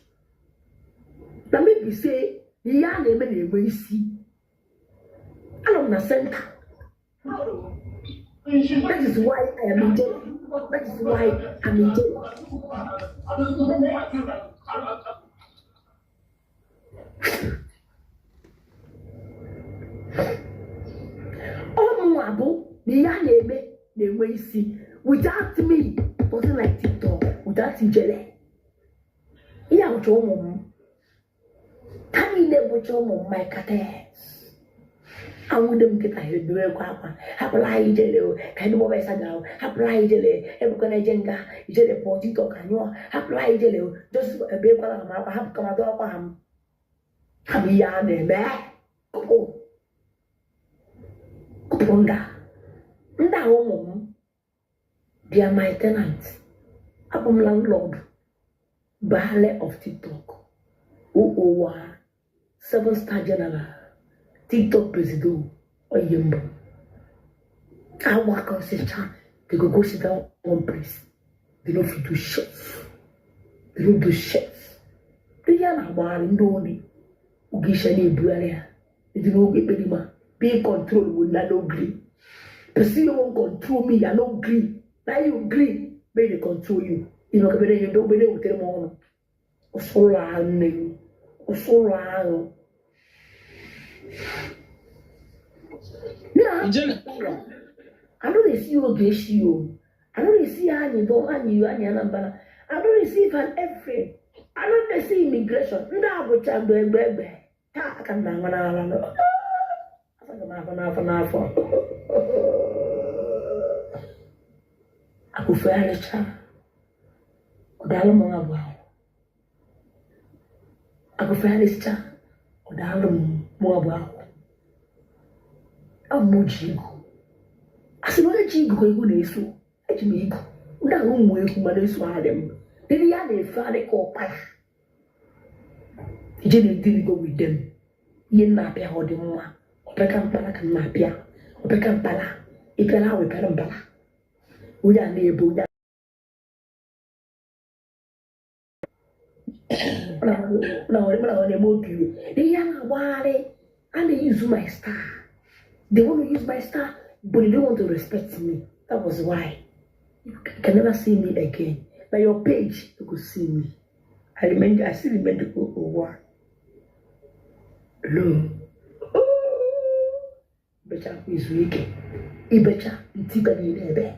na maybe say ihe a na-eme na-enwe isi. Anọ m na center. That is why I am in jail. That is why I'm in jail. Ọmụnwa bụ na ihe a na-eme na-enwe isi. Without me, nothing like TikTok. Without Ijele, ihe a bụcha ụmụ m, ha niile bụcha ụmụ m, my cartels. Anwụde m nkịta, ha ebewekwa akwa, "Hapụla anyị Ijele o, ka anyị gbọba ịsaga o. Hapụla anyị Ijele, ebukwana eje nga Ijele pụọ, TikTok anyụọ. Hapụla anyị Ijele o." Just ebekwala ha m akwa, hapụ ka ma dọrọkwa ha m. Ha bụ ihe a na-eme. Kụpụ kụpụ ndị a ụmụ m. They are my tenants. Abụ m landlord, baale of TikTok, OOwa, seven star general, TikTok presido. Oye mbụ agbakọsịcha, they go go sit down one place. They no fit do shit. They no do shit. Ndị ya na-agbagharị, ndị ori oge ishe na-ebugharị ya ndị n'oge ekperima be control will na no gree. Person wey wan control me, I no gree. Na you gree make they control you. Ịnọkebere ihe ndị obere ewutere m ọnụ ụsụ ụlọ ahụ, nne gị ụsụ ụlọ ahụ. Yeah. I no dey see Ogechi o. I no dey see anyị do anyị anyị Anambra. I no dey see Van Ephraim. I no dey see immigration. Ndị a bụcha egbe egbe egbe. Taa aka m na-aṅụ n'ala nọ. Afọ m afọ n'afọ n'afọ. Akụfegharịcha. Ọ daalụ m nwa bụ ahụ. Akụfegharịcha. Ọ daalụ m nwa bụ ahụ. Ọ mụ ji igu. A sị na onye ji igu ka egwu na-eso. Eji m igu. Ndị ahụ ụmụ egwu ma na-esogharị m. Ndị ya na-efegharị ka ụkpara. Ije na-edirigo with them. Ihe m na-apịa ha ọ dị mma. Opeka mkpala ka m na-apịa. Opeka mkpala. Ịpịara ahụ ịpịara mbala. Onye a na-ebe onye a na na-eme obi iwe. Ihe a na-agbagharị, a na-use my star. They want to use my star, but they don't want to respect me. That was why. You can never see me again. Now your page, you could see me. I remember, I still remember Owa. Hello. Ibecha izu ike. Ibecha ntiba niile ebe.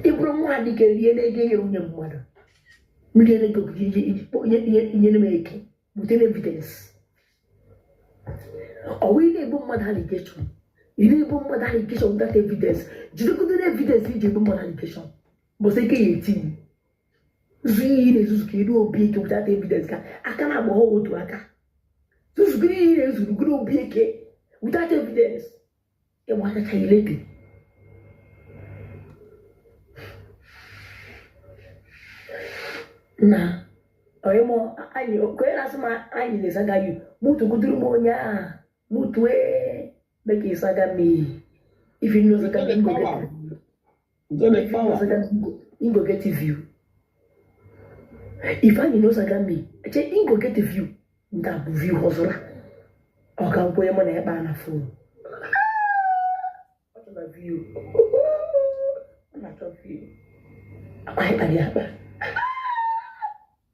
Ị bụrụ nwa dike rie n'ego enye nwunye mmadụ. Mmiri ego iji nyere m eke. Butere evidence. Ọ wụ ị na-ebu mmadụ allegation. Ị na-ebu mmadụ allegation without evidence. Jidegodoro evidence iji ebu mmadụ allegation. Mbọsị eke ya eti gị. Zuzu ihe ị na-ezuzu ka iru obi eke without evidence ka aka na-agba ha otu aka. Zuzugoro ihe ị na-ezuru goro obi eke without evidence. Ịgba aka ilete. Na onye mụ anyị ka onye na-asị m anyị na-esaga you mutugodoro m onye ahụ mutue make you saga me. If you no saga me, you go get Ijele if you no power. saga me, you go get view. If anyị no saga me, eche you go get view. Nke a bụ view họzụla ọ ka nkwenye mụ na ya kpaa na phone. Ọ chọrọ view, ọ na-achọ view. Akwa anyị kpara ya akpa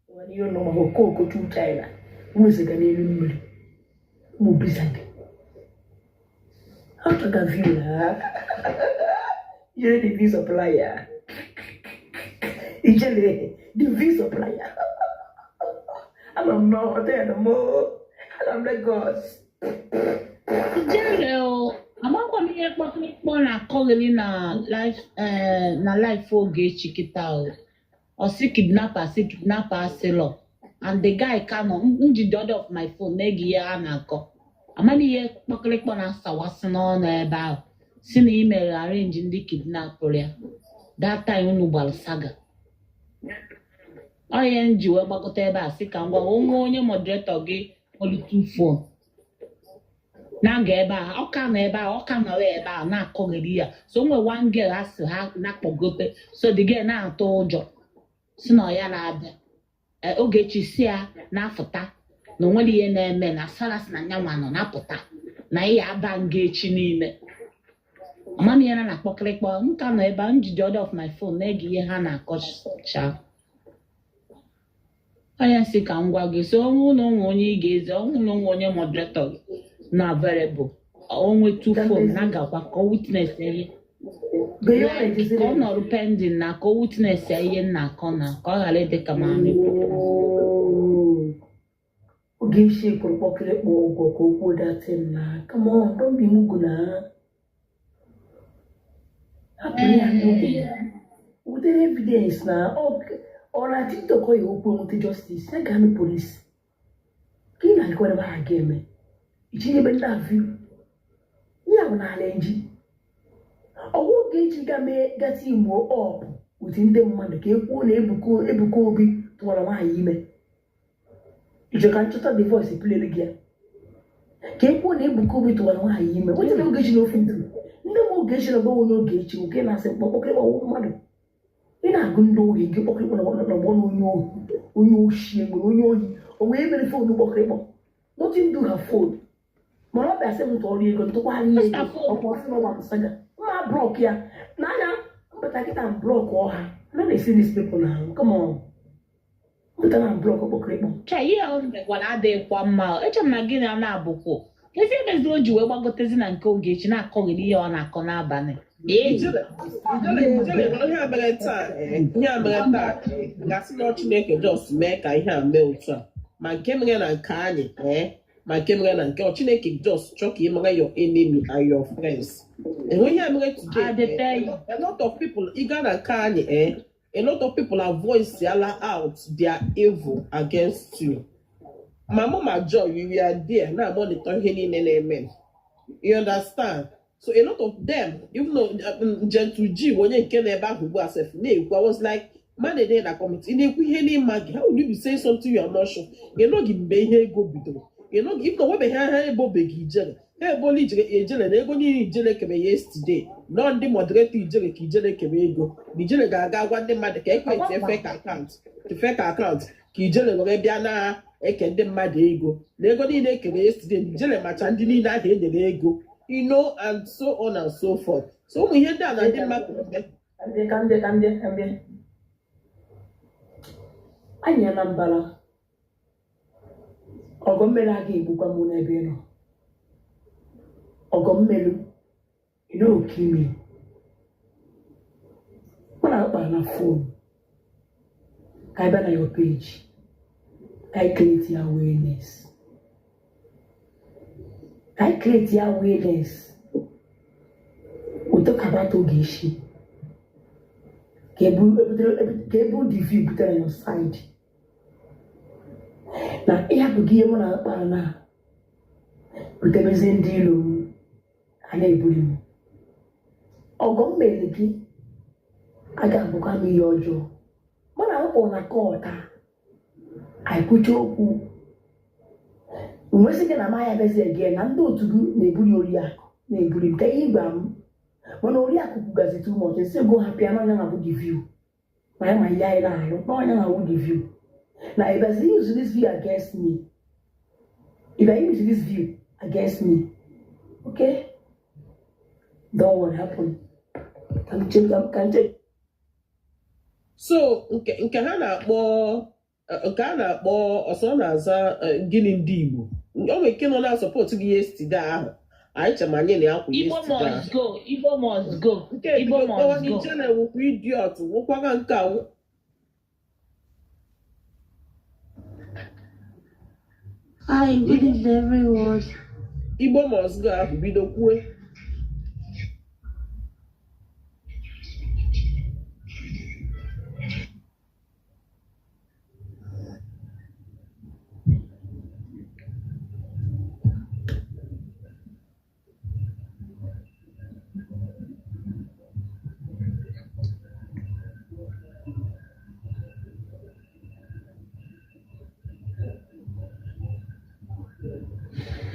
nwere ihe nọ ma okooko chu China nwezega n'elu mmiri ụmụ bizadị. Ọ chọga view na Ijele the view supplier. Ijele the view supplier. Anọ m n'hotel m, anọ m Lagos. Ijele o, amakwa m ihe kpọkịrịkpọ na-akọghịrị na live na live Ogechi kịta o. Ọ sị kidnapper, sị kidnapper asịlọ. And the guy ka nọ m ji the other of my phone na-ege ihe a na-akọ. Ama m ihe kpọkịrịkpọ na-asawasị n'ọnụ ebe ahụ. Si na ị mere arrange ndị kidnapụrụ ya. That time unu gbara saga. Ọ ihe m ji wee gbakọta ebe a sị ka m gwa onwe onye moderator gị nwere two phone na-aga ebe a, ọ ka nọ ebe a, ọ ka nọrọ ebe a na-akọghịrị ya. So o nwere one girl ha si ha na-akpọgote, so the girl na-atụ ụjọ si na ọ ya na-abịa. Ogechi si ya na-afụta na onwere ihe na-eme na Sara si na nyanwa nọ na-apụta na ihe aba nga echi niile. Ama m ihe na na-akpọkịrịkpọ. M ka nọ ebe a, m ji the other of my phone na-ege ihe ha na-akọcha. Onye si ka m gwa gị, so ọnwụ na onwe onye ị ga-eze, ọnwụ na onwe onye moderator gị na available, onwe two phone na-agakwa ka ọ witness ihe, like ka ọ nọrọ pending na ka ọ witness ya ihe m na-akọ, na ka ọ ghara ịdị ka ma Ogechi kwụrụ kpọkịrịkpọ ụgwọ ka o kwuo that thing na. Come on, don't be mugu na. Hapụ ya n'oge ya. Wetere evidence na ọ na TikTok ọ ya okwu enweta justice ya ga-amị polisi. Ka ị na-akọ ebe ha ga-eme. Itinye ebe ndị a view. Ihe a bụ n'ala nji. Ọgwụ Ogechi ga mee gata igbo up with ndị mmadụ ka e kwuo na Ebuka Obi tụwara nwaanyị ime. Iche ka nchọta the voice play gị ya. Ka e kwuo na Ebuka Obi tụwara nwaanyị ime. Wetin na Ogechi na ofe ntụ. Ndị ma Ogechi na ọgbọ onye Ogechi nke na-asị mkpọkịrịkpọ mmadụ. Ị na-agụ ndị ohi gị kpọkịrịkpọ na ọgbọ na onye ohi, onye oshi nwere onye ohi o wee mere phone kpọkịrịkpọ. Nothing do her phone. Mana ọ bịa sị m tụọrọ ego, ntụkwara ya ego, ọkwa ọsị na ọgba saga mma block ya n'anya mpụta kịta m block ọha. I no dey see these people now. Come on, mpụta na block kpọkịrịkpọ. Cha, ihe ọ mekwara adịghịkwa mma. Eche m na gị na na-abụkwu ezi emeziri o ji wee gbagotezi na nke Ogechi na-akọghịrị ihe ọ na-akọ n'abalị. Ee. Ijele, Ijele, Ijele, ihe a mere taa, ihe a mere taa, gasị na Chineke just mee ka ihe a mee otu a. Ma nke mere na nke anyị, ma nke mere na nke ọ Chineke just chọọ ka ị mara your enemy and your friends. Enwe ihe a mere today, I dey tell you. A lot of people, ị gaa na nke anyị, a lot of people have voiced out their evil against you. Ma mụ ma Joy, we were there na monitor ihe niile na-eme. You understand? So a lot of them, even though Gentle G, onye nke na ebe ahụ ugbu a sef na-ekwu, I was like, man ede na comment, ị na-ekwu ihe n'ịma gị, how will you be saying something you are not sure? Ị nọghị mgbe ihe ego bidoro. Ị nọghị, if na onwebeghị ha ebobeghị Ijele. Ha ebola Ijele, Ijele na ego niile Ijele kere yesterday. Nọ ndị moderator Ijele ka Ijele kere ego. Na Ijele ga-aga gwa ndị mmadụ ka ekwentị fake account, fake account, ka Ijele were bịa na-eke ndị mmadụ ego. Na ego niile ekere yesterday, na Ijele macha ndị niile ahụ enyere ego, and so on and so forth. So ụmụ ihe ndị a na ndị mmadụ na-eme. Ka m bịa, ka m bịa, ka m bịa, ka m bịa. Anyị Anambra, ọgọ mmiri a ga-egbukwa m n'ebe ị nọ. Ọgọ mmiri, you no go kill me. Mụ na akpa na phone ka anyị bịa na your page ka anyị create awareness, ka anyị create awareness. We talk about Ogechi ka ebu the view butere your side na ịhapụ gị ihe mụ na akpara na butebezie ndị ilo m a na-ebuli m. Ọgọ m mere gị a ga-abụkwa m ihe ọjọọ. Mụ na m kpọrọ na court a, anyị kwucha okwu, nwesị gị na m aya bịazi again na ndị otu gị na-ebuli Oriakụ na-ebuli m ka ihe ịgwa m. Mana Oriakụ kwugazi too much, esi go hapụ ya n'ọnya na bụ the view na ya ma ihe anyị na-alụ n'ọnya na bụ the view na ị bịazi use this view against me. If I use this view against me, okay, don't worry, happen. Ka m check, ka m check. So nke ha na-akpọ nke a na-akpọ ọsọ na-aza gịnị ndị Igbo, o nwere nke nọ na-asupport gị yesterday ahụ. Anyị che ma anyị na ya kwụ Igbo yesterday. must go. Igbo must go. Nke Igbo bido kpọwa must go. Ijele wụkwa idiot, wụkwaga nke a Hi, good evening, everyone. Igbo must go ahụ bido kwue.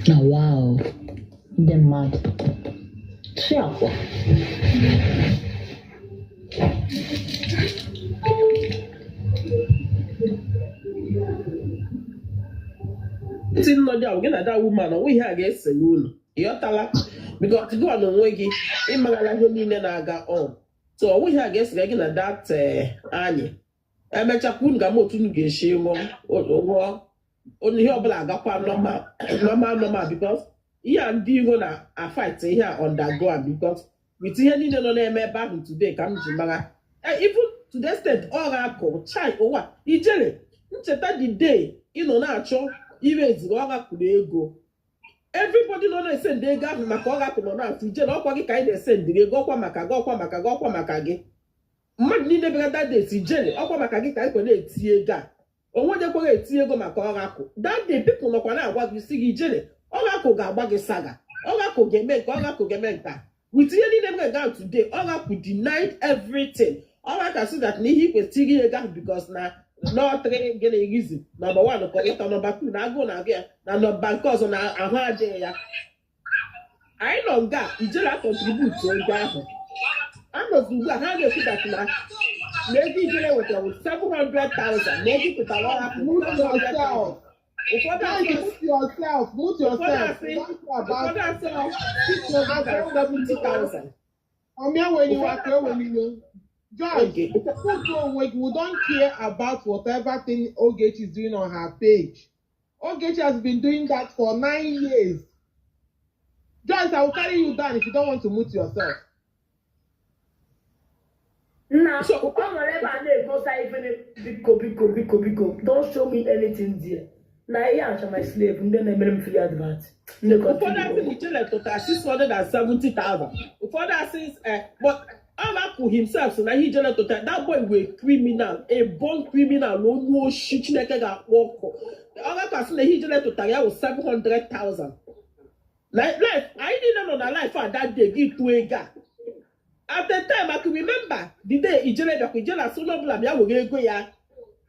Na wow. Ndị mmadụ. Tụ akwa. Ntị nnọ dị ahụ gị na that woman, ọ nweghị ihe a ga-ese n'ụlọ, ịghọtala? Because gị na onwe gị ịmarala ihe niile na-aga on, so ọ nweghị ihe a ga-ese gị na that anyị emechakwa unu ga-ama otu unu ga-esi ṅụọ ṅụọ ihe ọbụla agakwa normal normal normal, because ihe a ndị iro na-afight ihe a undergo am, because with ihe niile nọ na-eme ebe ahụ today ka m ji mara. Even to the extent ọ ga-akụ chai ụwa Ijele, ncheta the day ị nọ na-achọ ireziri ọ gakwuru ego, everybody nọ na-ese ndị ego ahụ maka ọ gakụ nọ na-atụ Ijele, ọkwa gị ka anyị na-ese ndịrị ego, ọkwa maka gị, ọkwa maka gị, ọkwa maka gị. Mmadụ niile bịara that day si Ijele, ọkwa maka gị ka anyị kwe na-eti ego a, onwe onye kweghị eti ego maka ọrakụ. That day people nọkwa na-agwa gị si gị Ijele, ọrakụ ga-agba gị saga, ọrakụ ga-eme nke, ọrakụ ga-eme nke a. With ihe niile mere ga today, ọrakụ denied everything. Ọrakụ asị that na ihe i kwesịrị ego ahụ because na nọtịrị gịnị reason, number one ka ịtọ, number two na agụụ na-agụ ya, na number nke ọzọ na ahụ adịghị ya. Anyị nọ nga Ijele contribute ego ahụ anọzi ugbu a ha na-ekwu that na ego Ijele nwetara bụ 700,000, na ego pụtara ọhapụ Mute 700,000. yourself. Ụfọdụ Guys, asị mute yourself. Mute ụfọdụ yourself. asị Don't talk about ụfọdụ asị 670,000. Omia when you Ụfọdụ are when you Joyce, Okay. put onwe gị, we don't care about whatever thing Ogechi is doing on her page. Ogechi has been doing that for 9 years. Joyce, I will carry you down if you don't want to mute yourself. Nna, ọ nọrọ ebe a na-egosa ife biko biko biko biko, don't show me anything there. Na ihe acha my slave ndị na-emere m free advert. Ndị Ụfọdụ asị na Ijele tụtara 670,000, ụfọdụ asị but Ọrakụ himself sị na ihe Ijele tụtara, that boy were criminal, a born criminal, na onye oshi Chineke ga-akpọ ọkụ. Ọrakụ asị na ihe Ijele tụtara ya wụ 700,000. Life anyị niile nọ na life a that day gị tụọ ego a. At the time I can remember the day Ijele bịakwa, Ijele asị onye ọbụla bịa were ego ya.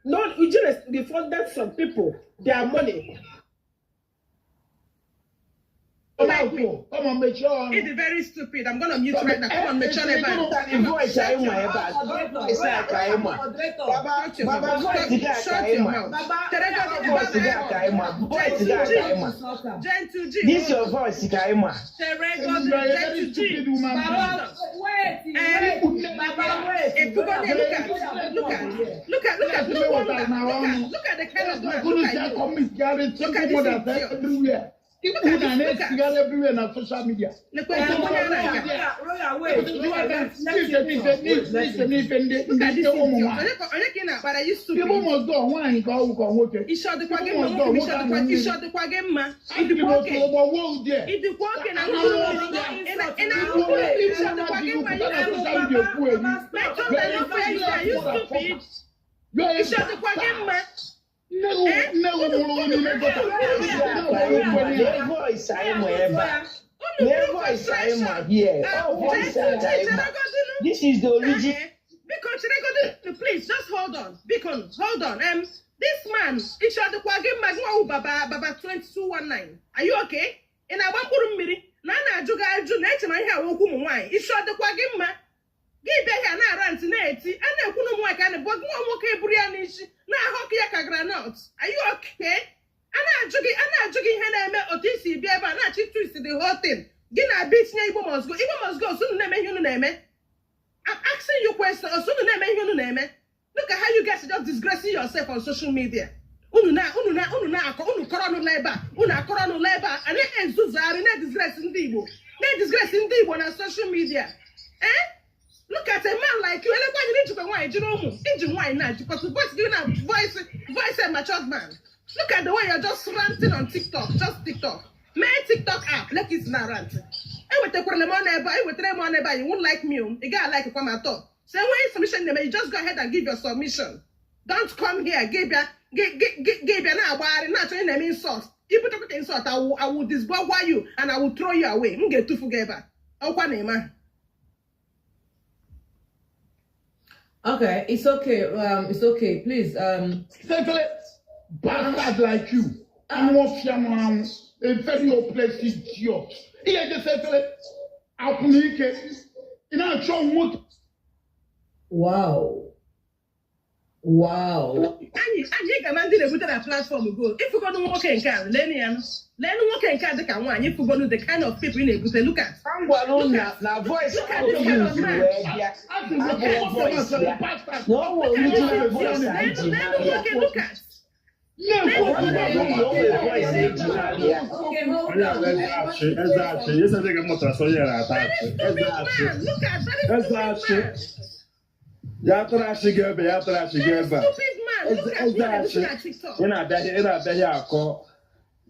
No, Ijele refunded some people their money. Come on, come on, mechie ọnụ. It's very stupid. I'm gonna mute right now. Come on, mechie ọnụ ebe a. Voice anyị nwa ebe a. Voice a ka anyị ma. Shut your Baba, mouth. voice gị a ka Shut anyị your ma. mouth. Voice gị a ka anyị ma. Voice gị a ka anyị ma. Gentle G. This your voice ka anyị ma. Gentle G. Baba, wait, wait, Baba, wait. If you go there, look at, look at, look at, look at, no wonder. Look at the kind of man. Look at you. Look at this idiot. Everywhere. Look People at na this, look at. na-esigara everywhere na social media. Look at Royal, wait, Royal, let him talk. Wait, let him. Look at Ndị this ụmụ idiot. nwaanyị. Onye ka ị na-akpara? You stupid. Igbo must go, nwaanyị ka ọ wụ ka ọ nwoke. Isi ọ dịkwa gị Igbo mma must go, nwoke m, isi nwoke ọ ahụ dịkwa mmiri. isi ọ dịkwa gị mma? Adị m Ịdịkwa otu oke? ụgbọ woo there. Ịdịkwa oke na mkpụrụ mmiri? Ị na-ahụ mkpụrụ isi ọ dịkwa gị mma? Pụta na social media ekwu eri. Metụ na ofe isi, are you stupid? Isi ọ dịkwa gị mma? Nne gị mụrụ gị n'ime gọta. Lee voice anyị ma ebe a. Lee voice anyị ma here. Ọ voice a ka anyị ma. This is the origin. Biko cheregodu, please just hold on. Biko hold on. This man, isi ọ dịkwa gị mma? Gị nwa wụ baba baba 2219. Are you okay? Ị na-agba mkpụrụ mmiri na a na-ajụ gị ajụ na eche na ihe awa okwu ụmụ nwaanyị. Isi ọ dịkwa gị mma? Gị bịa here na-ara ntị na-eti a na-ekwu na ụmụ nwaanyị ka a na-ebu gị nwa nwoke eburu ya n'isi na-ahụ ọkụ ya ka groundnut. Are you okay? A na-ajụ gị ihe na-eme otu isi bịa ebe a na-achị twist the whole thing. Gị na-abịa itinye Igbo must go. Igbo must go, osu unu na-eme ihe unu na-eme. I'm asking you questions. Osu unu na-eme ihe unu na-eme. Look at how you guys are just disgracing yourself on social media. Unu na unu na unu na-akọ unu kọrọ ọnụ n'ebe a, unu akọrọ ọnụ n'ebe a, a na-ezuzugharị, na-edisgrace ndị Igbo, na-edisgrace ndị Igbo na social media. Eh, look at a man like you. Elekwa anyị ijikwa nwaanyị jiri ụmụ iji nwaanyị na-ajikọta voice gị na voice voice a matured man. Look at the way you're just ranting on TikTok, just TikTok. Mee TikTok app, let it na rant. Ewetakwara m ọnụ ebe a, ewetara m ọnụ ebe a, you won't like me o. Ị gaghị like kwa m atọ. So enweghị submission na-eme, you just go ahead and give your submission. Don't come here gị bịa gị bịa na-agbagharị na-achọ onye na-eme insult. Ibutekwa ka insult, I will disbar you and I will throw you away. M ga-etufu gị ebe a. Ọkwa na-eme. Okay, it's okay. It's okay. Please. Simply bastard like you. Anụ ọfịa nwụrụ anwụ. A very hopeless idiot. Ihe gị sefere akwụna ike. Ị na-achọ nwoke. Wow. Anyị ga na ndị na-ebute na platform go ịfụgonu nwoke nke a, leenụ ya, leenụ nwoke nke a dịka nwaanyị. Ịfụgonu the kind of people ị na-ebute. Look at M gwara unu na voice Look at ahụ this kind of use man. wee bịa abụghị voice ya, na ọ wụ original voice anyị ji Leenụ mara ya. nwoke, look at. M gwara unu na o nwere voice eji mara ya. Okay, hold Onye a on. bụ eze achị, eze achị. Eze dị ka m mụtara sọ onye na-ata achị. Eze achị. Man, look at very Eze stupid achị. man. Ya tụrụ achị gị ebe, ya tụrụ achị gị ebe a. Stupid man. Look at Eze you achị. na-ebute na TikTok. Ị na-abịa ihe akọ.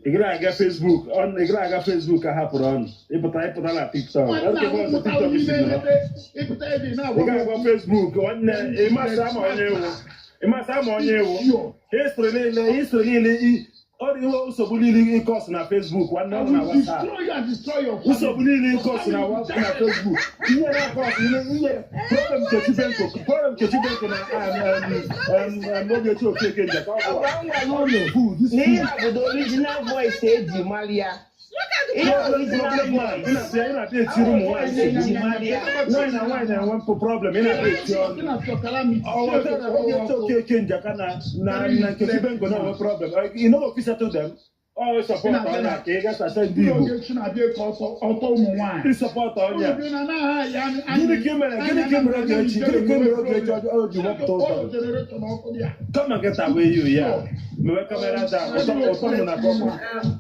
Ị gaghị aga Facebook, ị gaghị aga Facebook a hapụrụ ọnụ. Ịpụta na TikTok. Nwanne ahụ mụtara TikTok si n'ime nọrọ. ebe ịpụta ebe ị Ị na-agwa m gaghị agwa Facebook, nwanne, ịmasị ama onye ewu. Ịmasị ama onye ewu. History niile, ọ dị ihe nsogbu niile ịkọs na Facebook, nwanne, I ọ dị na will WhatsApp. destroy you and destroy your family. Nsogbu niile ịkọs na WhatsApp, na Facebook. Ihe na-akọs, ihe problem Nkechi Benko, problem Nkechi Benko na Ogechi Okeke Njaka, ọ bụ Agwa m gwara unu Fool, this na ihe fool. a bụ the original voice eji mara ya. Ihe original Problem man, ị voice. na-abịa etiri ụmụ nwaanyị Voice nsogbu. eji mara ya. Nwaanyị na nwaanyị na-enwe mpụ problem, ị na-abịa eti ọnụ. Ọwata na Ogechi Okeke Njaka na Nkechi Benko na-enwe problem. You no go fit settle them. Ọ support ọ na ka ị gasasa ndị Igbo. Ogechi na-abịa ka ọtọ ụmụ nwaanyị. Ị support ọnya. Unu bi na anaghị ya. Gịnị ka ị mere? Gịnị ka ị mere Ogechi? Gịnị ka ị mere Ogechi o ji wepụta ụtọ? Generator n'ọkụ dị ya. Come and get away you ya. Mewe camera down. Ụtọ ụtọ mụ na kọkọ.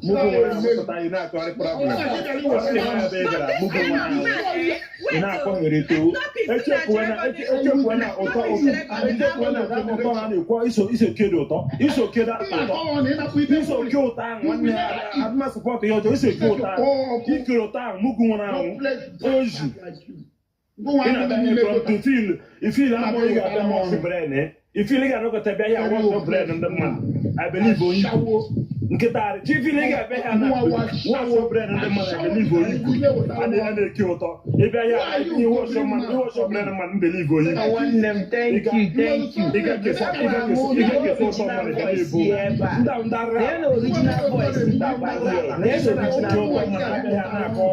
Mụgụ nwere amụpụta ị na-akọrị problem. Ọ sị na ebe ị gara, mụgụ nwere ahụ. Ị na-akọgherịta o. Echefuwe na ụtọ ụtọ. Echefuwe na ụtọ ha na-ekwu iso kedu ụtọ. Iso kedu ụtọ. Iso oke ụtọ ahụ nwanne adịma support ihe ọjọọ. Iso oke ụtọ ahụ. Ikere ụtọ ahụ mụgụ nwere ahụ. Ozu. Ị na-abịa from to feel ifeel amụ ị ga-abịa wash brain, eh? Ifeel ị ga-anọkọta bịa ya wash brain ndị mmadụ. I believe onye ikwu. Nkịta arị. Chi ifeel ị ga-abịa ya na wash brain ndị mmadụ. I believe onye ikwu. A na-eke ụtọ. Ịbịa ya iwash mmadụ, iwash brain mmadụ, m believe onye ikwu. Nwanne m, thank you, thank you. Ị ga-ekesa ụtọ mmadụ ga na-ebu. Ndị ahụ ndị ara. Lee na original voice baba here. Lee na original voice. Na-akọ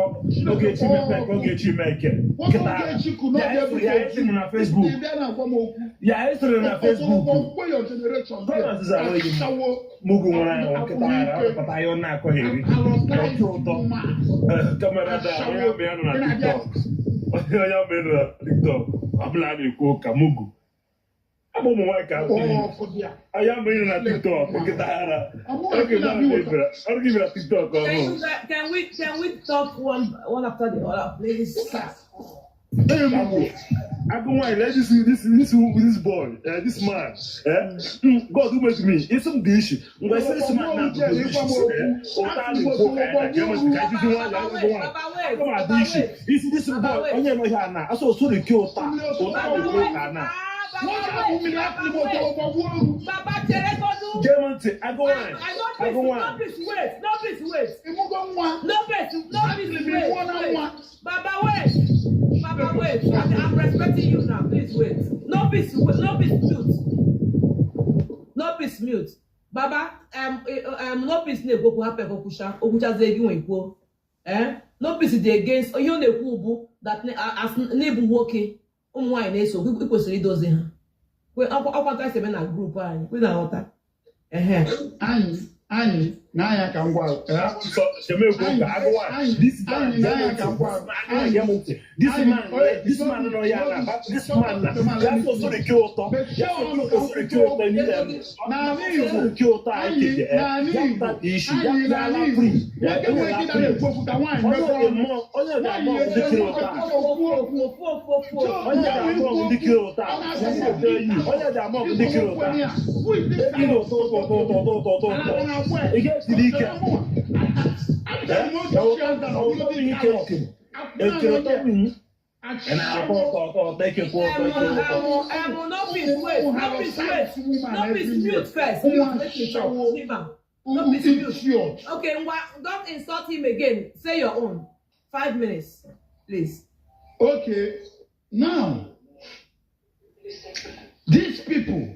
Ogechi mepe nke Ogechi mee nke. Nkịta ara. Ya esiri na Facebook. Ya esiri na Facebook. Mugu nwere ahụ nkịta ara ọpụta ya ọ na-akọgheri. Ọtọ ụtọ. Camera da onye ọbịa ya nọ na TikTok. Onye ọbịa nọ na TikTok. Ọ bụla a na-ekwu ụka mugu. Abụ ụmụ nwaanyị ka anyị ama ịnọ na TikTok nkịta ara. Oge ọrụ gị bịara TikTok Can ọhụrụ. you guys, can we talk one after the other, please? Hey, Mugu. Agụ nwaanyị, let this this this this boy, this man, eh? God who made me, it's some dish. Mgbe isi isi man na bụ dish, eh? Ụta a na-ekwu ka anyị na ka ejiji nwayọ agụ nwaanyị. Agụ m adị isi. Isi this boy, onye nọ ihe a na, asọ osoro ike ụta, ụta na-ekwu ka na. Baba Cheregodu. Gee m ntị, agụ nwaanyị, agụ nwaanyị. No peace, wait. No peace, wait. No peace, no peace, wait, wait. Baba, wait. Baba, wait. I'm respecting you now. Please wait. No peace, wait. No peace, mute. No peace, mute. Baba, no peace na-ekwu okwu hapụ ekwucha okwuchazie gị nwe kwuo. Eh? No peace dị against ihe ọ na-ekwu bụ that as n'ịbụ nwoke ụmụ nwaanyị na-eso ị kwesịrị idozi ha. Ọkwa ka esi eme na group anyị kwe na-aghọta. Ehe. Anyị N'anya ka m gwa This man, this man, no ya na, this man na. Ya so so ke ụtọ. Ya so so ke ụtọ ni em. N'ala Igbo ke ụtọ anyị ke n'ala Igbo ya ta issue anyị ya n'ala na Igbo free. Ya nwoke nwere ike ịda na-ekwu okwu ka nwaanyị mepee ọnụ. Onye ga-agba Nwaanyị ndị kiri ụtọ. Onye ga-agba ndị kiri ụtọ. Onye ga-agba ndị kiri ụtọ. Ị na ụtọ ụtọ ụtọ ụtọ ụtọ ụtọ ụtọ. Ị ga-esiri ike. No peace, wait, no peace, wait. No peace, mute first. Mute, make me talk. Leave am. No peace, mute. Okay, Ngwa, don't insult him again. Say your own. 5 minutes, please. Okay, now, these people,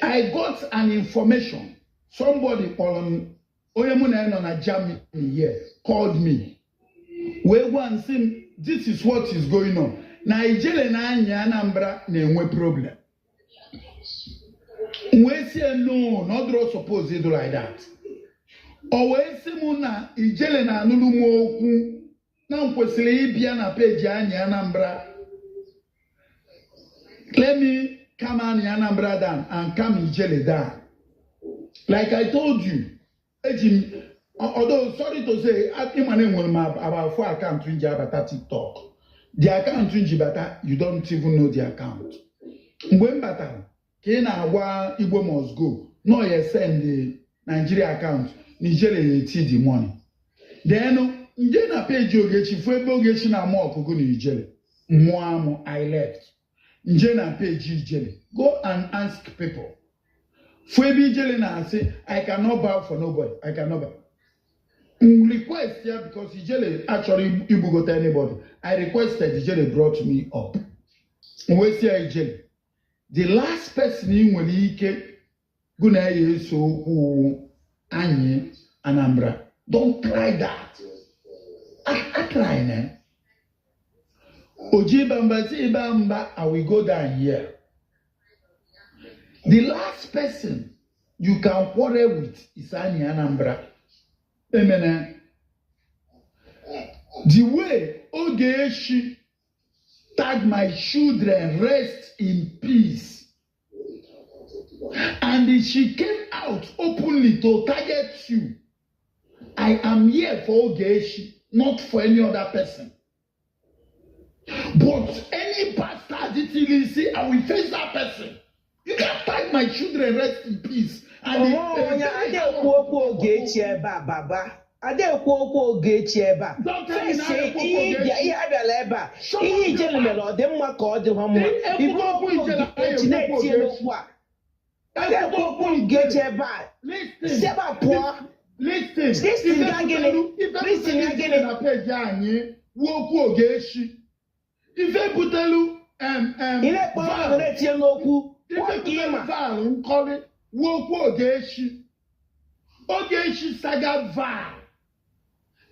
I got an information. Somebody on onye mụ na ya nọ na Germany here called me. Wee gwa m sị m, this is what is going on. Na Ijele na anyị Anambra na-enwe problem. M wee sị ya, no, na ọ dịrọ suppose ịdụ like that. O wee sị m na Ijele na-anụrụ m okwu na m kwesịrị ịbịa na peji anyị Anambra. Let me come anyị Anambra down and come Ijele down. Like I told you, eji m, although sorry to say, ịma na enwere m about 4 akaụntụ m ji abata TikTok. The akaụntụ m ji bata, you don't even know the account. Mgbe m batara, ka ị na-agwa Igbo must go, no ya send the Nigeria account, Nigeria ya eti the money. Then, nje na peji Ogechi, fụ ebe Ogechi na-ama ọkụgụ na Ijele, mmụọ amụ, I left. Nje na peji Ijele, go and ask people. Fụ ebe Ijele na-asị, I cannot bow for nobody, I cannot bow. M request ya because Ijele achọrọ igbugote anybody. I requested, Ijele brought me up. M wee sị ya Ijele, the last person ị nwere ike gụ na ya eso okwu anyị Anambra. Don't try that. I try na. Oji ịba mba si ịba mba, I will go down here. The last person you can quarrel with is Anyi Anambra. Amen. The way Ogechi tag my children rest in peace, and she came out openly to target you. I am here for Ogechi, not for any other person. But any bastard it see, I will face that person. You can't tag my children rest in peace. And Onye ada ekwu okwu Ogechi ebe a, baba. Ada ekwu okwu Ogechi ebe a. Fesi ihe abịala ebe a. Ihe Ijele mere ọ dị mma ka ọ dị ha mma. Ibu okwu Ogechi na-etinye n'okwu a. Ada ekwu okwu Ogechi ebe a. Si ebe a pụọ. Listen. Listen ya gịnị? Listen ya gịnị? Na peji anyị wuo okwu Ogechi. Ife butelu Ị na-ekpo ọnụ na-etinye n'okwu. Ife butelu val nkọli wuo okwu Ogechi. Ogechi saga val.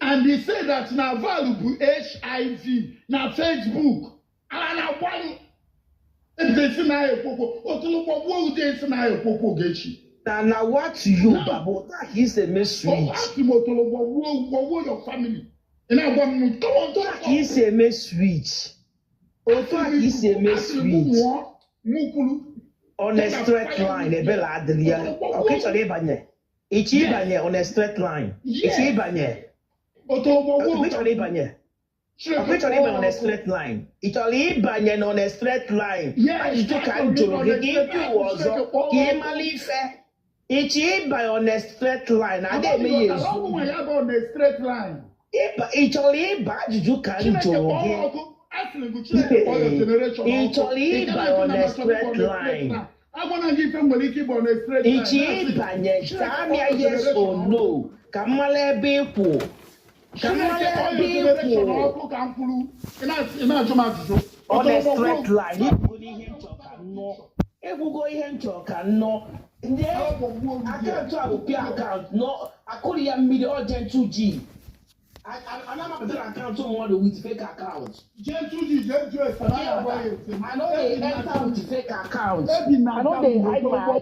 And they say that na val bụ HIV na Facebook. Ala na-agbalị. Ebute si na ekwokwo. Otulukpọ gbuo ude si na ekwokwo Ogechi. Na what you baba otu a ka isi eme switch. Asị m otulukpọ gbuo your family. Ị na-agwa m come on Otu a ka isi eme switch. Otu a ka isi eme switch. On a straight line, ebela adịrị ya. Ọka ị chọrọ ịbanye. Ịchọ ịbanye on a straight line. Ịchọ ịbanye. Ọka ị chọrọ ịbanye. Ọka ị chọrọ ịbanye on a straight line. Ị chọrọ ịbanye na on a straight line. Ajụjụ ka m jụrụ gị ka ị bịa ụwa ọzọ ka ị mara ife. Ịchọ ịbanye on a straight line. Ada eme ya ezu. On a straight line. Ị chọrọ ịba ajụjụ ka m jụrụ gị. Ị chọrọ ịba on a straight line. Ị chọrọ ịbanye saa m ya yes or no ka m mara ebe ị kwụ. Ka m mara ebe ị kwụ. On a straight line. Ekwugo ihe m chọrọ ka m nụ. Ndị akaụntụ a bụ pịa akaụntụ nọ akụrụ ya mmiri ọ Gentle G. I'm not account mmadụ with fake account. Gentle G, Gentle S, I no dey enter with fake account. I no dey hide my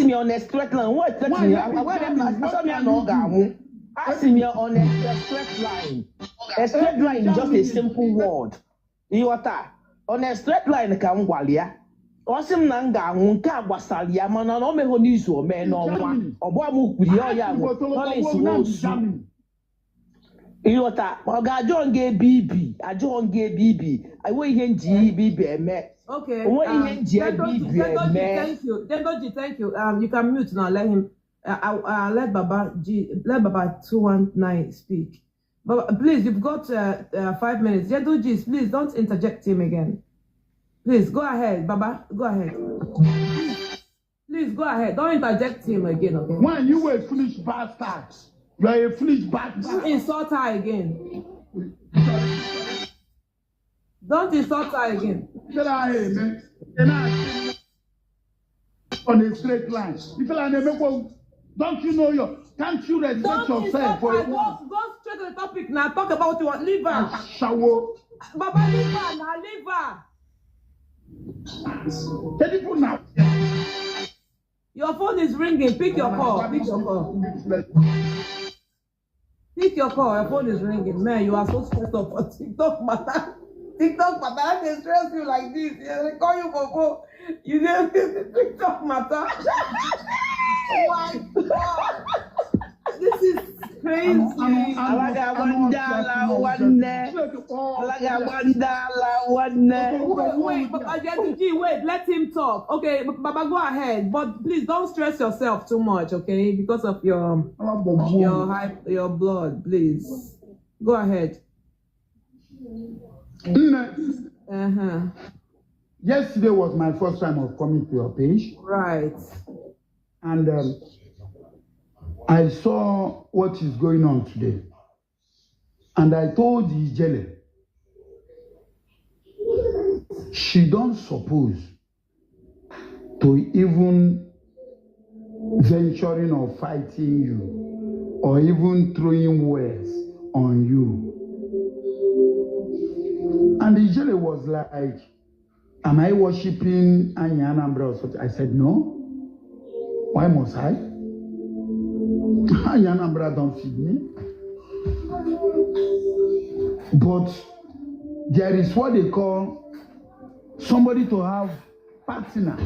Asị m ya on a straight line. Nwa straight Why line. you be Agwa m na Germany? asọ What m ya can na ọ you do? ga-anwụ. Asị m ya on a straight line. A straight line is just a simple word. Ịghọta? On a straight line ka m gwara ya. Ọ sị m na m ga-anwụ nke a gbasara ya mana na o meghọ n'izu o mee n'ọnwa. Ọgbọ m kwuru ya ọ ya nwụ. Collins nwosu. Ịghọta, ọ ga-ajụọ nga ebe ibi, ajụọ nga ebe ibi, enweghị ihe nji ibe ibi eme. Okay. Onweghị ihe nji ebe Gendoji, ibi Gendoji, eme. thank you. Gendoji, thank you. You can mute now. Let him. Let Baba G. Let Baba 219 speak. Baba, please, you've got 5 minutes. Gendoji, please don't interject him again. Please go ahead, Baba. Go ahead. Please go ahead. Don't interject him again, okay? When you were a foolish bastard, you are a foolish bastard. Don't insult her again. Don't insult her again. On a straight line. Don't you know your? Can't you respect Don't yourself insult for her. a Go, go straight to the topic now. Talk about what you want. Leave her. Shower. Baba, leave her now. Leave her. People now. Your phone is ringing. Pick your call. Pick your call. Pick your call. Your phone is ringing. Man, you are so stressed up for TikTok matter. TikTok matter. They stress you like this. Yeah, they call you for phone. You didn't TikTok matter. Oh my God. This is crazy. Wait, wait, but G, wait, let him talk. Okay, Baba, go ahead, but please don't stress yourself too much, okay? Because of your high, your blood, please. Go ahead. Uh-huh. Yesterday was my first time of coming to your page. Right. And I saw what is going on today. And I told Ijele, she don't suppose to even venturing or fighting you or even throwing words on you. And Ijele was like, am I worshiping Anya Anambra or something? I said, no. Why must I? Anya Anambra don't feed me. But there is what they call somebody to have partner.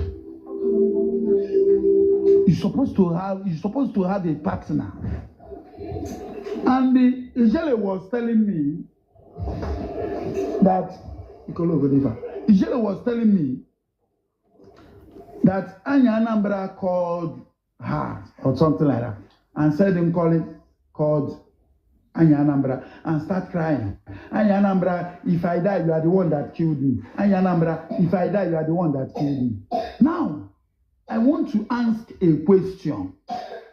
You're supposed to have a partner. And the Ijele was telling me that Ijele was telling me that Anya Anambra called her or something like that and said him called Anya Anambra and start crying. Anya Anambra, if I die, you are the one that killed me. Anya Anambra, if I die, you are the one that killed me. Now, I want to ask a question.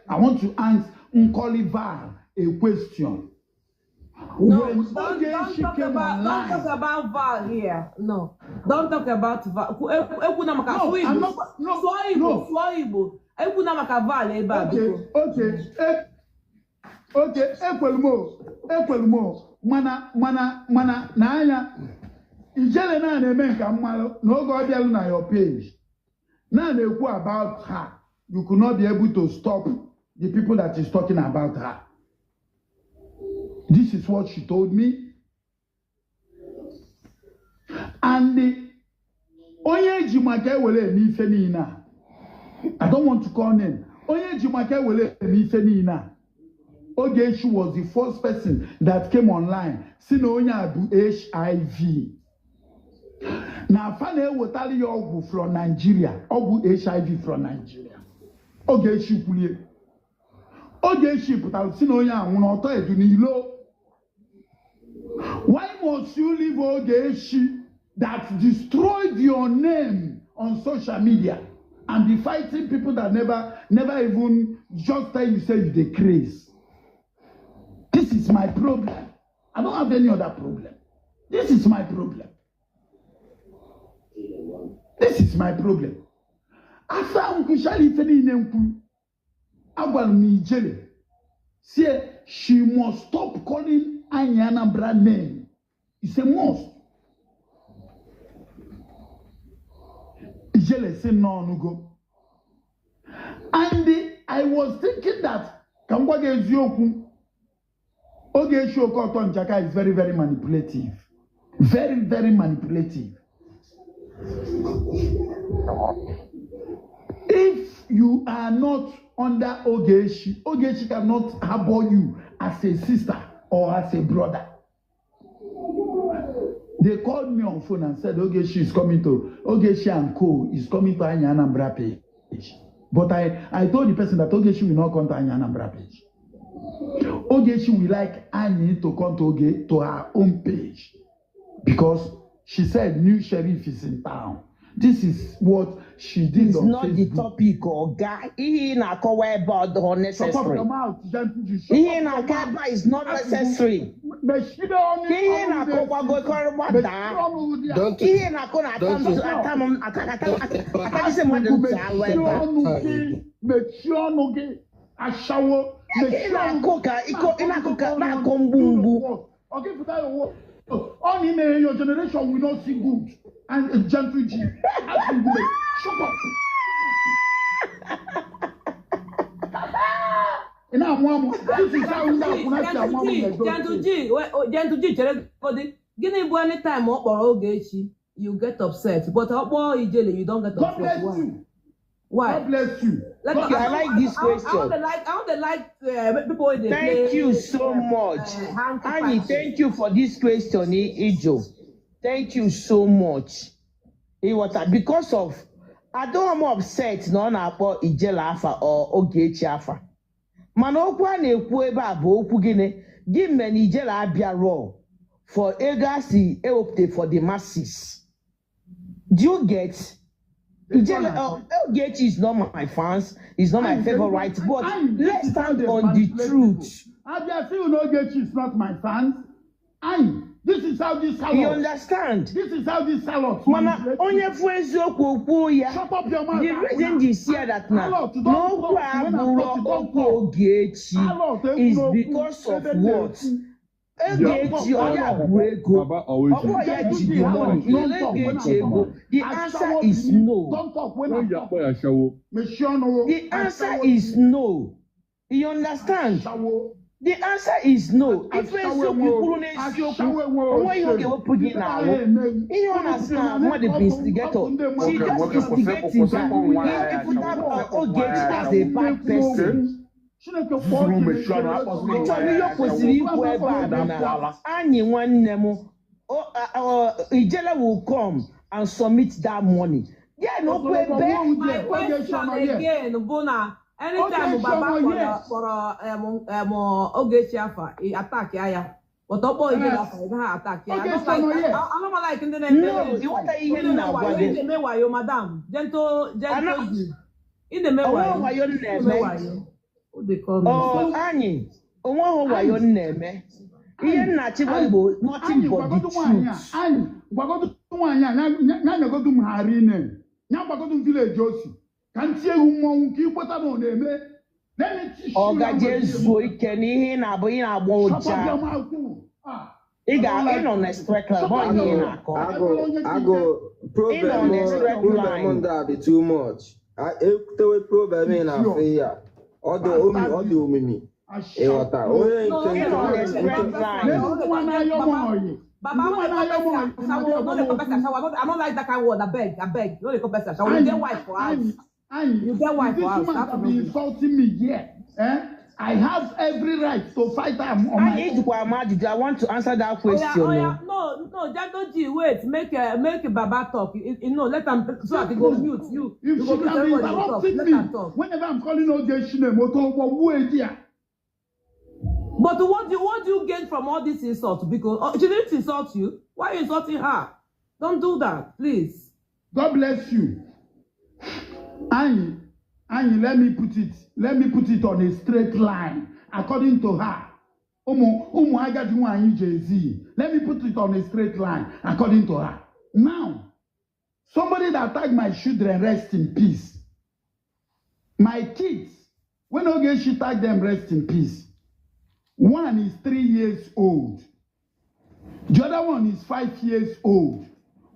I want to ask Nkoli Val a question. No, When don't talk about Val here. No, don't talk about Val. Okay, ekwelmo, mana, na anya, Ijele na na-eme nka mmalụ n'oge ọ bịalụ na your page. Na na-ekwu about her. You could not be able to stop the people that is talking about her. This is what she told me. And the onye ji maka ewere eme ife niile a, I don't want to call name. Onye ji maka ewere eme ife niile a, Ogechi was the first person that came online. Si na onye a bụ HIV. Na afa na-ewetara ya ọgwụ from Nigeria, ọgwụ HIV from Nigeria. Ogechi kwulie. Ogechi pụtara si na onye a nwụrụ ọtọ edu n'ilo. Why must you leave Ogechi that destroyed your name on social media and be fighting people that never even just tell you say you dey craze? This is my problem. I don't have any other problem. This is my problem. This is my problem. After nkwuchara ife niile nkwu, agwara m Ijele, say she must stop calling Anya Anambra name. It's a must. Ijele say no, no go. And I was thinking that ka m gwa gị eziokwu, Ogechi Okoto Njaka is very, very manipulative. Very, very manipulative. If you are not under Ogechi, Ogechi cannot harbor you as a sister or as a brother. They called me on phone and said, Ogechi is coming to, Ogechi and Co is coming to Anya Anambra page. But I told the person that Ogechi will not come to Anya Anambra page. Ogechi will like Anyi to come to Oge to her own page because she said new sheriff is in town. This is what she did It's on not the Facebook. topic, Oga. Ihe ị na-akọwa ebe ọ dịghọ Shut up necessary. your mouth, Gentle. Shut Ihe ị up your na-akọ mouth. ebe a is not necessary. Mechie ọnụ Ihe ị ọnụ na-akọkwago na-esi. kọrọgba Mechie daa. ọnụ dị a. Don't Ihe ị na-akọ na-ata don't m ata m ata ata atagisi mmadụ ntị alụ Mechie ebe a. ọnụ gị. Mechie ọnụ gị. Ashawo. Ị Mechie ọnụ na-akọ ka ịkọ ị na-akọ ka na-akọ mgbu mgbu. Ọ gị pụta ya ụwa. Ọ n'ime your generation will not see good. And Gentle G. Asị gị, shut up. Ị na-amụ amụ. This is how ndị akwụna si amụ amụ na Edo Gentle State. G, Gentle G chere godi. Gịnị bụ anytime ọ kpọrọ Ogechi, you get upset. But ọ kpọọ Ijele, you don't get God upset. bless Why? you. Why? God bless you. Like, God Okay, I like this I want question. to like, I want to like people wey dey Thank play you so much. hanky Anyi, panky. thank you for this question, Ijo. Thank you so much. Ịghọta, because of adọghọ m upset na ọ na-akpọ Ijele afa or Ogechi afa. Mana okwu a na-ekwu ebe a bụ okwu gịnị? Gị mere na Ijele abịarọ for ego a si ewepụta for the masses. Do you get? Ijele, Ogechi is not my fans, is not my Anyi, favorite, but Anyi, this let's is how stand they on the manipulate truth. people. Abia, see you know Ogechi is not my fans. Anyi, this is how this You salad. understand? This is how this salad Mana manipulate onye people. fụ eziokwu kwuo ya. Shut up your mouth, The reason Akwụna. ji si ya that na Harlot, don't n'okwu talk. a When I'm abụrụ talking, don't okwu talk. Ogechi Harlot, is ekwuna okwu because of ebe m what? na-ekwu. Don't talk, Ogechi ọ ya Harlot. bụ ego. Baba Ọ always bụrụ ya Gentle ji G, the money. Harlot, Ile don't talk when Ogechi I'm ego. talking. The answer Ashawo is Bini, no. don't talk when Onye I'm akpọ talking. ya ashawo. Mechie ọnụ. The answer Ashawo is Bini. no. You understand? Ashawo. The answer is no. Ife Ashawo eziokwu enwe kwuru n'eziokwu, ashawo enwe onwe ihe ọ oshere. ga-ewepụ gị Ife n'ahụ. na-anaghị eme gị. Ihe ọ Unu na-asị pụtara na na mmadụ bụ ọkụ instigator. ọkụ ndị She mmadụ. just Nwoke kwụsị instigating kwụsị that ịkpọ nwa ya ịfụta ashawo. Kwụsị ịkpọ nwa Ogechi ya as a ashawo. bad person. Chineke kpọọ Zuru gị mechie ọnụ na akpọzila nwa Achọrọ ya ihe o kwesịrị ashawo. ikwu ebe a bụ Ada na pụọla. anyị nwanne m Ijele will come and submit that money. Ya na okwu ebe My question again bụ na anytime Ogechi Baba ọnọ kpọrọ here. kpọrọ Ogechi afa, ị attack ya. But ọ kpọọ Ijele afa, ị gaghị attack ya. I Ogechi don't ọnọ like here. I don't like ndị na-eme no, ịghọtaghị ihe ndị m na-eme na-agwa wayo, gị. ị na-eme wayo madam. Gentle Ana Gentle G. Ị na-eme onweghị wayo. wayo m Ị na-eme na-eme. wayo. Who dey call me? Ọ anyị onweghị wayo m na-eme. Ihe Anyị m na-achịkwa anyị bụ nothing anyị but the gwagodu nwaanyị a truth. anyị gwagodu nwaanyị a ya nyegodu m ha rinne ya gwagodu m vileji o si ka m tie ewu mmọnwụ ka ikweta na ọ na-eme. Let me teach you Ọ gaje language. zuo ike n'ihe ị na-abụ ị na-agba Shut up ụja. your mouth. Ah, Ị I ga don't like ịnọ na you. straight line, Shut ọ up ihe ị your na-akọ. Agụ Ebere onye ka agụ ike. Ịnọ problem na straight problem line. ndị a dị too much. Ekwutewe problem ị na-afụ Idiot. ya. Ọ dị omi ọ dị omimi. Ịghọta Ashawo. onye No, nke no nke Ịnọ na dey straight call person line. N'elu ashawo. No dey nwa call na-ayọ m Baba oyi. Baba, Ndị no nwa dey call na-ayọ m person oyi na-adị ashawo. No agwa dey m call person okwu. ashawo. I don't like that kind word. Abeg, abeg. No dey call person ashawo. You Anyị get wife for house. anyị anyị You get wife this for house. woman That can no be good. insulting me here. Eh? I have every right to fight her on my Anyị own. jikwa m ajụjụ. I want to answer that Oya, question. oya, o. no, no, Gentle G, wait, make Baba talk. You know, let him so that he go Simple. mute you. If You she go mute can be everybody go talk. interrupting Let me am talk. whenever I'm calling Ogechi name, Otogbo dia. But what do you gain from all this insult? Because she didn't insult you. Why are you insulting her? Don't do that, please. God bless you. Anyị, Anyị, let me put it on a straight line. According to her, ụmụ ụmụ agadi nwaanyị Jay-Z. Let me put it on a straight line. According to her. Now, somebody that tag my children rest in peace. My kids, when Ogechi tag them rest in peace. One is 3 years old. The other one is 5 years old.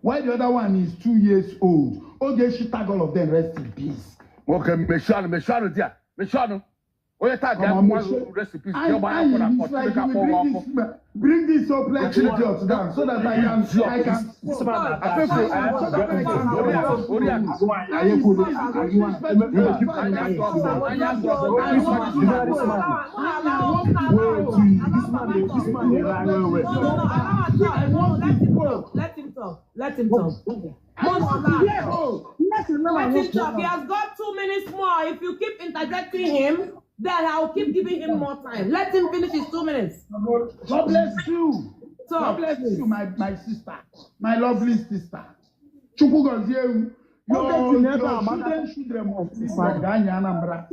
While the other one is 2 years old. Ogechi tag all of them rest in peace. Nwoke mechie ọnụ mechie ọnụ di a mechie ọnụ. Onye tag Come ya on, nwa Moshe. recipes I, jee gbaa I, akwụkwọ na it's court like Chineke you will akpọ bring gị ọkụ. this, bring this hopeless idiot down so that I can, I can. This man na Afefe, So that I can. Oriakụ, Oriakụ. I see Anya sọ, anya sọ, You know this man. Wait, this man dey lie well well. No, no, allow her talk. No, let him talk. Let him talk. Let him talk. Let him talk. He has got 2 minutes more. If you keep interjecting him, then I'll keep giving him more time. Let him finish his 2 minutes. God bless you. God Talk, bless please. you, my sister, my lovely sister. Chukwu gozie you. Your, Ogechi n'ebe your a maka children, children must live like Anya Anambra.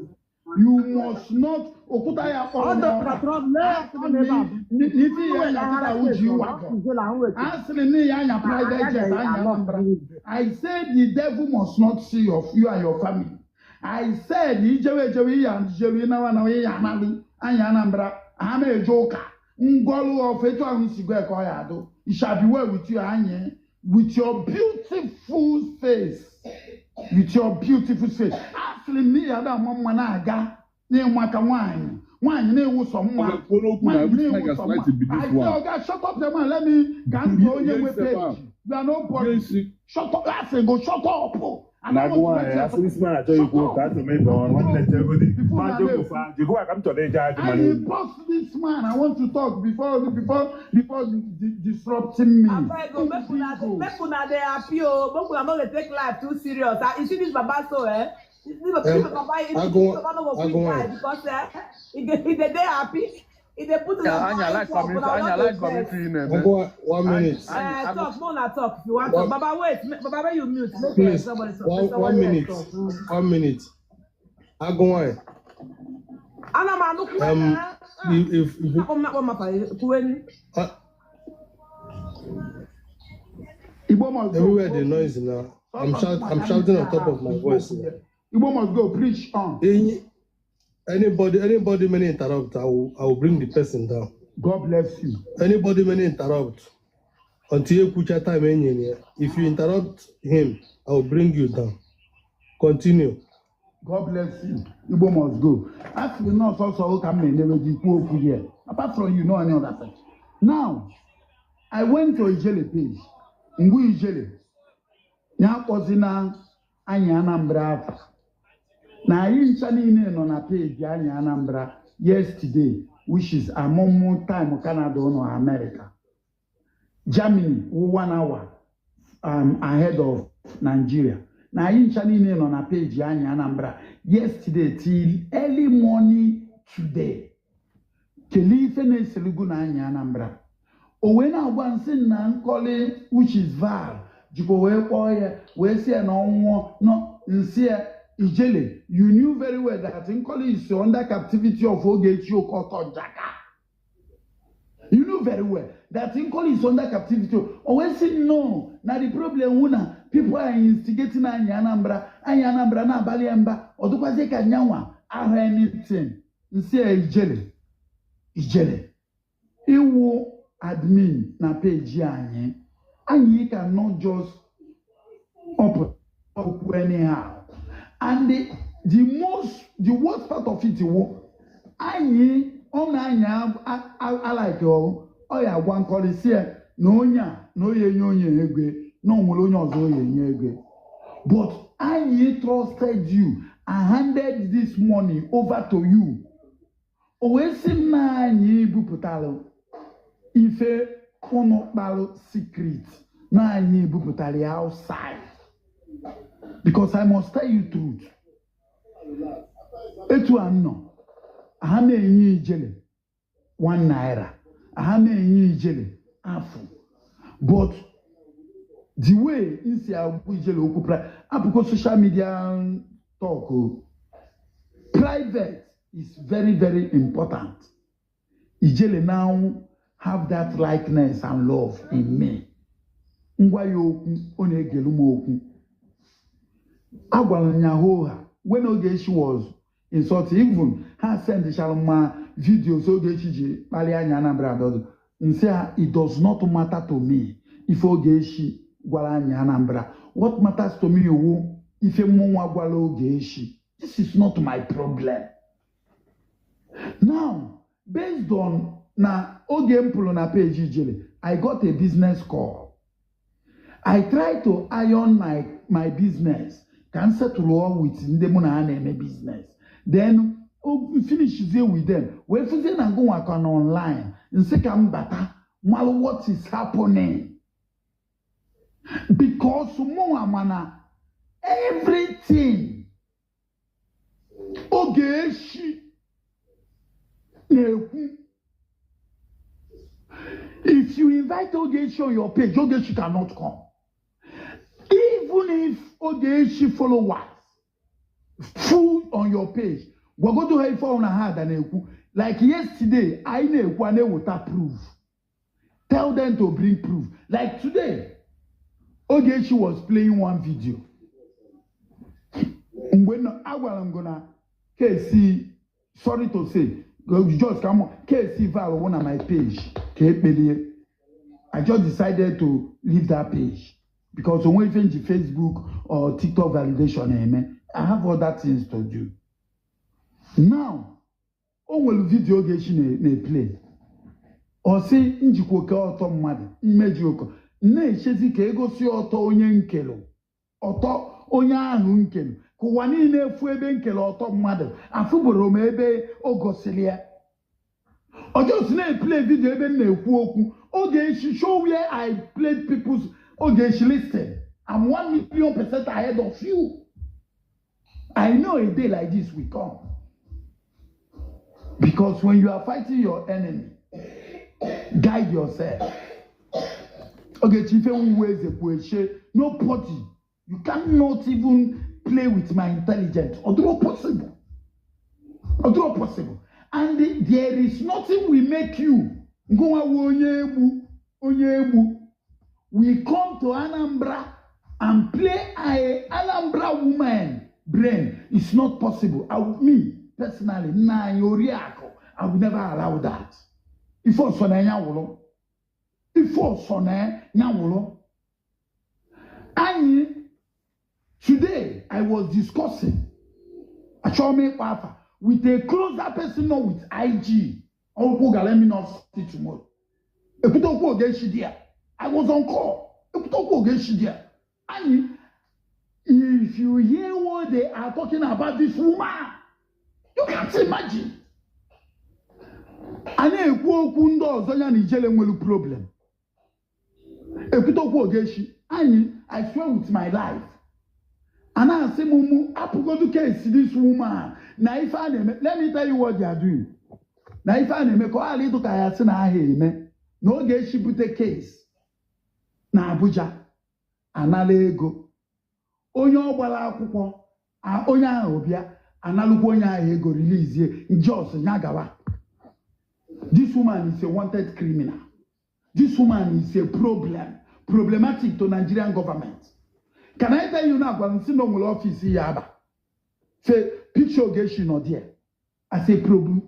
You must not. Okuta ya ọ kpọrọ dọtara n'ọra. Trump lee ya Asịrị n'ebe a m n'ife ya anya kịta uji wagon. Asịrị m ya anya private jet Anya Anambra. I said the devil must not see you and your family. I said ijewe ejewe iya njewe ịnawa nawa iya analụ Anya Anambra ha na-eje ụka ngọlụ of etu ahụ si gwa ka ọ ya adụ. It shall be well with you anyị with your beautiful face. With your beautiful face. Asịrị m na iya ada ama mma na-aga n'ịmaka nwaanyị nwaanyị na-ewusọ mma Kwuo okwu na nwaanyị which kind na-ewusọ mma. gaslighting be I this say one? oga shut up the man let me ka m too onye nwe page. You are nobody. Shut up. Asịrị go shut up. I Na don't agụ want to nwaanyị make asị this man achọghị ikwu okwu achọrọ m ịba ọrụ nwanne chegodi ma jegwu fa jegwu ka m chọrọ ịje ajụ I mana will post this man. I want to talk before disrupting me. Abeg o, make una dey happy o. Make una no dey take life too serious. Ah, you see this baba so eh? This baba, this Agụ baba no go quick agụ die nwaanyị. because eh, he dey happy. He dey put Ya, una Anya mind like for community, una Anya no like dey community vex. na-eme. Agụ one Anya, minute. Anya, Eh, agụ. talk, more una talk if you want talk. One Baba wait, Baba make you mute. Make please somebody talk. Make one one somebody else minute. talk. Mm. 1 minute. Agụ nwaanyị. Ana m anụ kwuwe na. If you Akpọ m akpọ m afa kwuwe. Igbo must go. Everywhere the noise now. I'm shouting on top of my voice now. Igbo must go. Preach on. Anybody many interrupt, I will bring the person down. God bless you. Anybody many interrupt until ekwucha time enyere ya. If you interrupt him, I will bring you down. Continue. God bless you. Igbo must go. Asịrị nọọsụ ọsọ ụka m na-enyere gị kwuo okwu here. Apart from you, no any other thing. Now, I went to Ijele page. Mgbe Ijele, ya akpọzina anyị Anambra afa. Na anyị ncha niile nọ na page anyị Anambra yesterday, which is amụmụ time Canada nọ America. Germany wụ 1 hour ahead of Nigeria. Na anyị ncha niile nọ na page anyị Anambra yesterday till early morning today. Kelee ife na-eselugu na anyị Anambra. O wee na-agwa nsị na nkọli which is Val jikwa wee kpọọ ya wee sị ya na ọnwụọ nọ nsị ya Ijele, you knew very well that Nkoli is under captivity of Ogechi Okoto Njaka. You knew very well that Nkoli is under captivity. O wee sị no, na the problem wụ na people are instigating anyị Anambra, anyị Anambra na-abalị ya mba, ọ dịkwazi ka nyanwa ahụ anything. Nsị ya Ijele, Ijele, ịwụ admin na page anyị, anyị cannot just up okwu anyhow. And the worst part of it wụ anyị ọ na-anya alike ọrụ ọ ya agwa nkọli si ya na onye a na onye enye onye ego na o nwere onye ọzọ onye enye ego, but anyị trusted you and handed this money over to you. O wee sị m na anyị bupụtalụ ife ụnụ kpalụ secret na anyị bupụtara ya outside, because I must tell you truth. Etu a nọ ha na-enye Ijele ₦1, ha na-enye Ijele afụ, but the way m si agwa Ijele okwu apụkọ social media talk o, private is very very important. Ijele now have that likeness and love in me. Ngwa ya okwu ọ na-egelu m okwu agwara m ya hoo when Ogechi was insulting, even ha sendchara ma videos Ogechi ji kpalie anya Anambra adọdụ nsị ha. It does not matter to me ife Ogechi gwara anyị Anambra. What matters to me wu ife mụnwa gwara Ogechi. This is not my problem. Now, based on na oge m pụrụ na page Ijele, I got a business call. I try to iron my business ka m settle all with ndị mụ na ha na-eme business. Then o finishizie with them wee fụzie na ngụnwa ka na online nsị ka m bata malụ what is happening, because mụnwa mana everything Ogechi na-ekwu. If you invite Ogechi on your page, Ogechi cannot come. Even if Ogechi followers full on your page, gwagodo ha ife ọhụrụ ha ada na-ekwu. Like yesterday, anyị na-ekwu a na-eweta proof. Tell them to bring proof. Like today, Ogechi was playing one video. Mgbe agwara m gị na kesi, sorry to say, just ka m kesi val wụ na my page ka ekpelie. I just decided to leave that page because onwe ife nji Facebook or TikTok validation eme. I have other things to do. Now, o nwere video Ogechi na-eplay. Ọ sị njikwa oke ọtọ mmadụ mmeji ụkọ na-echezi ka egosi ọtọ onye nkelu ọtọ onye ahụ nkelu ka ụwa niile efu ebe nkele ọtọ mmadụ afụbụrụ m ebe o gosiri ya. Ọjọọ si na-eplay video ebe m na-ekwu okwu. Ogechi, show where I played people's. Ogechi, listen, I'm 1,000,000% ahead of you. I know a day like this will come, because when you are fighting your enemy, guide yourself. Ogechi, ife nwu eze kwu eche, nobody, you cannot even play with my intelligence. Although possible. Although possible. And there is nothing we make you. Ngwa wu onye egbu, onye egbu. We come to Anambra and play a Anambra woman brain. It's not possible. Me, personally, nna anyị Oriakụ, I will never allow that. Ife ọsọ na ya wụrụ. Ife ọsọ na ya wụrụ. Anyị, today, I was discussing achọrọ m ịkpọ afa with a closer person, not with IG. Ọkwụ gara let me not see tomorrow. Ekwute okwu Ogechi di ya. I was on call. Ekwute okwu Ogechi di ya. Anyị, if you hear what they are talking about this woman, you can't imagine. A na-ekwu okwu ndị ọzọ ya na Ijele nwere problem. Ekwute okwu Ogechi, anyị, I swear with my life. A na-asị m mụ apụgodu case this woman na ife a na-eme. Let me tell you what they are doing. Na ife a na-eme ka ọ ghara ịdụ ka ya sị na aha eme na Ogechi bute case na Abuja anala ego onye ọ gbara akwụkwọ onye ahụ bịa analụkwa onye ahụ ego release jos ya gawa. This woman is a wanted criminal. This woman is a problem, problematic to Nigerian government. Can I tell you now, gwara m sị na o nwere office ya aba say picture Ogechi nọ there as a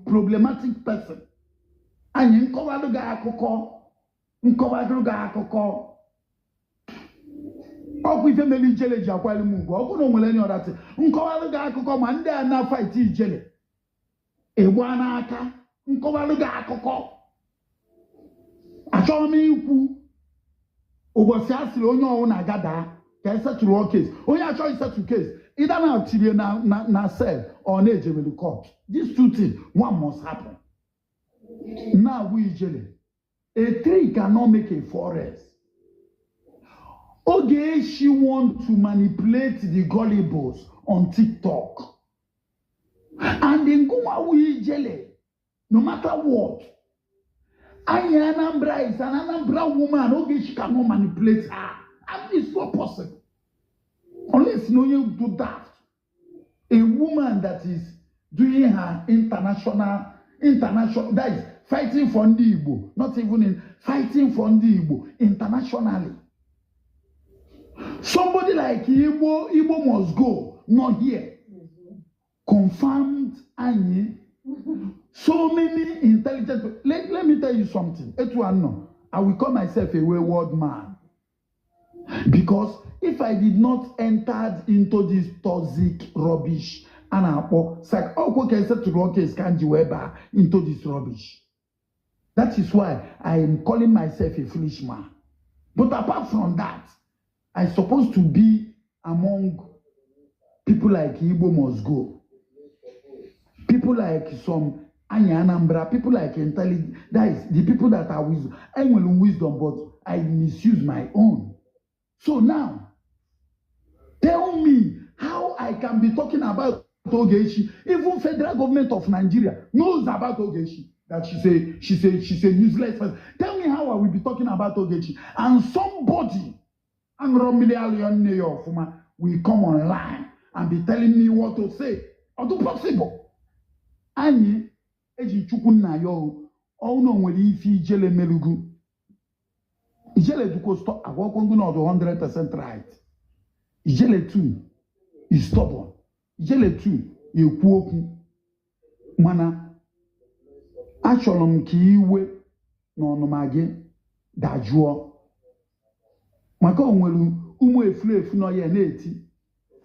problematic person. Anyị nkọwalụ gị akụkọ, nkọwalụ gị akụkọ. Ọkwa ife mere Ijele ji akwali m ugwu, ọ bụrụ na o nwere any other thing. Nkọwalụ gị akụkọ ma ndị a na fight Ijele ịgba n'aka. Nkọwalụ gị akụkọ. Achọghị m ikwu ụbọchị a sịrị onye ọwụ na-aga daa ka e setụrụ case. Onye achọghị settle case, ịda na tirie na cell ọ na-ejebelu court. These two things, one must happen. Now we Ijele, a tree cannot make a forest. Ogechi want to manipulate the gullibles on TikTok. And in Ngwa Ijele, no matter what, Anya Anambra is an Anambra woman. Ogechi cannot manipulate her. And it's not possible. Unless you know you do that. A woman that is doing her international, that is fighting for Ndi Igbo, not even in fighting for Ndi Igbo internationally. Somebody like Igbo, Igbo must go, not here. Confirmed Anyi. So many intelligent. Let me tell you something. Etu I will call myself a wayward man. Because if I did not enter into this toxic rubbish A na-akpọ ọkwụ ka esetụrụ case ka m ji wee baa into this rubbish. That is why I am calling myself a foolish man. But apart from that, I supposed to be among people like Igbo Must Go, people like some Anya Anambra, people like intelligent, that is the people that are wisdom. I will wisdom, but I misuse my own. So now, tell me how I can be talking about Ogechi. Even federal government of Nigeria knows about Ogechi, that she's a useless person. Tell me how I will be talking about Ogechi. And somebody, will come online and be telling me what to say. Ọ dị possible? Anyị eji Chukwu nna ya ọnụ nwere ife Ijele melugu. Ijele dukwo stop agwakwongo na ọdụ 100% right. Ijele 2 is stubborn. Ijele 2 ekwu okwu, mana achọrọ m ka iwe na ọnụma gị dajụọ, maka o nwere ụmụ efulefu nọ ya na-eti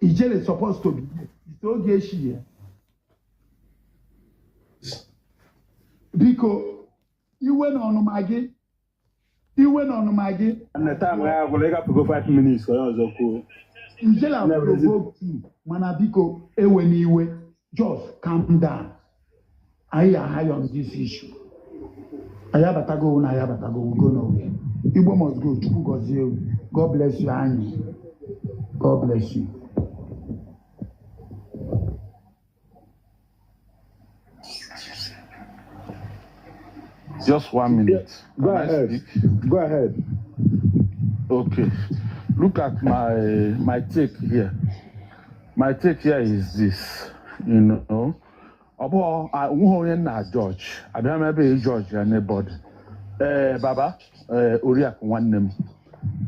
Ijele supposed to be ite oge echi ya. Biko, iwe na ọnụma gị, iwe na ọnụma gị. Nne, time ya agwụla, ị gafego 5 minutes ka onye ọzọ kwuo. Ijele provoke you, mana biko ewe n'iwe, just calm down. Anyị are high on this issue. Anyị abatago na anyị abatago, we go nowhere. Igbo Must Go, Chukwu gọzie you. God bless you, anyị. God bless you. Just 1 minute. Go Can I ahead. speak? Go ahead. Okay. Look at my take here. My take here is this, you know. Ọ onweghị onye nna judge. Abịa m ebe judge anybody. Baba, Oriakụ nwanne m,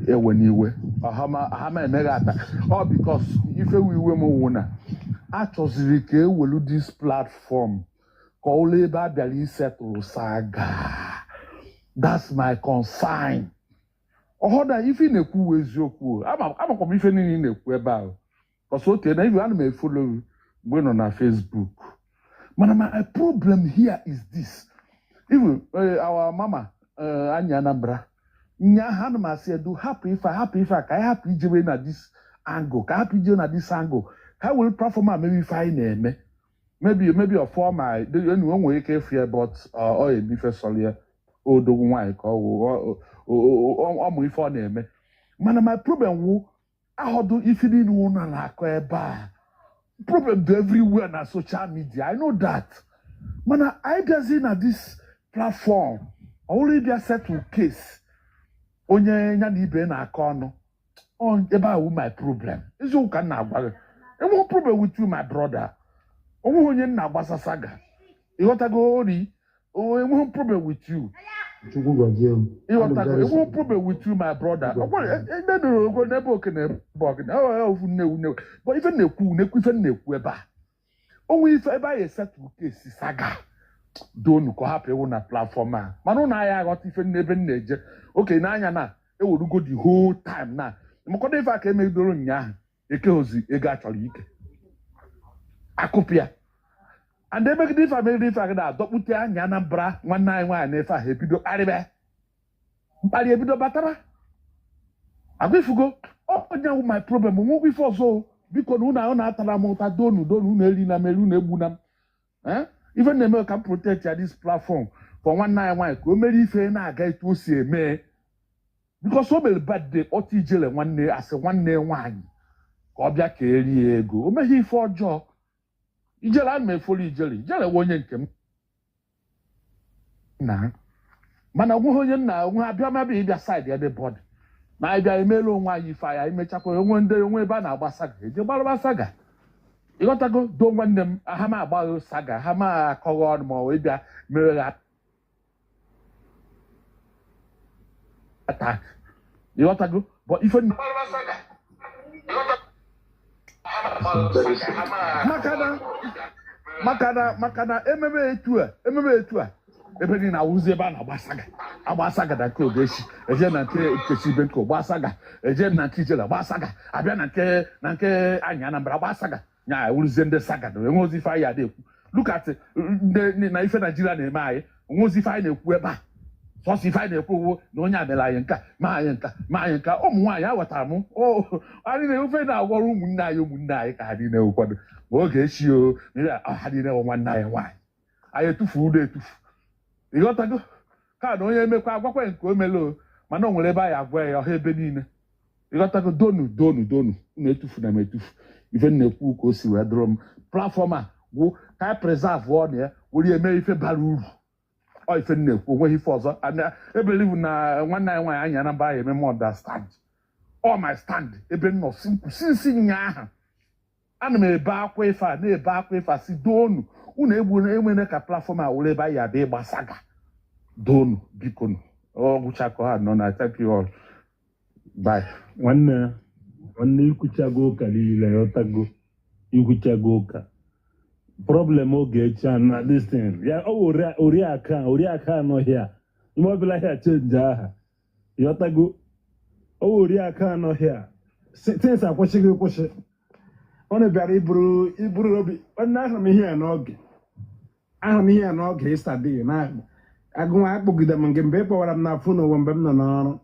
ewe n'iwe. Ọha emeghe ata. Ọ because ife iwe m wụ na achọziri ka ewelu this platform ka ọ ụlọ ebe a bịara isetụrụ saga. That's my concern. Ọhọda ife ị na-ekwu wụ eziokwu. Amakwa m ife niile ị na-ekwu ebe ahụ. Kọsọ ote na ife ana m efolo mgbe ị nọ na Facebook. Mana my problem here is this. Even our mama Anya Anambra, nya ha na m asị edu hapụ ife a, hapụ ife a, ka anyị hapụ ijebe na this angle, ka hapụ ijebe na this angle, ka anyị were platform a mewe ife anyị na-eme. Maybe ọfọ ma enyi o nwere ike ịfụ ya, but ọ eme ife sọrọ ya, odogwu nwaanyị ka ọ wụ ọ mụ ife ọ na-eme. Mana my problem wụ ahọdụ ife niile ụnụ na-akọ ebe a. Problem dị everywhere na social media, I know that. Mana anyị bịazi na this platform, ọ bụrụ ịbịa settle case onye ya na ibe na-akọ ọnụ, ebe a wụ my problem. Eziokwu ka m na-agwa gị. Enweghị problem with you, my brother. Onweghị onye m na-agbasa saga. Ịghọtago ori? Enweghị problem with you. Chukwu gọzie m. Ịghọtago? Enweghị problem with you, my brother. Ọ gwara ebe nụrụ ogo n'ebe oke na ebe ọgịna. Ọ ofu nnewu nnewu. But ife na-ekwu na-ekwu ife na-ekwu ebe a. Onwe ife ebe anyị esetụrụ kesi saga. Donu ka ọ hapụ ịwụ na platform a. Mana ụnụ anyị aghọta ife n'ebe m na-eje. Oke n'anya na ewerugo the whole time na. Makwado ife a ka emegidoro ụnyaahụ. Ekeozi ego a chọrọ ike. Akụpịa. And emegide ife emegide ife a ga-adọkpute Anya Anambra nwanne anyị nwaanyị na-efe ahụ ebido kparịba. Mkparị ebido batara. Agwa ifugo, onye wụ my problem, nwekwa ife ọzọ. Biko na unu ahụ na-atara m ụta, donu donu unu eri na m eri unu egbu na m. Ife na-eme ka m protect ya this platform for nwanne anyị nwaanyị ka o mere ife na-aga etu o si eme. Because o mere birthday kpọta Ijele nwanne asị nwanne nwaanyị ka ọ bịa ka erie ego. O meghị ife ọjọọ. Ijele ana m efolu Ijele. Ijele wụ onye nke m na mana onweghị onye nna onwe abịa m abịa ịbịa side ya bọdị na anyị bịa emeela onwe anyị ife anyị emechakwa onwe ndị onwe ebe a na-agba saga eje gbaraba saga. Ịghọtago? Do nwanne m ha ma agbaghị saga, ha ma akọghị ọnụ ma ọ wee bịa mere ha attack. Ịghọtago? But ife maka na ememe etu a ebe niile awụzi ebe a na-agba saga, agba saga na nke Ogechi, eje na nke Nkechi Benko gba saga, eje na nke Ijele gba saga, abịa na nke Anya Anambra gba saga. Nya ewuruzie ndị saga na enwe ozi ife anyị ada ekwu. Look at ndị na ife Naijiria na-eme anyị, onwe ozi ife anyị na-ekwu ebe a. Sọsọ ife anyị na-ekwu owo na onye a mere anyị nka, ma anyị nka, ma anyị nka. Ụmụ nwaanyị aghọtara m o, anyị na-efe na-agwọrọ ụmụnne anyị ka ha niile ụfọdụ ma oge echi o ha niile wụ nwanne anyị nwaanyị. Anyị etufu ụlọ etufu, ịghọtago? Ka na onye emekwa agwakwa nke o mele o, mana o nwere ebe anyị agwa ya ọha ebe niile, ịghọtago? Donu, donu, donu, unu etufu na m etufu. Ife m na-ekwu ka o si wee dụrụ m platform a gwụ ka anyị preserve ọ na ya were eme ife bara uru. Ọ ife m na-ekwu, onweghị ife ọzọ. And e believe na nwanne anyị nwaanyị anyị Anambra ya eme m understand all my stand ebe m nọ since nya ahụ. Ana m ebe akwa ife a, na-ebe akwa ife a, si doonu, unu egbu enwere ka platform a were ebe anyị abịa ịgba saga. Doonu, bikonu. Ọ gwụchakọ ha nọ na. Thank you all, bye. Nwanne, nwanne, ikwuchago ụka niile, ghọtago? Ikwuchago ụka. Problem Ogechi a na this thing ya, ọ wụ oriakụ a, oriakụ anọghị a ime ọbụla ya change aha, ghọtago? Ọ wụ oriakụ anọghị a, things akwụsịghị kwụsị. Ọ na bịara iburu iburu obi. Nwanne, ahụrụ m ihe ya n'oge, ahụrụ m ihe ya n'oge yesterday na agụnwa akpọgide m gị mgbe ị kpọwara m na phone onwe mgbe m nọ n'ọrụ,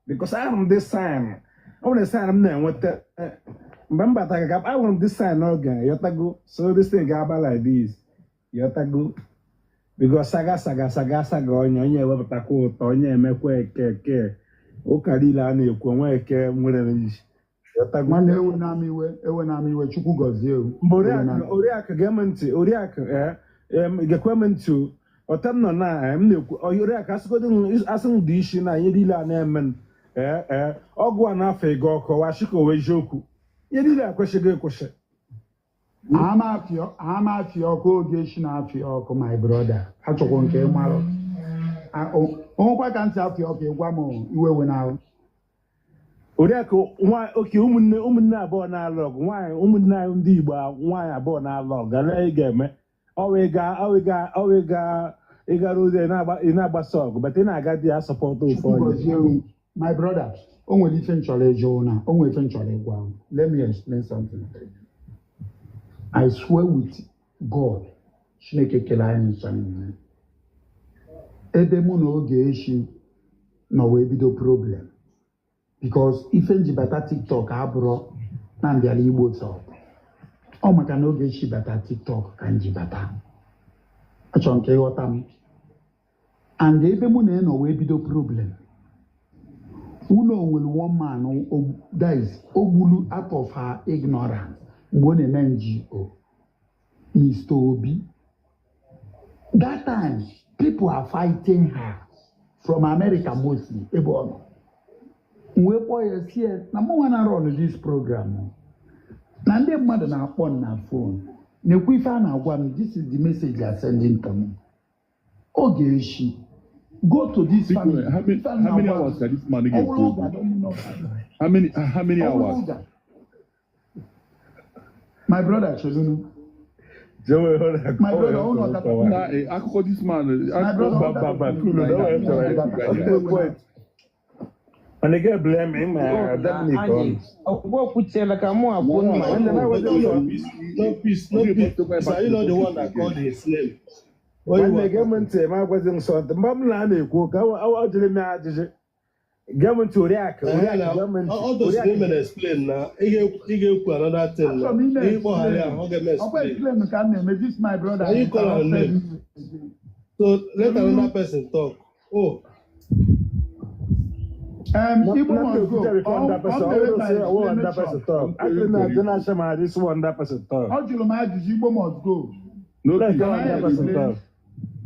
because ahụrụ m this sign. Ọ nwere sign m na-enweta mgbe m batara ka ahụrụ m this sign n'oge, yọtago? So this thing ga-aba like this, yọtago? Because saga, saga, saga, saga, onye onye ewepụtakwa ụtọ, onye emekwa eke eke ụka niile a na-ekwu onwe eke nwere isi, yọtago? Nwanne, ewe na ama iwe, ewe na ama iwe. Chukwu gọzie o. Mgbe Ewe na oriakụ, oriakụ, gee m ntị. Oriakụ, ee, gekwe m ntị o. Ọta m nọ na m na-ekwu oriakụ, asịgodo m, asị m dị isi na ihe niile a na-eme m, ee, ọgwụ a na-afọ ego ọkụ washi ka o wee eziokwu, ihe niile ekwesịghị ekwesị. Ama afịa ọkụ, Ogechi na-afịa ọkụ. My brother, achọkwa nke ị marụ onwekwa ka ntị afịa ọkụ. Ịgwa m iwe we n'ahụ. Oriakụ nwa oke, ụmụnne abụọ na-alụ ọgụ nwaanyị, ụmụnne anyị ndị Igbo nwaanyị abụọ na-alụ ọgụ, ala ị ga-eme ọwa ịga ọwa ịga ọwa ịga ịgara ụzọ ị na-agbasa ọgụ, but ị na-aga di ya support ofu Chukwu onye. Gọzie o. My brother, o nwere ife m chọrọ ịjụ na o nwere ife m chọrọ ịgwa unu. Let me explain something to you. I swear with God, Chineke kele anyị nsọ niile, ebe mụ na Ogechi nọ wee bido problem, because ife njibata TikTok abụrụ na mbịara Igbo talk. Ọ maka na Ogechi bata TikTok ka njibata. Achọrọ m ka ịghọta m. And ebe mụ na ya nọ wee bido problem, unu nwere one man that is ogbulu out of her ignorance mgbe ọ na-eme NGO, Mr. Obi. That time people are fighting her from America, mostly ebe ọ nọ. M wee kpọọ ya, sie ya na mụnwa na run this program, na ndị mmadụ na-akpọ m na phone na-ekwu ife a na-agwa m. This is the message they are sending to me. Ogechi, go to this Biko, family. how many hours ka this man ga-ekwu okwu? How many hours? My brother, chelunu. My brother, ụlọ tata. Na akụkọ this man My brother, akụkọ. Mana ị ga-eblame him, Dominic Anyị ọgwụgwọ kwuchiela ka mụ akwụ mma. No peace, no peace. Are you not the one that called his name? Nwanne, gee m ntị, ma agwazi m sọ mgbe m na na-ekwu ka ọ jụrụ m ya ajụjụ. Gee m ntị, oriakụ, oriakụ, gee m ntị. All those Oriakụ. women explain na ị ga-ekwu another thing na Achọrọ m ime ihe ịkpọghara ya, ọ ga-eme Ọkwa explain. explain ka m na-eme. This my brother Can you call her interrupted name? me. So let another person talk. Oh, Igbo Not must go. to before that person. Ọ I mere will my say one that person explanation. talk. Actually, na then I shall this one that person talk. Ọ jụrụ m ajụjụ, Igbo must go. No Let peace. go Can I that person explain? talk.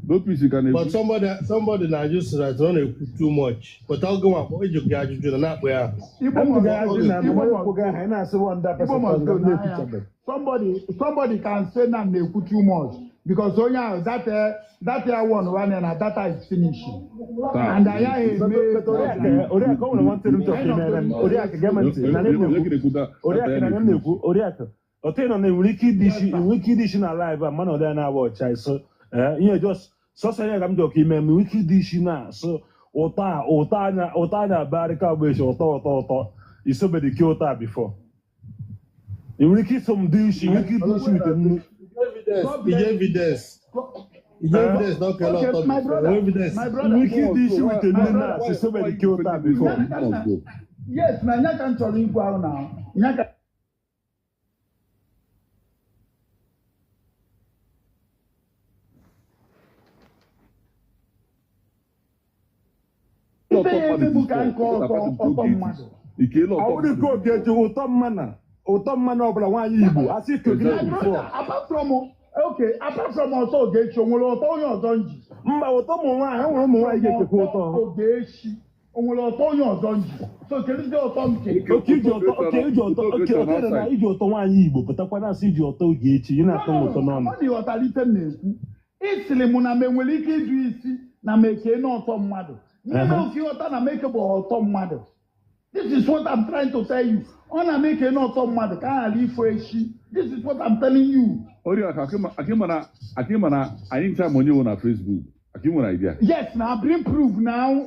No peace, you can But somebody na just right ọ na-ekwu too much. But ọ gịnwa akpọ iji gị ajụjụ na na-akpọ ya. Igbo I'm must the go. guy na Igbo my must guy na na say one that Igbo person must talk. go Na n'ahịa. Somebody can say na m na-ekwu too much because onye ahụ that year one one na data is finishing. And anyị eme But oriakụ, oriakụ, o nwere one thing m chọrọ ka ị mere m. Oriakụ, gee m ntị. Na m na-ekwu. Oriakụ, na m na-ekwu. Oriakụ. Ọtọ nọ na enwere ike ịdị isi, enwere ike ịdị isi na live a, mana ọ dị na-awa ọcha so ihe just sọsọ ya ka m jọka ime m nwere ike ịdị isi na so ụtọ a, ụtọ anya, ụtọ anya barịka agba echi, ụtọ, ụtọ, ụtọ isobedi ke ụtọ a before. Ị nwere ike iso m dị isi, ị nwere ike ịdị isi wite nnu. Evidence. Evidence no kele Okay, ọtọ my before. brother, Evidence. my Ị brother. nwere ike ịdị isi wite nnu na asị somebody kill ụta before. Yes, na nya ka m chọrọ ikwu ahụ na nya ka ife ya emegbu ka nke ọtọ ọtọ mmadụ. Ọ bụrụ nke Ogechi ụtọ mmanụ ụtọ mmanụ ọbụla nwaanyị Igbo asị kegide My before. brother, apart from okay, apart from ọtọ Ogechi, o nwere ọtọ onye ọzọ nji? Mba, ụtọ ụmụ nwaanyị, e nwere ụmụ nwaanyị ga-ekekwa ụtọ. Ogechi, o nwere ọtọ onye ọzọ nji? So kedụzi ọtọ nke? Oke iji ụtọ, oke iji ụtọ, oke oke na iji ụtọ nwaanyị Igbo pụtakwa na-asị iji ụtọ Ogechi, ị na-atọ m ụtọ n'ọnụ. Ọ na ịghọtara ife m na-ekwu. Ịsịrị mụ na m enwere ike ịjụ isi na m eke n'ọtọ mmadụ. Nne na oke ịghọta na m eke bụ ọtọ mmadụ. This is what I'm trying to tell you. Ọ na m eke n'ọtọ mmadụ ka a ghara ifo echi. This is what I'm telling you. Oriakụ, akị mana anyị ncha ma onye wụ na Facebook. Akị nwere idea. Yes, na bring proof now.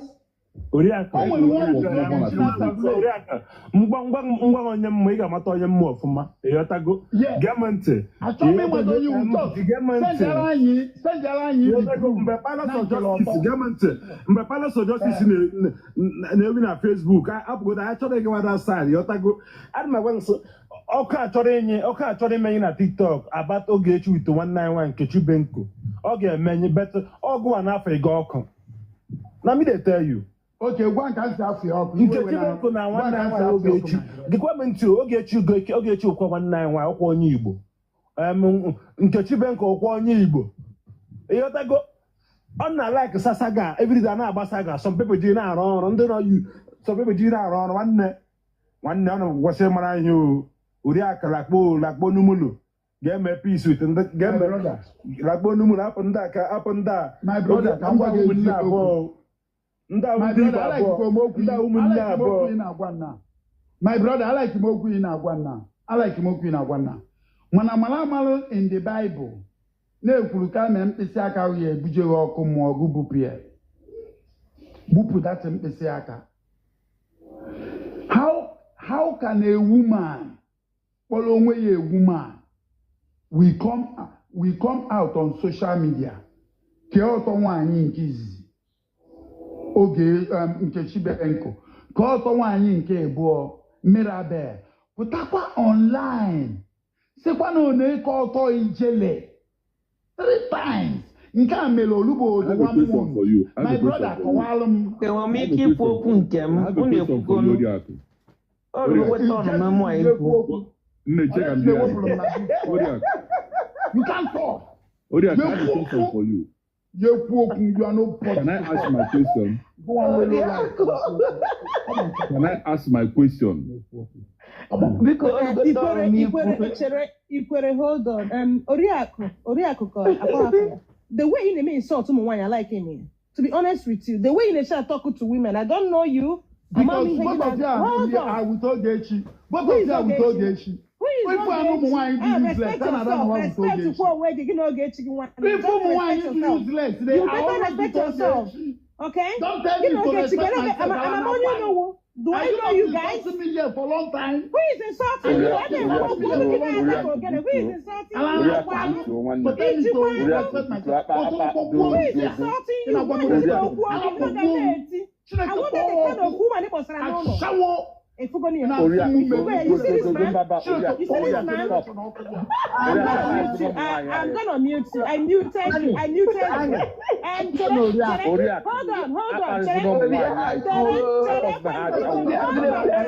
Oriakụ, O nwere nwa Oriakụ, Oriakụ, ngwa ngwa ngwa onye mmụọ ị ga-amata onye mmụọ ọfụma ịghọtago. Gee m ntị. Achọghị m ịmata onye iwu just Gee m ntị. sendara anyị sendara anyị the Ịghọtago, proof mgbe Palace na of nkele Justice ọtọ. gee m ntị mgbe Palace of Justice na-ewi na Facebook apụgodo anyị chọrọ ịgawa that side ịghọtago. Ana m agwa nso ọkụ achọrọ inye ọkụ achọrọ imenye na TikTok abata Ogechi wite nwanne anyị nwaanyị Nkechi Benko ọ ga-emenye bet ọgụwa n'afọ ịga ọkụ na me dey tell you. Okay, gwa nka nsị afọ ya ọkụ. Iwe Nkechi we na Benko na gwa nwanne nka anyị nsị nwaanyị afọ ya ọkụ Ogechi na gịkwa m ntị Ogechi Ogechi ụkwa nwanne anyị nwaanyị ọkwa onye Igbo. Nkechi Benko ụkwa onye Igbo ịghọtago. Ọ na like sasaga everyday na-agba saga some people ji na-arụ ọrụ ndị nọ yu some people ji na-arụ ọrụ nwanne nwanne ọ na-gwasị mara ihe o Oriakụ lakpo lakpo n'umulu ga-eme peace with ndị My ga-eme brother, lakpo n'umulu apụ ndị a ka apụ ndị a my oge brother, ka m ndị gwa a gị ụmụnne eziokwu. abụọ ndị a My ndị Igbo brother, I like abụọ m okwu ndị a I ụmụnne like m abụọ okwu ị na-agwa nna. My brother, I like m okwu ị na-agwa nna. I like m okwu ị na-agwa nna. Mana mara amalụ in the Bible na-ekwuru ka mee mkpịsị aka ahụ ya ebujeghị ọkụ mmụọ gụ bupụ ya. Bupụ dat mkpịsị aka. How can a woman kpọrọ onwe ya a woman we come out on social media kee ọtọ nwaanyị nke izizi oge Nkechi Benko ka ọtọ nwaanyị nke abụọ Mirabel pụtakwa online sịkwa na ọ na-eke ọtọ ijele three times nke a mere olugbo I have a one question month for you. I have my a brother question for you. kọwalụ m. Enwere m I have ike a ikwu question okwu for you. nke m I have a unu question for you, ekwugonu Oriakụ. o rugo Oriakụ. weta ọnụma mụ a Ijele ikwu. ekwu okwu Nne, check onye and si be ewepụrụ m na bit. Oriakụ. You can't talk. Oriakụ, Ya I have a ekwu question okwu for you. ya ekwu okwu you are nobody Can I to ask talk. my question? Go on nwere life ekwu okwu. Come on, talk. Can I ask my question? Come on. Biko o rugo Ikwere tọọnụ m ikwu. Ikwere chere Ikwere hold on. Oriakụ Oriakụ ka akwa afọ ya. The way ị na-eme insult ụmụ nwaanyị I like him. To be honest with you, the way ị na-eche talk to women, I don't know you. Ama m Because ihe gị both na of you are, hold on. are with Ogechi. Both Who of is you are with Ogechi? Ogechi. Who is Ifu anụ ụmụ Ogechi? nwaanyị dị Ah, useless, respect ha na-ada yourself. n'ụwa with Respect Ogechi. kwa onwe gị gị na Ogechi gị nwanne. Ifu Just ụmụ nwaanyị respect dị yourself. useless, they You are better always respect with yourself. Ogechi. Okay? Don't tell Gị me na to Ogechi respect kedu ebe myself. ama I'm ama a onye wife. n'owo? Do Are I you know not you guys? insulting me here for a long time? Who is insulting Are you? you not Ebe insulting ekwu me okwu here gị for a long na-ata time? ka ogene. Who is insulting you? Ala Akwa na-akwa anụ. anụ. To tell me to Ijikwa anụ. respect myself. Ọtụtụ Who is gbogbo insulting ị you? na-agwa m Nwaanyị sị na respect. okwu Ala oge gị gbogbo m. na-eti. I Chineke wanted the kpọọ kind of ọkụ. woman ị kpọsara n'ụlọ. Ashawo Efugoni ya. na-asị m Ifugo ya. You see this man? Chineke You see kpọọ this ya man? generation ọkụ ya. I'm gonna mute you. I'm gonna mute you. I muted you. I muted you. And Chere, Chere, hold on, hold on, Chere, Chere, Chere, hold on.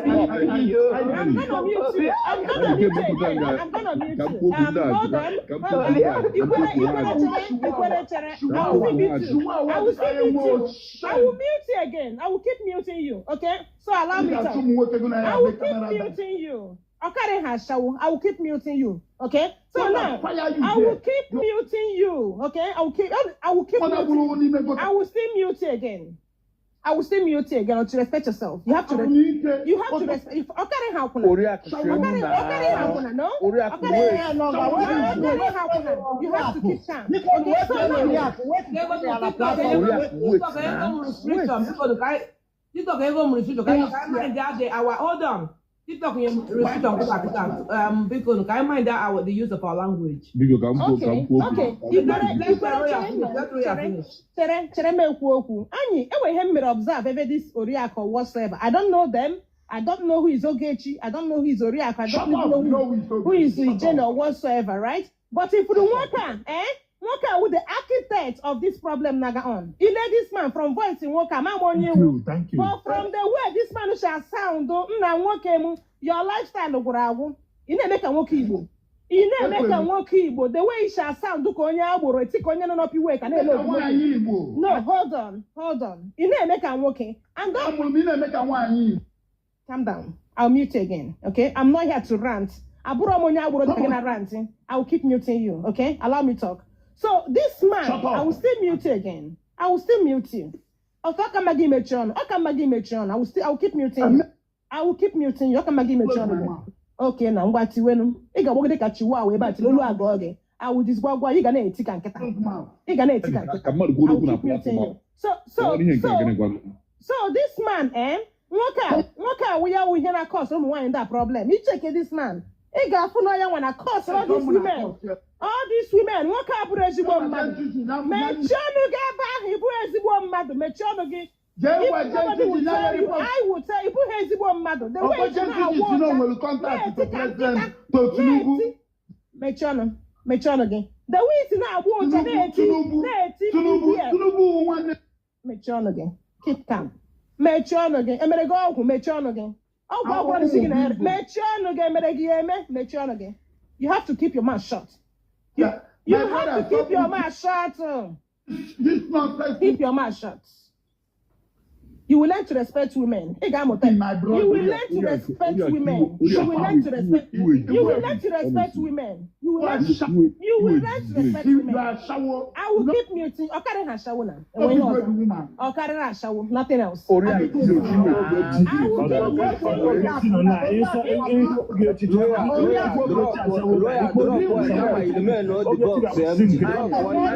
I'm gonna mute you. I'm gonna mute you again. I'm gonna mute you. Hold on, hold on. Ikwere, Ikwere, Chere, Ikwere, Chere. I will still mute you. I will still mute you. I will mute you again. I will keep muting you. Okay? So allow Ị me ga-achụ talk. ụmụ nwoke gị na ya I will mee keep camera down. muting you. Okare Hashawu, I will keep muting you. Okay? So Mother now fire you I will there. keep muting you. Okay? I will keep Mother muting. gburu n'ime gota. I will still mute you again. I will still mute you again. To respect yourself. You have to Ahụmike. you have to respect if Okare Hakuna. Oriakụ Okare Okare Hakuna, no? Oriakụ Okare wait. Okare Hakuna. You have to keep calm. Okay, so now Oriakụ wait na. Wait. TikTok ego m restriction ka anyị mind ya dị our hold on. TikTok nye m receipt on kịta kịta. Biko ka anyị mind the use of our language. Biko ka m kwuo ka m Okay, kwuo okwu. okay. Ka m Ikwere, kwuo okwu. ikwere, Let chere Roya nọ, finish. Let Roya chere, finish. chere, chere m ekwu okwu. Anyị, enwe ihe m mere observe ebe this Oriakụ or whatsoever. I don't know them. I don't know who is Ogechi. I don't know who is Oriakụ. I Shut don't even up, know you know who is who is Ogechi. Shut Ijele up. or whatsoever, right? But if you nwoke a, eh? Nwoke a wụ the architect of this problem naga on. Ile this man from voice nwoke a, ma m onye Thank iwu. you, thank you. But from the way this man shall sound, nna nwoke m, your lifestyle gwụrụ agwụ. Ị na-eme ka nwoke Igbo. Ị na-eme Ekwere ka m. nwoke Igbo. The way you shall sound ka onye agboro eti ka onye nọ n'ọpụ ka na-ele Ka obi nwoke. nwaanyị Igbo. No, hold on, hold on. Ị na-eme ka nwoke. And don't Amụrụ m ị na-eme ka nwaanyị Igbo. calm down. I'll mute you again. Okay? I'm not here to rant. Abụrụ m onye agboro dịka gị na rant. I will keep muting you. Okay? Allow me talk. So this man, Shut I up. will still mute you again. I will still mute you. Ọsọ ka mma gị mechie ọnụ. Ọ ka mma gị mechie ọnụ. I will keep muting you. I will keep muting you. Ọ ka mma gị mechie Close ọnụ my gị. mouth. Okay, na ngwa tiwenu. Ị ga-agbagide ka chihuahua ebe a tiri olu agụọ gị. I will disgwagwa. Ị ga na-eti ka nkịta. Close mouth. Ị ga na-eti ka Ka nkịta. ka mmadụ kwuo I will okwu na keep muting platform you. a. So Ọ so nwere ihe nke a so gịnị gwanụ? so this man, eh? Nwoke a wụ ya wụ ihe na cause ụmụ nwaanyị ndị a problem. Icheke this man. Ị ga-afụ na ya nwa na cause all these women. All these women, nwoke a bụrụ ezigbo mmadụ. Mechie ọnụ gị ebe ahụ, ị bụghị ezigbo mmadụ. Mechie ọnụ gị. Jee If gwa nobody Gentle will G na ya tell you, report. I will tell you, ị bụghị ezigbo mmadụ. The way Ọkwa you si Gentle G na-agwa si na o ụja, nwere contact na-eti to ka President nkịta, to Tinubu. na-eti. Mechie ọnụ, mechie ọnụ gị. The way you si na-agwa ụja, Tinubu, na-eti, Tinubu, na-eti Tinubu, BDF. Tinubu wụ nwanne. Mechie ọnụ gị. Keep calm. Mechie ọnụ gị. Emere gị ọgwụ, mechie ọnụ gị. Ọgwụ ọgwụ ọnụ si gị na Akwụkwọ Igbo. mechie ọnụ gị, emere gị ya eme, mechie ọnụ gị. You have to keep your mouth shut. You, Yeah. you My have brother, to keep stop your with mouth shut. this nonsense Keep your mouth shut. You will learn to respect women. Ị ga-amụta. my You brother. will learn to respect women. You will learn to respect. You will learn to respect women. You will learn. You will learn to respect You women. are shower. I will keep muting. Ọ karịrị ashawo na. Enwe ihe Stop ọzọ. this woman. Ọ karịrị ashawo. Nothing else. I will keep muting Roya, drop one. Kama you may know the box empty. Drop one. The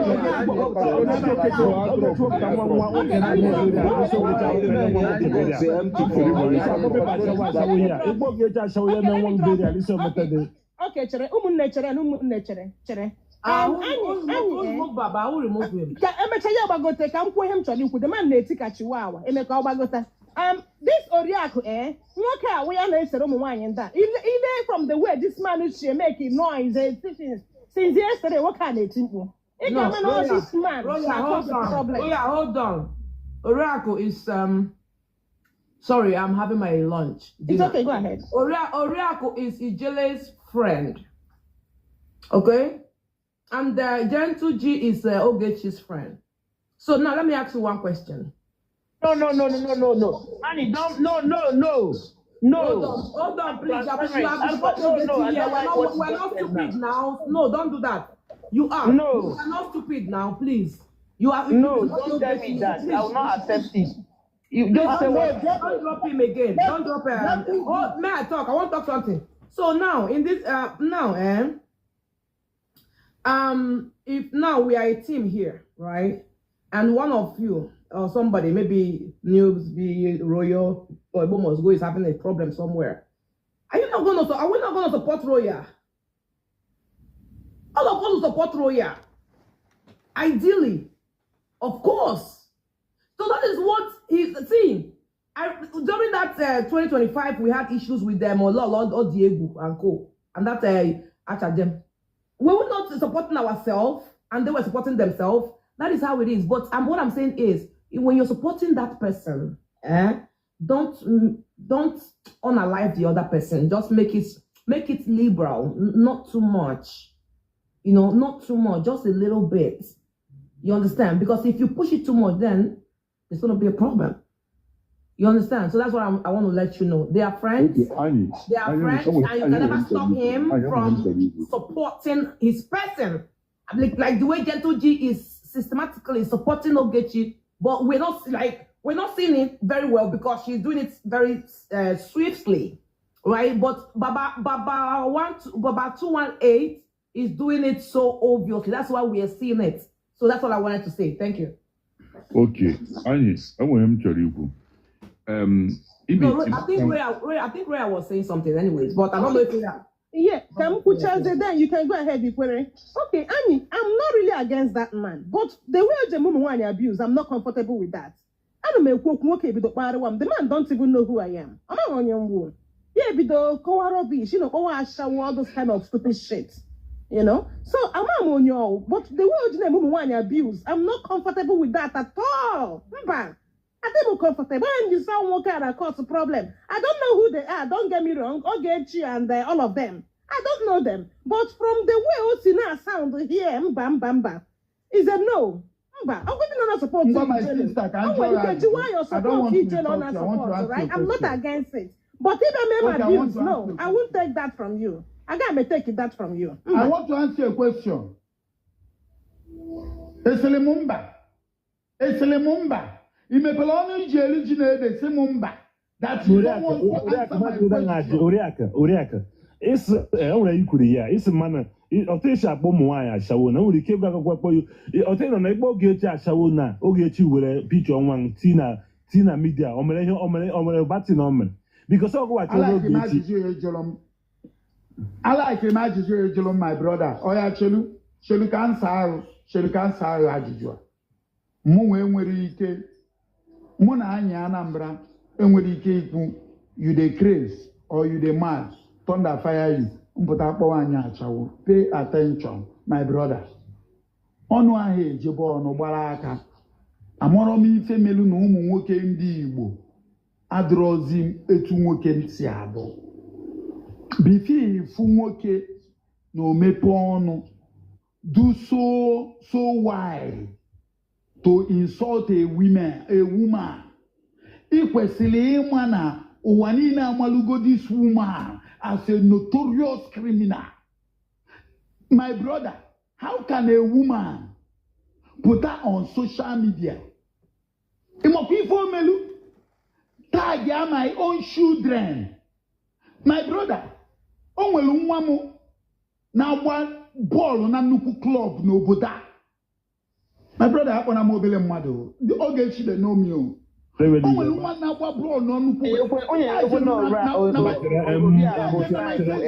box empty for. Okay, chere. Ụmụnne chere na ụmụnne chere chere. Ah, Anyị who anyị remove Baba? Who remove him? ka emechaa ya gbagote ka m kwuo ihe m chọrọ ikwu. The man na-eti ka chihuahua eme ka ọ gbagote. This Oriakụ, eh, nwoke a wụ ya na-esere ụmụ nwaanyị ndị a. Ile from the way this man si make noise eti things since yesterday, nwoke a na-eti mkpu. Ị No, ga-ama na all Roya, this man Roya, na hold cause the on. problem. Roya, hold on. Oriakụ is sorry, I'm having my lunch. It's Dinner. okay, go ahead. Oriakụ is Ijele's friend. Okay? And Gentle G is Ogechi's friend. So now let me ask you one question. No, no, no, no, no, no, no. Annie, don't, no, no, no, Hold no. on, hold on, please. You have, you Transparent. have I'm before no, no, Ogechi I here. don't We're like not, what you we're just not said stupid now. now. No, don't do that. You are. You No, are not stupid now, please. You are. no, If it's don't tell me Ogechi, that. I please. will not accept it. You Please just say don't, what you don't said. drop him again. Don't drop him. Oh, may I talk? I want to talk something. So now in this now if now we are a team here, right? And one of you or somebody, maybe News, be Royal or Igbo Must Go is having a problem somewhere. Are you not gonna are we not gonna support Royal? All of us will support Royal. Ideally, of course. So that is what he's seeing. During that 2025, we had issues with them, or Lord or Diego and co, and that Achajem. We were not supporting ourselves, and they were supporting themselves. That is how it is. But what I'm saying is, when you're supporting that person, don't unalive the other person. Just make it liberal, not too much. You know, not too much, just a little bit. You understand? Because if you push it too much, then it's gonna be a problem. You understand? So that's what I want to let you know. They are friends. Okay, Anyi, They are Anyi, friends, someone, and you Anyi, can never stop him Anyi, from supporting his person. Like the way Gentle G is systematically supporting Ogechi, but we're not seeing it very well because she's doing it very swiftly, right? But Baba 218 is doing it so obviously. That's why we are seeing it. So that's all I wanted to say. Thank you. Okay, Anyi, enwere m chọrọ ikwu. Ime No, I think Ray, I think Ray was saying something anyways, but I don't know if Ray. Yeah, ka m kwuchazie, then you can go ahead, Ikwere. Okay, Annie, I'm not really against that man, but the way o ji eme ụmụ nwaanyị abuse, I'm not comfortable with that. Ana m ekwu okwu, nwoke ebido kparịwa m. The man don't even know who I am. Ọ maghị onye m wụ. Ya ebido kọwa rubbish, kọwa ashawo, all those kind of stupid shit. So ama m onye ọwụ, but the way o ji na-eme ụmụ nwaanyị abuse, I'm not comfortable with that at all. Mba. Adịm comfortable. When you saw nwoke a na cause problem, I don't know who they are. Don't get me wrong. Ogechi and all of them. I don't know them. But from the way o si na sound here, mba, mba, mba. Is a no. Mba. I'm going to not support Ngwa, my Ijele. sister, ka m O jụọ nwere ya ike ji ajụjụ. nwayọọ I don't support want to Ijele ọ insult you. I want to na-support, ask you right? a I'm not question. against it. But if I'm Okay, I want abuse, to ask no. you a I won't take that from you. I gotta take that from you. I Mba. want to answer a question. Esili m mba. Esili m mba. I mepere ọnụ iji eri ji na ede si m mba. That you don't Oriakụ, want to Oriakụ, answer my mmadụ na ajụ question. Oriakụ, Oriakụ, ịsị e nwere ikwuru ya ịsị mana ọtụ esi akpọ ụmụ nwaanyị ashawo na o nwere ike ịgwa akwụkwọ kpọ ya ọtụ ị nọ na ịkpọ Ogechi ashawo na Ogechi were pikchọ nwa m tii na media o mere ihe o mere o mere batin o mere because ọ gụwachara Alike m Ogechi. Ajụjụ ya jụrụ m. Alike m ajụjụ ya jụrụ m, my brother. Oya chelu, chelu ka nsa ahụ, chelu ka nsa ahụ ajụjụ a. Mụ nwee nwere ike, mụ na anyị Anambra enwere ike ikwu you dey craze or you dey mad, thunder fire you, mpụta akpọwa anyị achawo. Pay attention, my brother. Ọnụ ahụ ejebe ọnụ gbara aka. Amụrọ m ife melu na ụmụ nwoke ndị Igbo adịrọzi etu nwoke si adụ. Before ifu nwoke na omepe ọnụ do so so wide to insult a woman, ị kwesịrị ịma na ụwa niile amalugo this woman as a notorious criminal. My brother, how can a woman pụta on social media, ịmakwa ife omelu, tag ya my own children? My brother, o nwere nwa m na-agba bọọlụ na nnukwu club n'obodo a. My brother, akpọna m obere mmadụ. Ogechi dey know me o. O nwere nwa na-agba bọọlụ na nnukwu Onye ekwe na ọrụ a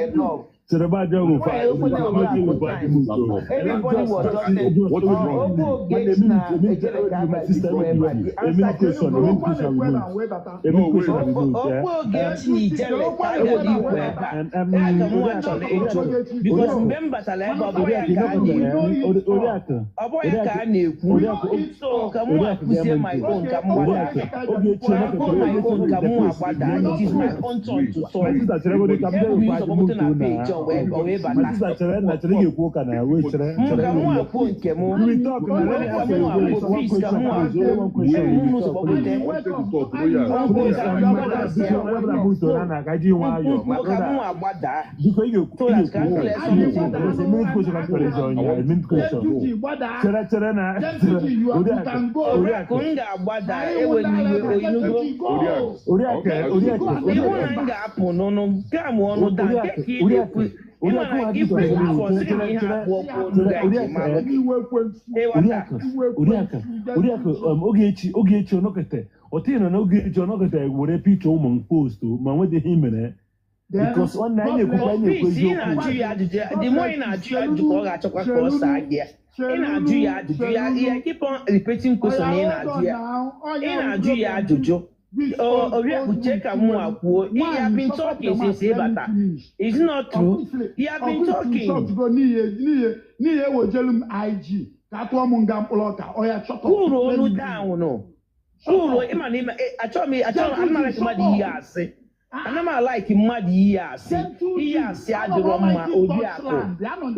enough. Chere ba jẹ́ òwò fa Everybody was just saying, "Okwu Ogechi na Ejele ka a ga-ebido ebe a." The answer question, Okwu Ogechi na Ijele ka a gara ikwu ebe a. Ya ka mụnwa chọrọ ịjụ. Because mgbe m batara ebe ọ bụrụ ya ka a na-ekwu. Ọ bụrụ ya ka a na-ekwu. So ka mụnwa kwụzie my own ka m gbada. Ka m kwuo my own ka mụnwa gbada. It is my own turn to talk. Ebu m ụzọ gbapụta na page o wee My bata. sister, chere na chere ga-ekwu ụka na wee chere. M ka mụnwa kwuo nke m. We talk na let me Ka ask you mụnwa one kwuo, please, ka question, mụnwa please, kwuo. only one question. Ebu m We ụzọ talk, gbapụta. please. Please, my brother, na ka ji nwayọọ, my Kwuo ka brother. mụnwa gbadaa. Biko ị ga-ekwu So ị that ka m ga-ekwu clear there's something. a minute question I'm trying to join ya, a minute question. Chere chere na Oriakụ, Oriakụ, m ga-agbada, ewela iwe oyinugo. Oriakụ, Oriakụ, Iwu na m ga-apụ n'ọnụ nke a mụ ọnụ daa nke ka ị na-ekwu ịma na ikwu afọ sị na ihe abụọ kwuo olu ga-eji malụ gị. Ịghọta? Oriakụ, Oriakụ, Oriakụ, Ogechi, Ogechi ọnọkọta ọtị nọ na Ogechi ọnọkọta were picture ụmụ m post ma nweta ihe i mere because nwanne anyị na-ekwukwa anyị na-ekwu Peace, ị eziokwu. na-ajụ ya ajụjụ, the more ị na-ajụ ya ajụjụ ka ọ ga-achọkwa ka ọ saa gị ya. Ị na-ajụ ya ajụjụ ya, ya keep on repeating question ị na-ajụ ya. Ị na-ajụ ya ajụjụ. Oriakụ, chee ka mụnwa kwuo. You have been talking since ị bata. Is it not true? You have been talking. N'ihi ewejelu m IG ka a tụọ m nga mkpụrụ ọka ọya chọtọ. Kwuru olu down no. Kwuru ịma na ịma achọghị m ana m like mmadụ iyi asị. Ana m alike mmadụ iyi asị. Iyi asị adịrọ mma, Oriakụ.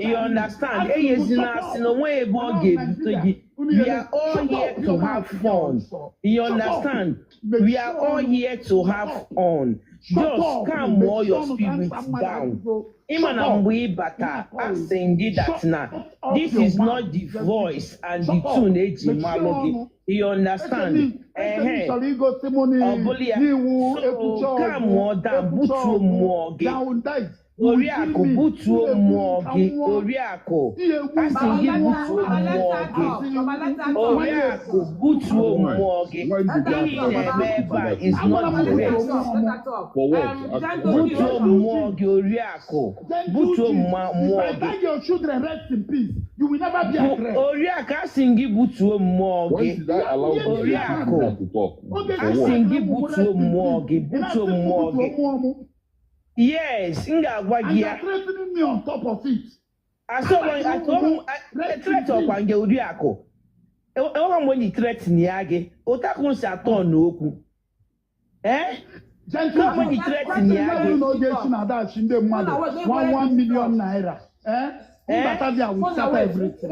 You understand? Enyezina asị na onwe ebe ọ ga-ebute gị. We are all here to have fun. You understand? We are all here to have fun. Just calm all your spirit down. Ịma na mgbe ị bata, asị gị that na this is not the voice and the tune eji malụ gị. You understand? Ehe. Chọrọ igosi m Ọ bụla ya. n'iwu So, ekwucha calm down, butuo mmụọ gị. You will kill Oriakụ, me. Ị butuo ga-egbu m mmụọ ka m gị. nwụọ. Oriakụ, Ị ga-egbu m asị ka m gị nwụọ. butuo mmụọ gị. Asị m nwanne Oriakụ, butuo Nwaanyị, mmụọ gị. nwaanyị ji Ihe ị aka na-eme ebe a is agwala not m the gị best. butuo mmụọ m. For what? Why Butuo for? mmụọ gị, Oriakụ. Gentle Butuo G, if mmụọ I gị. tag your children rest in peace, you will never be at rest. Oriakụ, asị m gị butuo mmụọ Why gị. should I allow Ihe this ndị lady a Oriakụ, woman to talk? Ogechi For asị what? m tagịrị gị ụmụ m butuo rest in mmụọ peace. gị. Ị Butuo na-asị m mmụọ butuo gị. mmụọ m. Yes, m ga-agwa And gị you are ya. threatening me on top of it. Asọrọ Tagịrị ụmụ m rest in threat peace. ọkwa nke Oriakụ. Enweghị mgbe enyi threaten ya gị. Otakụ si atọ n'okwu. Eh? Gentle Enweghị mgbe enyi G, threaten ya ihe gị. ọbụla Ogechi na-adachi ndị mmadụ 1 million naira. Eh? Eh? Mbata there will settle everything.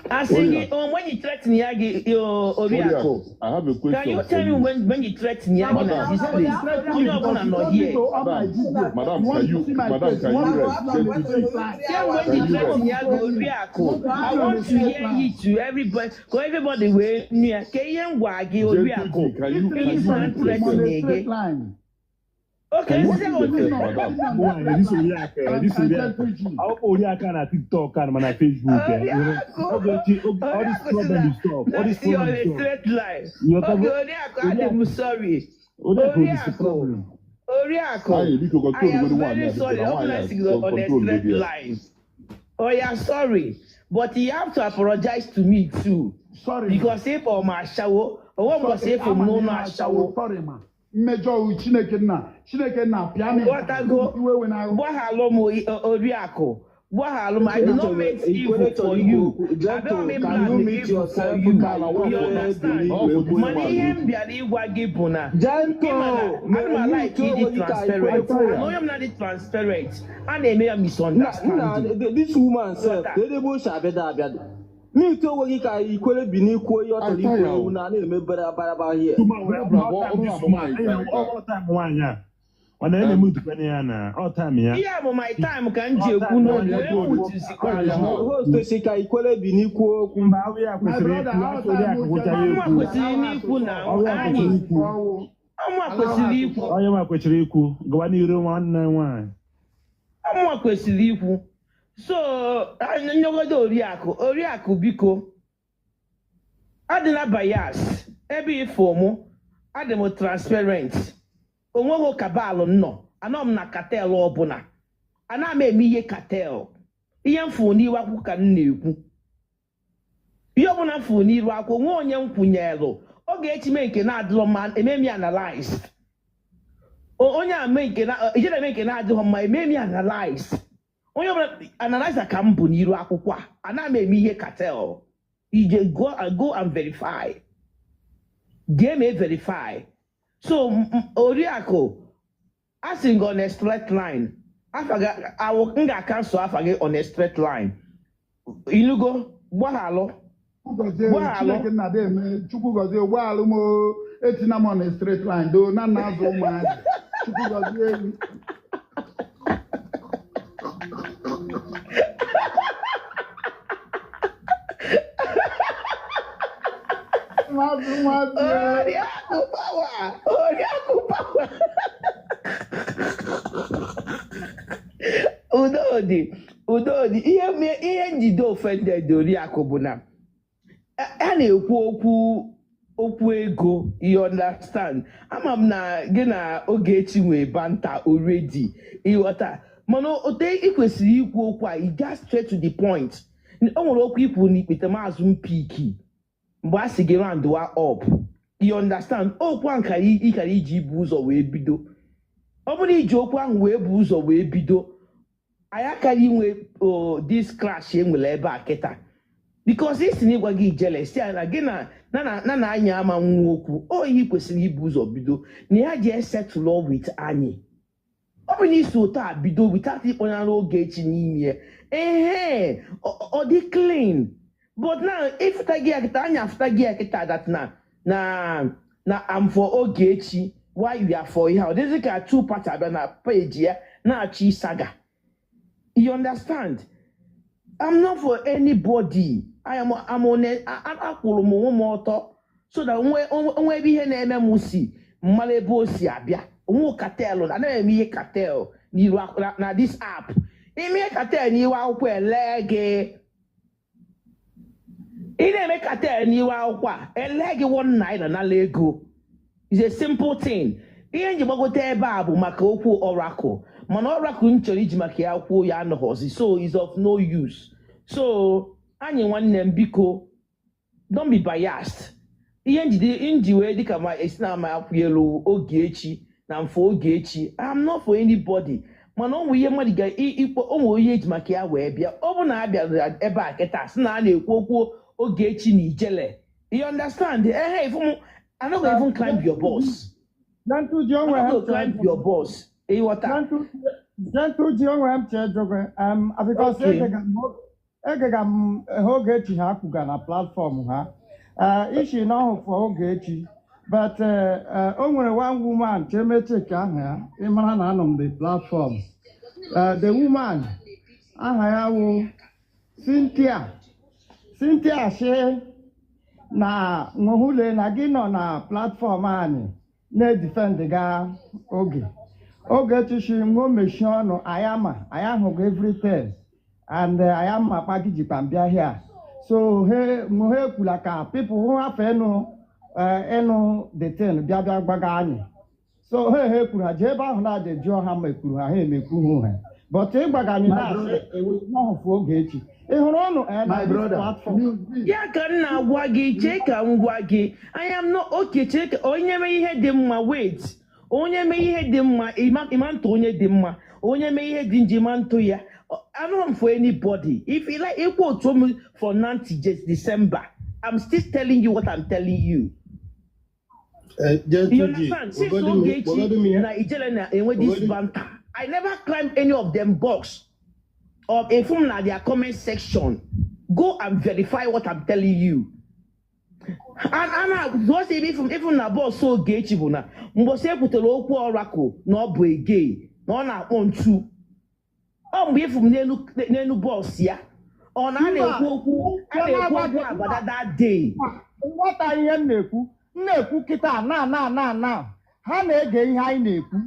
Asị gị, Oriakụ, o mgbe enyi threaten ya gị, Oriakụ. Oriakụ, I have a Can question you for tell me you. when you threaten ya gị na Madam, this You place? threaten Onye me ọbụla because you nọ told me here. to on my madam, video. madam, You can want to you, see my madam, face. can You you want to rest? see on a Gentle straight G, line. Tell when can you you threaten rest? ya gị, Oriakụ. I want to hear it to everybody. Ka everybody wee nụ ya. Ka ihe m gwa gị, Gentle Oriakụ. G, can you This can Ihe you si na mute threatening me on threaten a gị. straight line. Okay, Can you sị mute otu yourself, madam? Nwaanyị, this Oriakụ, this And Oriakụ. Gentle G. Akwụkwọ Oriakụ na TikTok and mana Facebook. Oriakụ, Ogechi, all this Oriakụ si problem na is stop. na All this si on problem a is stop. straight line. You Okay, Oriakụ, adị Oriakụ, m sorry. Oriakụ is the Oriakụ, problem. Oriakụ, Anyị biko I control am godu nwaanyị very a biko sorry. na Ọ bụla nwaanyị si a gị on a control straight godu ya. line. Oh yeah, sorry. But you have to apologize to me too. Sorry, ma. Because if ọ ma ashawo, onwe mbọsị Sorry, ịfụ m ama m n'ụlọ ihe ashawo. ashawo. Sorry, ma. Mmejọ iwu Chineke nna. Chineke nna pịa m ịtarị. Ghọtago, Iwe we na-ahụ. gbaghalụ m Oriakụ. Gbaghalụ m. I did not Ikwere meant evil Ikwere for chọrọ ikwu you. okwu. Abịaghị Gentle, m can plan you mute evil for yourself you. ka You Ikwere understand? biri Ọ for wee this kwuo Mana man ihe okwu? m bịara ịgwa gị bụ na ị ma na Gentle, ana m alike mute ịdị onwe gị ka Ikwere transparent. kwuo And okwu. onye m na-adị transparent, a na-eme ya Nna, misunderstanding. this woman sef, Ghọta? ka ebe o si abịada abịada. Mute onwe gị ka Ikwere bini kwuo ihe ọ I chọrọ tire ikwu o. ewu na na-eme barabara here. Woman, we Bra have bra all ọ time bụrụ this na woman. nwaanyị Anyị ka na all time nwaanyị a. Ọ na-eme mutukwana ya na all time ya. Ihe a bụ my time ka m ji All ekwu time n'okwu, nwaanyị onye ya. mutuzikwa ya m. ha. Host si ka Ikwere bini kwuo okwu. Mba, awụ ya My kwesịrị brother, ikwu. how Afọ Oriakụ time gwụcha ya Ọmụa ekwu. kwesịrị n'ikwu na Ọwụ ya anyị. kwesịrị ikwu. Ọwụ. Ọmụa Allow kwesịrị her to ikwu. talk. Onye nwa kwesịrị ikwu. Gawa n'iru nwanne nwaanyị. Ọmụa kwesịrị ikwu. So, nyogodo Oriakụ, Oriakụ biko, adịla bias. Ebe ịfụ mụ, adị m transparent. Onweghị kabalụ m nọ, anọ m na cartel ọbụla. Ana m eme ihe cartel. Ihe m fụrụ n'iru akwụkwọ ka m na-ekwu. Ihe ọbụla m fụrụ n'iru akwụkwọ, nwe onye m kwụnyelụ. Oge echi mee nke na-adịrọ mma, eme m ya analyze. Onye a mee nke na ijere eme nke na-adịghị mma, eme m ya analyze. Onye ọbụla analyzer ka m bụ n'iru akwụkwọ a, ana m eme ihe cartel. Ije go and verify. Jee mee verify. So Oriakụ, a sị gị on a straight line. Afa gị awụ m ga-akansụl afa gị on a straight line. Inugo, gbaghalụ. Chukwu gọzie Gbaghalụ. Chineke nna dị eme Chukwu gọzie gbaghalụ m o etina m on a straight line doo na nna azụ ụmụazị Chukwu gọzie gị. Ụmụazị ụmụazị e. Oriakụ power! Oriakụ power! Udodi, Udodi, ihe njide offended Oriakụ bụ na a na-ekwu okwu ego, you understand? Ama m na gị na Ogechi nwee banta already, ịghọta? Mana ote ị kwesịrị ikwu okwu a, you got straight to the point. O nwere okwu ikwu n'ikpete maazụ mpiki mgbe a sị gị round wa up, you understand? Okwu ahụ ka ị kara iji ibu ụzọ wee bido. Ọ bụrụ iji okwu ahụ wee bu ụzọ wee bido, anyị akara inwe this crash e nwere ebe a kịta. Because isi na ịgwa gị ijele si ya na gị na na anyị ama nwa okwu o ihe kwesịrị ibu ụzọ bido na ya ji esetụlụ with anyị. Ọ bụ na isi ụtọ a bido without ịkpọnyere Ogechi n'ime ya, ehe, ọ dị clean. But now ịfụta gị ya kịta, anyị afụta gị ya kịta that na I'm for Ogechi, why you are for ihe a. Ọ dịzị ka two party abịa na page ya na-achọ ịsaga. You understand? I'm not for anybody. I'm on a, akwụrụ m onwe m ọtọ so that onwe ebe ihe na-eme m si Mmadụ ebe o si abịa onwe cartel, anaghị eme ihe cartel n'iru na this app. Ime ihe cartel n'iru akwụkwọ, ele gị. Ị na-eme cartel n'iru akwụkwọ a, ele gị ₦1 nala ego. It's a simple thing. Ihe nji gbagote ebe a bụ maka okwu Oracle, mana Oracle m chọrọ iji maka ya kwuo ya anọghọzi, so is of no use. So anyị, nwanne m, biko, don't be biased. Ihe njide nji wee dịka ma esi na ama akwụ elu Ogechi na mfe Ogechi, I'm not for anybody, mana ọ nwere ihe mmadụ ga ikpo, o nwere ihe eji maka ya wee bịa. Ọ bụ na a bịara ebe a kịta sị na a na-ekwu okwu Ogechi na Ijele, you understand? Ehe, ifu m, I no go even climb your bus. Gentle G, I o nwere no go m chọrọ climb ịjụ. your bus, ịghọta? Gentle G, o nwere m chọrọ ịjụ gị because egega m ha Ogechi ha kwuga na platform ha. Ishi na ọhụ for Ogechi, but o nwere one woman chemecheke aha ya, ị mara na anọ m the platform. The woman aha ya wụ Cynthia. Cynthia shi na nwehule na gị nọ na platform anyị na-edefend ga oge Ogechi shi nwe mechie ọnụ anyị, ama anyị ahụgo everything and anyị ama kpa gị jikwa mbịa here, so he nwe ha ekwula ka people hụ afọ ịnụ ịnụ the thing bịa bịa gbaga anyị. So ha ekwuru ha jee ebe ahụ na-aja jụọ ha ma ekwuru ha, ha emekwuhu ha, but ịgbaga anyị My na-asị brother. ọhụfụ Ogechi ị hụrụ ọnụ na My this brother. platform. Ya ka m na-agwa gị, chee ka m gwa gị, I am not okay. Chee ka onye mee ihe dị mma, wait, onye mee ihe dị mma, ịma ntụ onye dị mma, onye mee ihe dị njọ, ịma ntụ ya. I'm not for anybody. If you like equal to me for 90 December, I'm still telling you what I'm telling you. Gentle You G, understand? Since kpọgodu m Ogechi kpọgodu m ihe na Ijele na enwe this kpọgodu banter, I never climb any of them box or inform na their comment section. Go and verify what I'm telling you. And na even na boss Ogechi bụ na mgbọsị ekwutere okwu Oracle na ọ bụ ege na ọ na-akpọ ntu, ọ mgbe ịfụ m n'elu box ya, ọ na a Mba, na-ekwu okwu a ya na-ekwu na-agwa okwu gị abada that day. Nghọta ihe m na-ekwu, m na-ekwu kịta na na na na ha na-ege ihe anyị na-ekwu,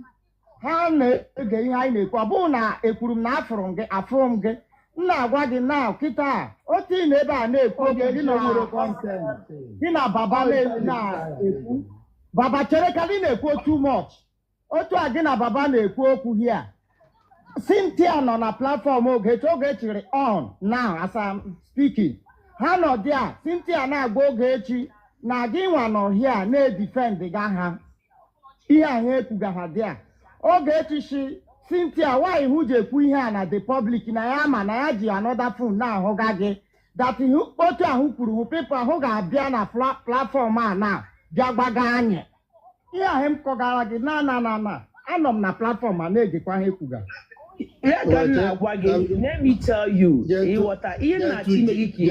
ha na-ege ihe anyị na-ekwu. Ọ bụghị na ekwuru m na afụrụ m gị, afụrụ m gị. M na-agwa gị na kịta otu ị na ebe a na-ekwu okwu gị na nwere content. Gị na baba na-ekwu, baba chere ka gị na-ekwu too much. Otu a gị na baba na-ekwu okwu here, Cynthia nọ na platform Ogechi. Ogechi on now as I'm speaking. Ha nọ there. Cynthia na-agwa Ogechi na gị nwa nọ here na-edefend ga ha ihe ahụ ekwuga ha there. Ogechi shi Cynthia, why hụ ji ekwu ihe a na the public, na ya ma na ya ji another phone na-ahụga gị, that otu ahụ kwuru hụ people ahụ ga-abịa na platform a na bịa gbaga anyị. Ihe ahụ m kọgara gị na na na na anọ m na platform a na-egekwa ha ekwuga. Ya ka m na-agwa gị, let me tell you, ịghọta ihe m na-achọ ime gị ka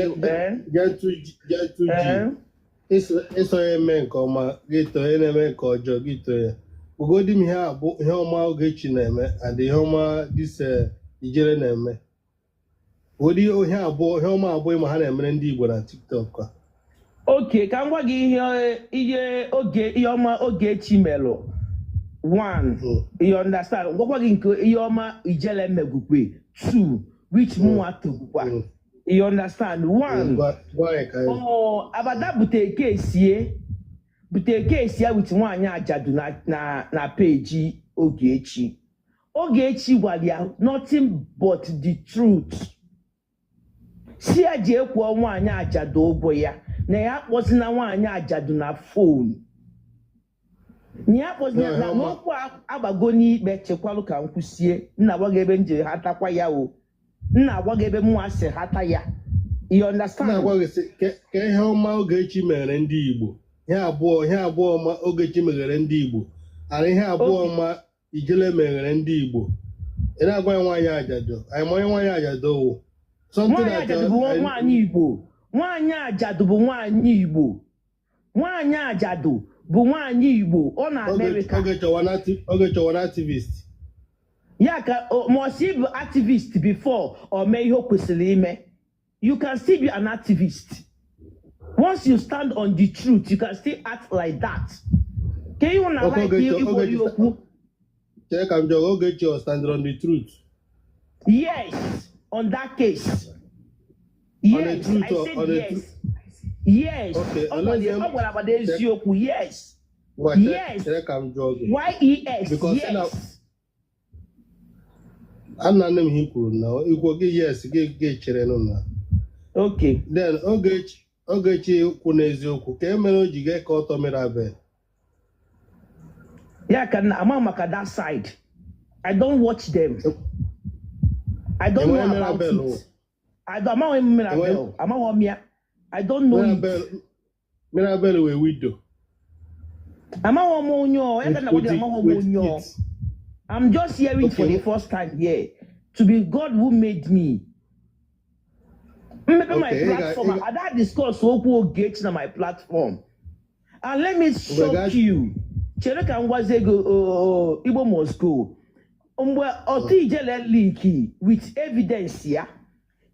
Gentle G, Gentle G. Ịsọ ya eme nke ọma gị too ya, na-eme nke ọjọọ gị too ya. Ugodi m ihe a bụ ihe ọma Ogechi na-eme and ihe ọma this Ijele na-eme. Ugodi ihe abụọ, ihe ọma abụọ ma ha na-emere ndị Igbo na TikTok a. Okay, ka m gwa gị ihe oge ihe ọma Ogechi melụ. One, you understand? Gwakwa gị nke ihe ọma Ijele megwukwe. Two, which mụnwa togwukwa, you understand? One, Gwa anyị ka anyị. ọ abada bute kesi ya with nwaanyị ajadu na page Ogechi. Ogechi gwara ya nothing but the truth, si ya jee kwụọ nwaanyị ajadu ụgwọ ya, na ya akpọzina nwaanyị ajadu na phone, na ya akpọzina Na na ihe ọma. n'okwu agbago n'ikpe. Chekwarụ ka m kwụsie. Nna gwa gị ebe m jere ha takwa ya o, nna agwa gị ebe mụnwa si hata ya, you understand? Na-agwa gị sị ka ihe ọma Ogechi mere ndị Igbo, ihe abụọ ọma Ogechi meghere ndị Igbo and ihe abụọ ọma Ijele meghere ndị Igbo. Ị na-agwa ya nwaanyị ajadu, anyị ma onye nwaanyị ajadu wụ. Something Nwaanyị that ajadu bụ nwaanyị Igbo. Nwaanyị ajadu bụ nwaanyị Igbo. Nwaanyị ajadu bụ nwaanyị Igbo, ọ na Amerịka. Oge chọwa na activist. Ya ka must bụ activist before o mee ihe o kwesịrị ime. You can still be an activist. Once you stand on the truth, you can still act like that. Ka ihe na Okay, like Ogechi, ikwori Ogechi, okwu. Chere ka m jụọ, Ogechi ọ stand on the truth? Yes, on that case. On the Yes, truth I or said on the yes. truth? Yes. Okay, Ọ gwara unless ọ gwara agbada eziokwu. Yes. Ngwa, chere Yes. chere ka m jụọ gị. YES. Because na Yes. ana nne m ihe i kwuru na ikwu gị yes gị gị chere nụ na. Okay. Then Ogechi Ogechi kwu n'eziokwu ka e mere o ji gee ka ọtọ Mirabel. Ya ka na ama maka that side. I don't watch them. I don't Enweghị know about Mirabel o. it. I don't amaghị m Mirabel. Amaghị m ya. I don't know it. Mirabel Mirabel wee widow. Amaghị m onye ọ. Ya ka With na gwa gị with amaghị m with onye ọ. kids. I'm just hearing for Okay. the first time here. To be God who made me. Mmepe my Okay, ị ga platform. ị ga Ada discuss okwu Ogechi na my platform. And let me mgbe shock gaa you. Chere ka m gwazie gị Igbo must go. Mgbe Otu Ijele leak with evidence ya,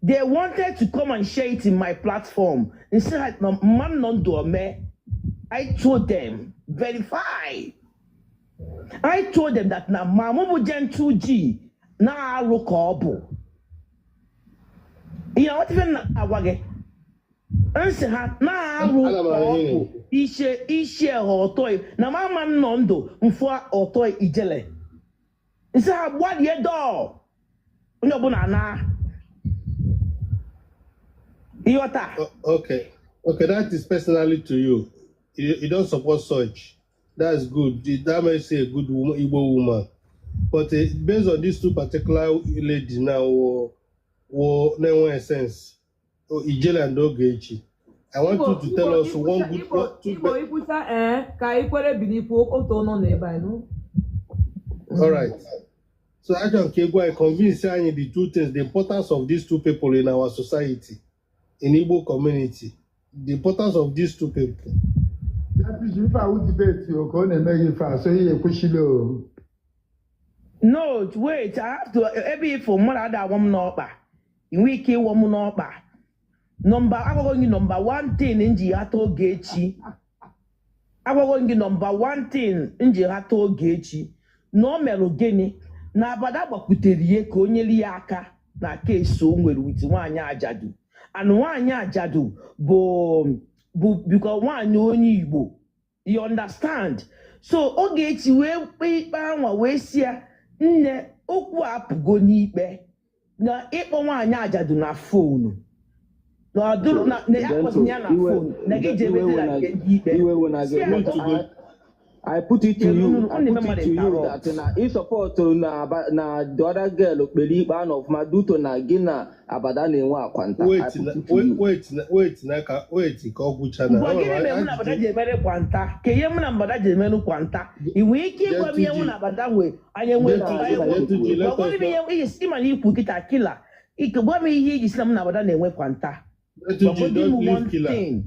they wanted to come and share it in my platform. Nsị ha na mma m nọ ndụ ome. I told them, verify. I told them that na ma mụ bụ Gentle G na-arụ ka ọ bụ. Ihe ọtụtụ ife m na-agwa gị. Nsị ha na-arụ ana m ka ahụ ọ ihe bụ na-ekwu. ishe ishe ha ọtọ na mama m nọ ndụ mfụ ọtọ ijele. Nsị ha gbalie dọọ onye ọbụla na ịghọta. Okay. Okay, that is personally to you. You don't support such. That's good. That makes you a good woman, Igbo woman. But based on these two particular ladies now, were no sense. Oh, Ijele and Ogechi. I want Igbo you to Igbo tell us one ikwucha good, Igbo one, two Igbo ikwucha ee ka ikwere bilikwu otu ọnụ na ebe a nụ. All right. So Ajan Kegwa, convince anyị the two things, the importance of these two people in our society, in Igbo community, the importance of these two people. Ife awụ debate o ka ọ na-eme gị ife a so ihe ekwesịrị o. No, wait, I have to ebe ifo mmadụ ada awọ m n'ọkpa. I nwee ike ịwọ m n'ọkpa. Nọmba agwago gị number one thing m ji ghata Ogechi. Agwago gị number one thing m ji ghata Ogechi. Na o merụ gịnị? Na abada gbakwutere ihe ka o nyere ya aka na keesi o nwere with nwaanyị ajadu. And nwaanyị ajadu bụ bụ biko nwaanyị onye Igbo. You understand? So Ogechi wee kpee ikpe anwa wee sị ya nne okwu a apụgo n'ikpe na ịkpọ nwaanyị ajadu na phone na ọ dụrụ na na ya kpọzina ya na Gentle, phone na gị jee iwe mezi we na na nke ndị ikpe iwe we na si gị ya look I put it to you ọ I na-eme put it mmadụ to you interrupt. that na ị support na na the other girl kpere ikpe ahụ ọfụma due to na gị na abada na-enwe akwanta. I Wait, put na, it to wait, you. wait, na, wait, na, ka, wait, ka ọ gwụcha na. Ngwa Enwere gịnị m mere mụ na abada ajụjụ. ji emere kwanta ka ihe mụ na abada ji emere kwanta ị nwere ike ịgwa m Gentle ihe mụ G, na abada nwe anyị enwe Gentle anyị G, nwe Gentle G, let gwagwa us m know. ihe iji ịma na ikwu kịta kila ike gwa m ihe iji si na mụ na abada na-enwe kwanta. Gentle G, Gwagodi don't m leave one killer. thing.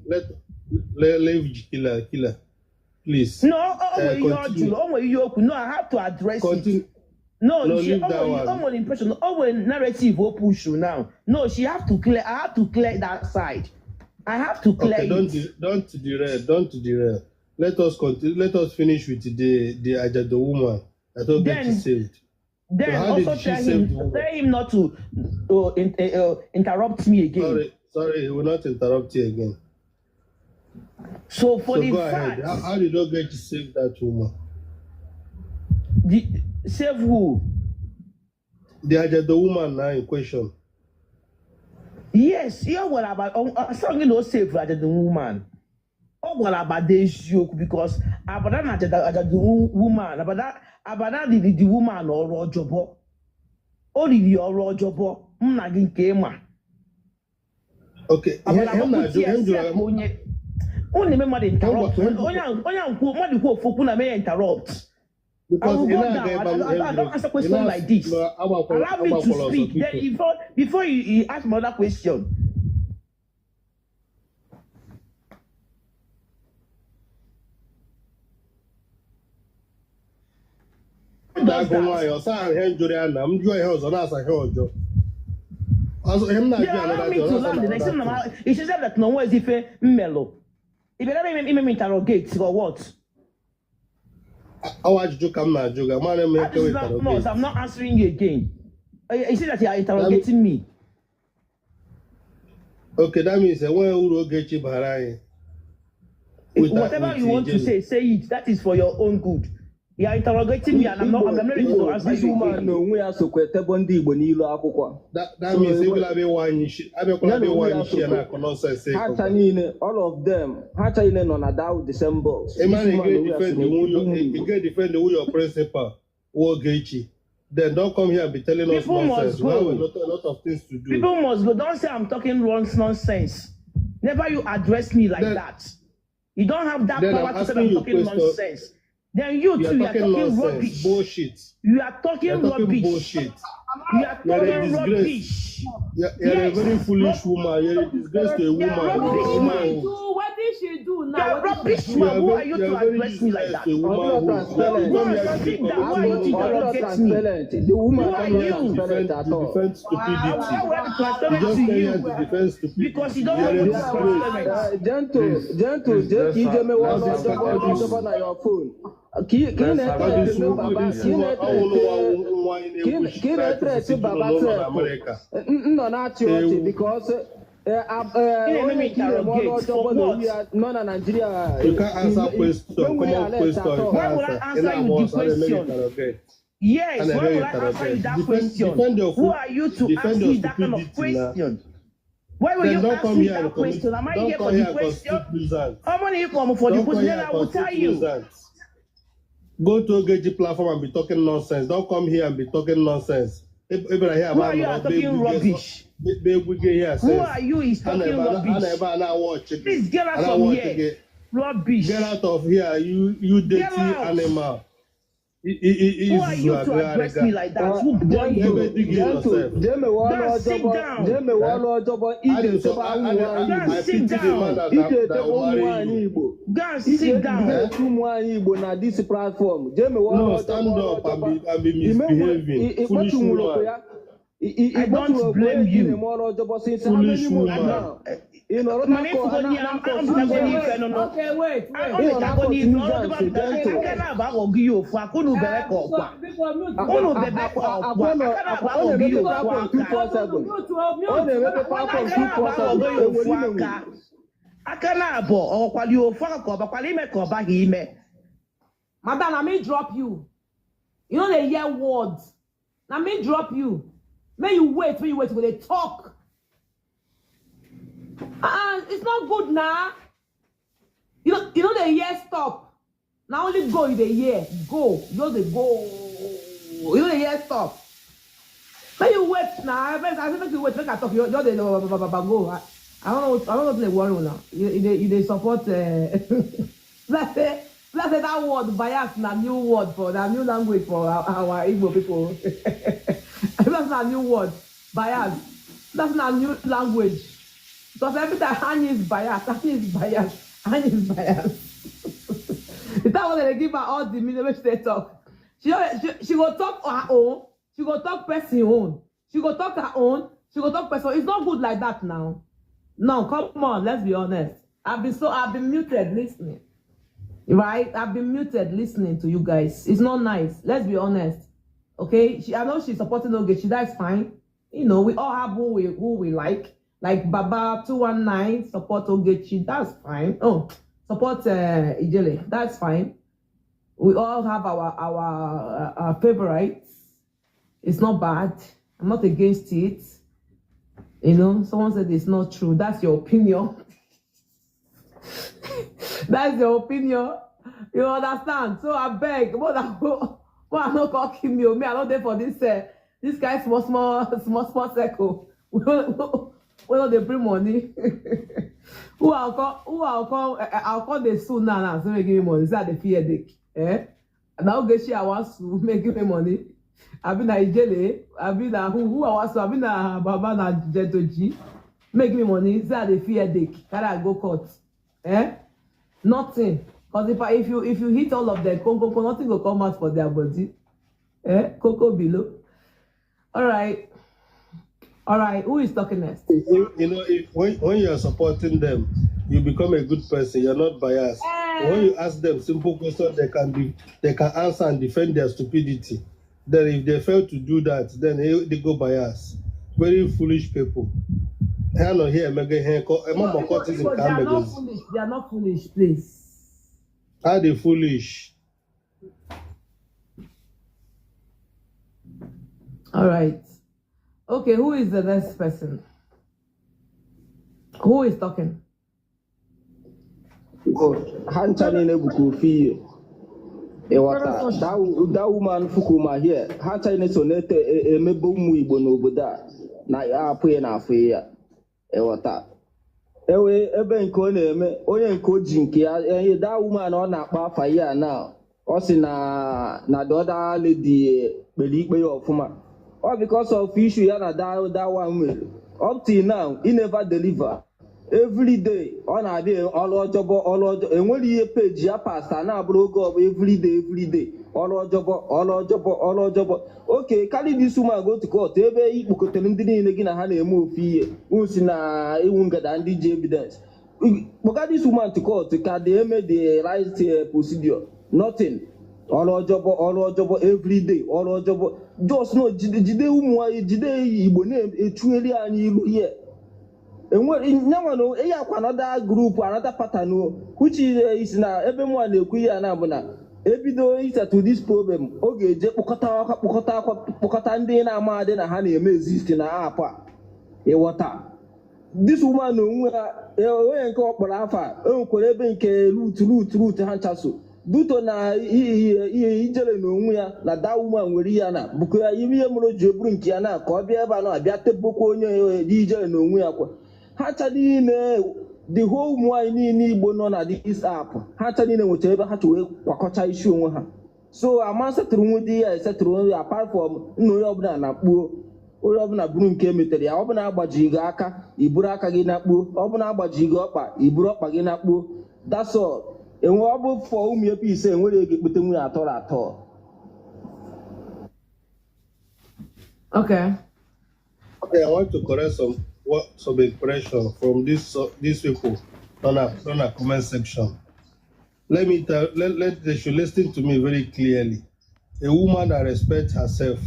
Let leave killer, killer, please. No, o nwere ihe ọ Continue. jụrụ, o nwere ihe okwu. No, I have to address it. Continue. No, No, she leave o that nwere o one. nwere impression, o nwere narrative o push now. No, she have to clear, I have to clear that side. I have to clear Okay, don't it. don't derail, don't derail. Let us continue. Let us finish with the Ajado woman that Ogechi Then saved. So then how did also she tell save him the woman? tell him not to interrupt me again. Sorry, sorry, he will not interrupt you again. So for So the go ahead. fact, How did Ogechi save that woman? the save who? The Ajado woman now in question. Yes, ihe ọ gwara aba asọ gị na o save ajadu woman. Ọ gwara abada eziokwu because abada na ajadu woman abada abada riri the woman ọrụ ọjọbọ. O riri ọrụ ọjọbọ m na gị nke ịma. Okay, ihe Abada ihe m gbakwute na-ajụ ya ihe m si ya jụrụ ka onye ọ na-eme mmadụ ihe m interrupt. gwa ihe m Onye ahụ onye ahụ kwuo mmadụ kwuo ofu okwu na eme ya interrupt. I because will ị go na-aga down. ebe I m don't, ihe m I jụrụ don't answer ị question na-asị like this. na agbakwala Allow me to agbakwala ọsọ speak. Then biko. before you ask my other question. Who does Na-agụ that? nwaanyị ọsa ahụ ihe m jụrụ ya na m jụọ ihe ọzọ na-asa ihe ọjọọ. Ọzọ ihe m na-ajụ They ya allow another me thing, ọ to na-asa land. na The next another thing, thing. it said that no one is if melo. If you don't even interrogate or what? Awa ajụjụ ka m na-ajụ gị, amara m That eke is not, no, interrogate. I'm not answering you again. You see that you are interrogating me. Okay, that means enweghị uru Ogechi bara anyị. Whatever With you want to Ijele. say, say it. That is for your own good. You are interrogating me and I'm not ready to Igbo, answer this you woman again. na onwe ya sokwa etebo ndị Igbo n'ilu akwụkwọ. That So means enwe- ebila bịa ịwa anyị isi, abịakwala ya na bịa ịwa onwe anyị ya isi ya sokwa na-akọ nonsense ha ịkọ. cha niile, all of them, ha cha niile nọ na that the same box. A This man woman na again onwe ya so defend the na who your ụmụ Igbo. again defend who your principal Ogechi. Then don't come here and be telling us People must nonsense. We have go. a lot of things to do. People must go. Don't say I'm talking nonsense. Never you address me like Then, that. You don't have that then I'm power to say asking I'm you talking question. nonsense. Then you You are too, you are talking talking nonsense, rubbish. bullshit. You are You talking are talking rubbish. bullshit. You are You are a talking disgrace. rubbish. You are a Yes. very foolish woman. You are a disgrace to a You are woman. rubbish Woman. man. What did she do You now? are What did she rubbish do? You man. are Who are very, you you to are very address me like useless that? to a Ọ woman dịrọ who transparent. you Go come and here to sit come down. Who are you Ọ to dịrọ interrogate me? transparent. The woman Who are cannot come here to you? transparent defend at to all. defend stupidity. Why would I be You transparent just to came here you? to defend stupidity. Because you don't You are want a to be disgrace. transparent. Gentle, Please, gentle, please, jee ka let's ije have, mewe All let's ọrụ this have ọjọbọ all ọrụ this ọjọbọ na your phone. Ka ị ka ị let's have all na-etere this ete this baba, all this ka ị woman na-etere all ete nwa nwaanyị ka ị na-egwu ka ị try to na-etere ete sisi juru baba n'ụlọ na sef Amerịka. nọ na-achị ọchị Ewu. because Ị na-eme m onye nke ị na-eme ọrụ interrogate for ọjọbọ na what? onwe ya nọ na Nigeria You can't answer question, enweghị common alert question, at you all. Why can't would I answer. Ị answer na-agba you the ọsọ, a na-eme gị question? interrogate. A Yes, na-eme why gị would I answer you interrogate. that Defend question? defend your Who food, are you to defend ask your me that kind of stupidity now. question? Why will Then you don't ask come me here that and commit question? Am I don't here come for the here and question? constitute nuisance. How many you come for the Don't come question? here Then and I will tell constitute you. nuisance. Go to Ogechi platform and be talking nonsense. Don't come here and be talking nonsense. Ebe here Who are about you are talking rubbish? here Who since. are you is A talking na rubbish? ebe a na-watch gị. Please get A out from na-watch here. gị. Rubbish. Get out of here, you Get dirty out. animal. Who are Izuzu you to address agagharịga. me like that? Who born you? Ebe di gị nọ Gentle, sef. jee mewe Go ọrụ and sit ọjọbọ, down. jee mewe ọrụ ọjọbọ I iji dey so etebe I ụmụ I nwaanyị Go I and Igbo. sit pity the man down. that Iji that, that etebe will ụmụ marry nwaanyị you. Igbo. Go and Iji sit down. Eh? ejide ụmụ nwaanyị Igbo na this platform. Jee mewe ọrụ No, ọjọbọ stand ọrụ up and ọjọbọ. be and be Imenwe misbehaving. Foolish ịkpọtụnwuru okwe woman. ya. I Ịkpọtụrụ don't okwe blame ya you. na-eme ọrụ ọjọbọ since how many Foolish months I woman. don't. now? Ị nọrọ Mana na-akọ ịfụgo n'ihe na-akọ amụtago nuisance. n'ife nụnụ. Okay, wait, wait. Ị nọ Amụtago na-akọ n'ife ọrụ nuisance, dịba gentle. aka na-abụ aghọgị ya ofu aka unu bere ka ọkwa. Unu bebe ka ọkwa aka na-abụ Ọ aghọgị na-emepe ya ofu platform aka. 247. Ọ na-emepe platform Aka na-abụ 247. aghọgị ya Enwere ofu imenwu. aka. Aka na-abụ ọghọkwala ya ofu aka ka ọ bakwala ime ka ọ baghị ime. Madam, na me drop you. You no dey hear words. Na me drop you. May you wait, may you wait, you go dey talk. It's not good now. You no dey hear stop. Na only go you dey hear. Go. You just dey go. You no dey hear stop. May you wait now. I say make you wait, make I talk. You just dey go. I don't know. I don't know wetin dey worry una. You dey support. Let's say that word bias na new word for na new language for our Igbo people. That's not new word, bias. That's not new language. Because every time Anyi is bias, Anyi is bias, Anyi is bias. The time when they give her all the million wey she dey talk, she go talk her own, she go talk person own, she go talk her own, she go talk person. It's not good like that now. No, come on, let's be honest. I've been muted listening. Right? I've been muted listening to you guys. It's not nice. Let's be honest. Okay? I know she's supporting Ogechi. That's fine. You know, we all have who we like. Like Baba 219 support Ogechi. That's fine. Oh, support Ijele. That's fine. We all have our favorites. It's not bad. I'm not against it. You know, someone said it's not true. That's your opinion. That's your opinion. You understand? So I beg, more no call kill me. Me, I not there for this this guy small circle. We don't they bring money. Who I'll call the sue now, so they give me money. Say I dey fear headache. Eh? Now Ogechi I want sue, make give me money. I been na Ijele, I been na who I want sue, I been na Baba na Gentle G. Make me money. Say I dey fear headache. Carry I go court. Eh? Nothing. Because if you hit all of them, konko, nothing will come out for their body. Eh? Coco below. All right. All right. Who is talking next? You know, when you are supporting them, You become a good person. You're not biased. But when you ask them simple questions, they can answer and defend their stupidity. Then if they fail to do that, then they go biased. Very foolish people. Ha nọ here emego ihe ema Igbo, ma Igbo, cultism Igbo, ka they ha are not megozi. foolish. They are not foolish, please. Ha dị foolish. All right. Okay, who is the next person? Who is talking? Ha ncha niile bụkwa ofu ihe. Ịghọta that woman Fukuma here, ha ncha niile so na-ete emebe ụmụ Igbo n'obodo a na apụghị na afụ ya. Ịghọta ewe ebe nke ọ na-eme onye nke o ji nke ya ihe that woman ọ na-akpọ afa ya na ọ sị na the other lady kpere ikpe ya ọfụma ọ because of issue ya na that one mere up till now he never deliver. Every day ọ na-abịa ọrụ ọjọbọ ọrụ ọjọọ enwere ihe peji ya pasta na-abụrụ oge ọbụ everyday everyday ọrụ ọjọbọ ọrụ ọjọbọ ọrụ ọjọbọ. Okay, carry this woman go to court ebe ikpokọtere ndị niile gị na ha na-eme ofu ihe unu si na iwu ngada ndị ji evidence kpọga this woman to court ka they eme the right procedure. Nothing. Ọrụ ọjọbọ ọrụ ọjọbọ everyday ọrụ ọjọbọ just no jide ụmụ anyị jide Igbo na-echugheri anyị ilu here. Enwere nyanwa na eyi akwa another group another pattern o which is na ebe mụ na-ekwu ihe a na-abụ na ebido isettle this problem ọ ga-eje kpọkọta akwa kpọkọta akwa kpọkọta ndị na-ama adị na ha na-eme exist na app a. Ịghọta this woman onwe ya onye nke ọ kpọrọ afa enwekwara ebe nke root root root ha nchaso duto na ihe ijere n'onwe ya na that woman nwere ihe na bụkwa ya ihe mere o ji eburu nke ya na ka ọ bịa ebe a na-abịa tebụkwa onye ijere n'onwe ya kwa ha cha niile the whole ụmụ nwaanyị niile Igbo nọ na this app ha cha niile nwechara ebe ha chọ wee kwakọcha isi onwe ha. So ama setụrụ nwe di ya esetụrụ onwe ya apart from nna onye ọbụla na-akpuo onye ọbụla buru nke emetere ya ọbụla agbaji gị aka iburu aka gị na-akpuo ọbụla agbaji gị ọkpa iburu ọkpa gị na-akpuo. That's all. Enwe ọ bụ fọ ụmụ ebe ise enwere ego ekpete nwunye atọrọ atọ. Okay. Okay, I want to correct some impression from these people on a comment section. Let me tell let they should listen to me very clearly. A woman that respects herself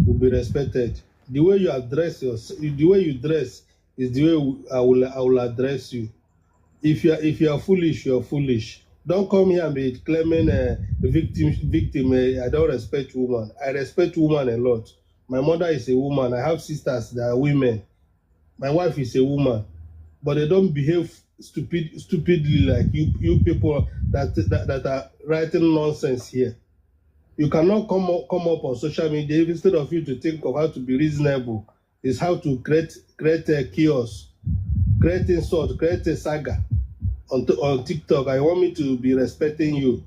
will be respected. The way you address yourself, the way you dress is the way I will address you. If you are foolish, you are foolish. Don't come here and be claiming victim. I don't respect woman. I respect woman a lot. My mother is a woman. I have sisters that are women. My wife is a woman, but they don't behave stupidly like you people that are writing nonsense here. You cannot come up on social media instead of you to think of how to be reasonable. Is how to create a chaos, create insult, create a saga on TikTok. I want me to be respecting you.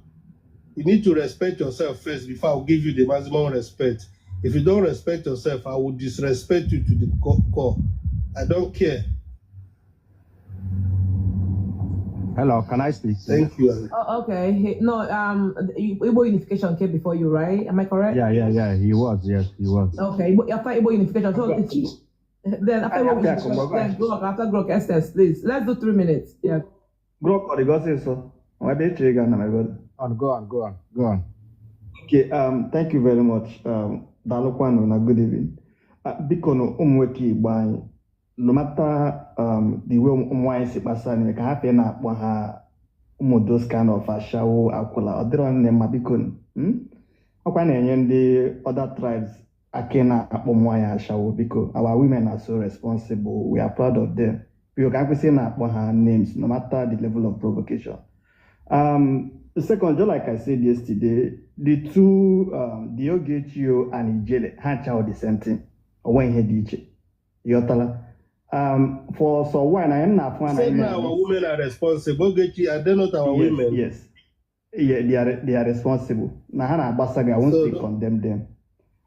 You need to respect yourself first before I'll give you the maximum respect. If you don't respect yourself, I will disrespect you to the core. I don't care. Hello, can I speak? Thank you. Oh, okay. Hey, no, Igbo unification came before you, right? Am I correct? Yeah. He was. Yes, he was. Okay. After Igbo unification, so it's, then after Igbo unification, then Grok, after Grok, SS, please. Let's do 3 minutes. Yeah. Grok, or the gossip, so. My brother. Go on. Okay. Thank you very much. Daalụkwanụ na good evening. Biko no ụmụ nwoke Igbo anyị, no matter the way ụmụ nwaanyị si kpasa anyị ka ha fee na-akpọ ha ụmụ those kind of ashawo akwụla ọ dịrọ nne mma biko. Ọkwa na-enye ndị other tribes aka na-akpọ ụmụ nwaanyị ashawo biko. Our women are so responsible, we are proud of them. Biko ka akwụsị na-akpọ ha names no matter the level of provocation. Second, just like I said yesterday, the two, the Ogechi and Ijele, ha ncha the same thing. Onwe ihe dị iche. Ịghọtala? For so why I am not one. Say our women are responsible. Ogechi, are they not our women? Yes. Yeah, they are responsible. Na ha na-agbasa gị, I won't still condemn them.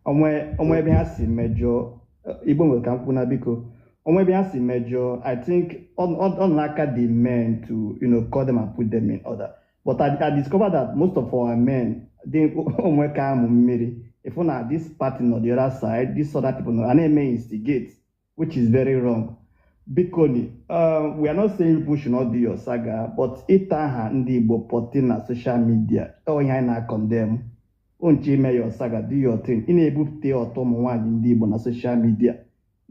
Onwe ebe ha si mejọ, Igbo nwere ka m kwụ na biko. Onwe ebe ha si mejọ, I think on n'aka the men to, you know, call them and put them in order. But I discovered that most of our men, they if on this party on the other side, this other people, and they may instigate, which is very wrong. Bikoni, we are not saying people should not do your saga, but ịta aha ndị Igbo pọtị na social media, ọ ihe anyị na-condemn. Unchi ime your saga, do your thing. Ị na-ebupụta ọtọ ụmụ nwaanyị ndị Igbo na social media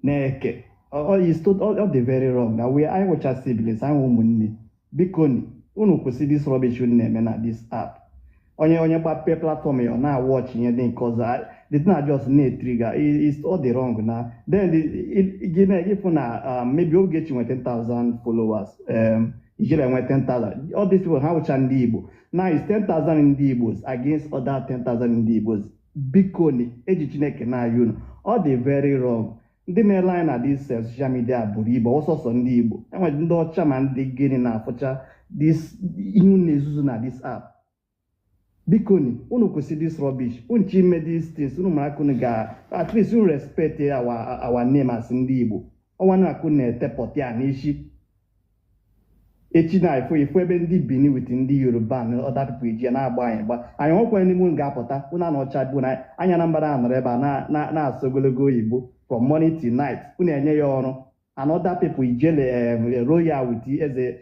na-eke. Ọ dị very wrong na we anyị nwụcha siblings, anyị ụmụnne. Bikoni, unu kwụsị this rubbish unu na-eme na this app. Onye gbapee platform ya, ọ na-watch ihe dị nke ọzọ, the thing na just na-etrigger is all the wrong na. Then gị na ịfụ na maybe Ogechi nwe 10,000 followers, Ijele nwe 10,000. All these people, ha wụcha ndị Igbo. Now it's 10,000 ndị Igbos against other 10,000 ndị Igbos. Biko ni, eji Chineke na-ayọ unu, ọ dị very wrong. Ndị na-ele anya na this social media buru ibu, ọsọsọ ndị Igbo enwere, ndị ọcha ma ndị gịnị na-afụcha this ihe unu na-ezuzu na this app. Biko ni, unu kwụsị this rubbish. Unu chi ime these things, unu mara aka unu ga at least unu respect our name as ndị Igbo. Ọnwa na akụ na-etepọta ya n'isi echi na ifo ifo ebe ndị Benin with ndị Yoruba na other people eji ya na-agba anyị gba anyị. Nwekwa n'ime unu ga-apụta, unu anọcha bụ na anyị Anambra anọrọ ebe a na-asụ ogologo oyibo from morning till night. Unu enye ya ọrụ and other people, Ijele, royal with eze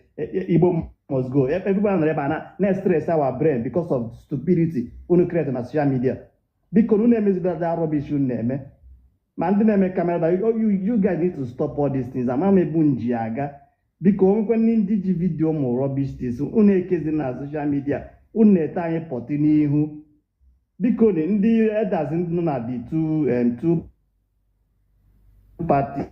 Igbo must go. Everybody nọrọ ebe a na-stress our brain because of stupidity unu create na social media. Biko, unu emezibela that rubbish unu na-eme. Ma ndị na-eme camera, you guys need to stop all these things. Ama m ebu nji aga. Biko, onwekwe ndị ji video ụmụ rubbish things unu ekezi na social media, unu na-ete anyị pọtị n'ihu. Biko ni, ndị elders, ndị nọ na the two parties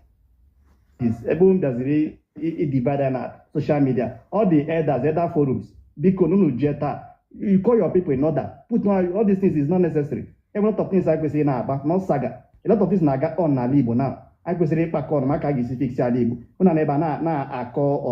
ebe unu bịaziri idivide na social media, all the elders, elder forums, biko, unu jee taa, you call your people in order. Put all these things is not necessary. A lot of things anyị kwesịrị na-agba, not saga. A lot of things na-aga on n'ala Igbo now, anyị kwesịrị ịkpakọ ọnụ maka a ga-esi fix ala Igbo. Unu na ebe a na-akọ.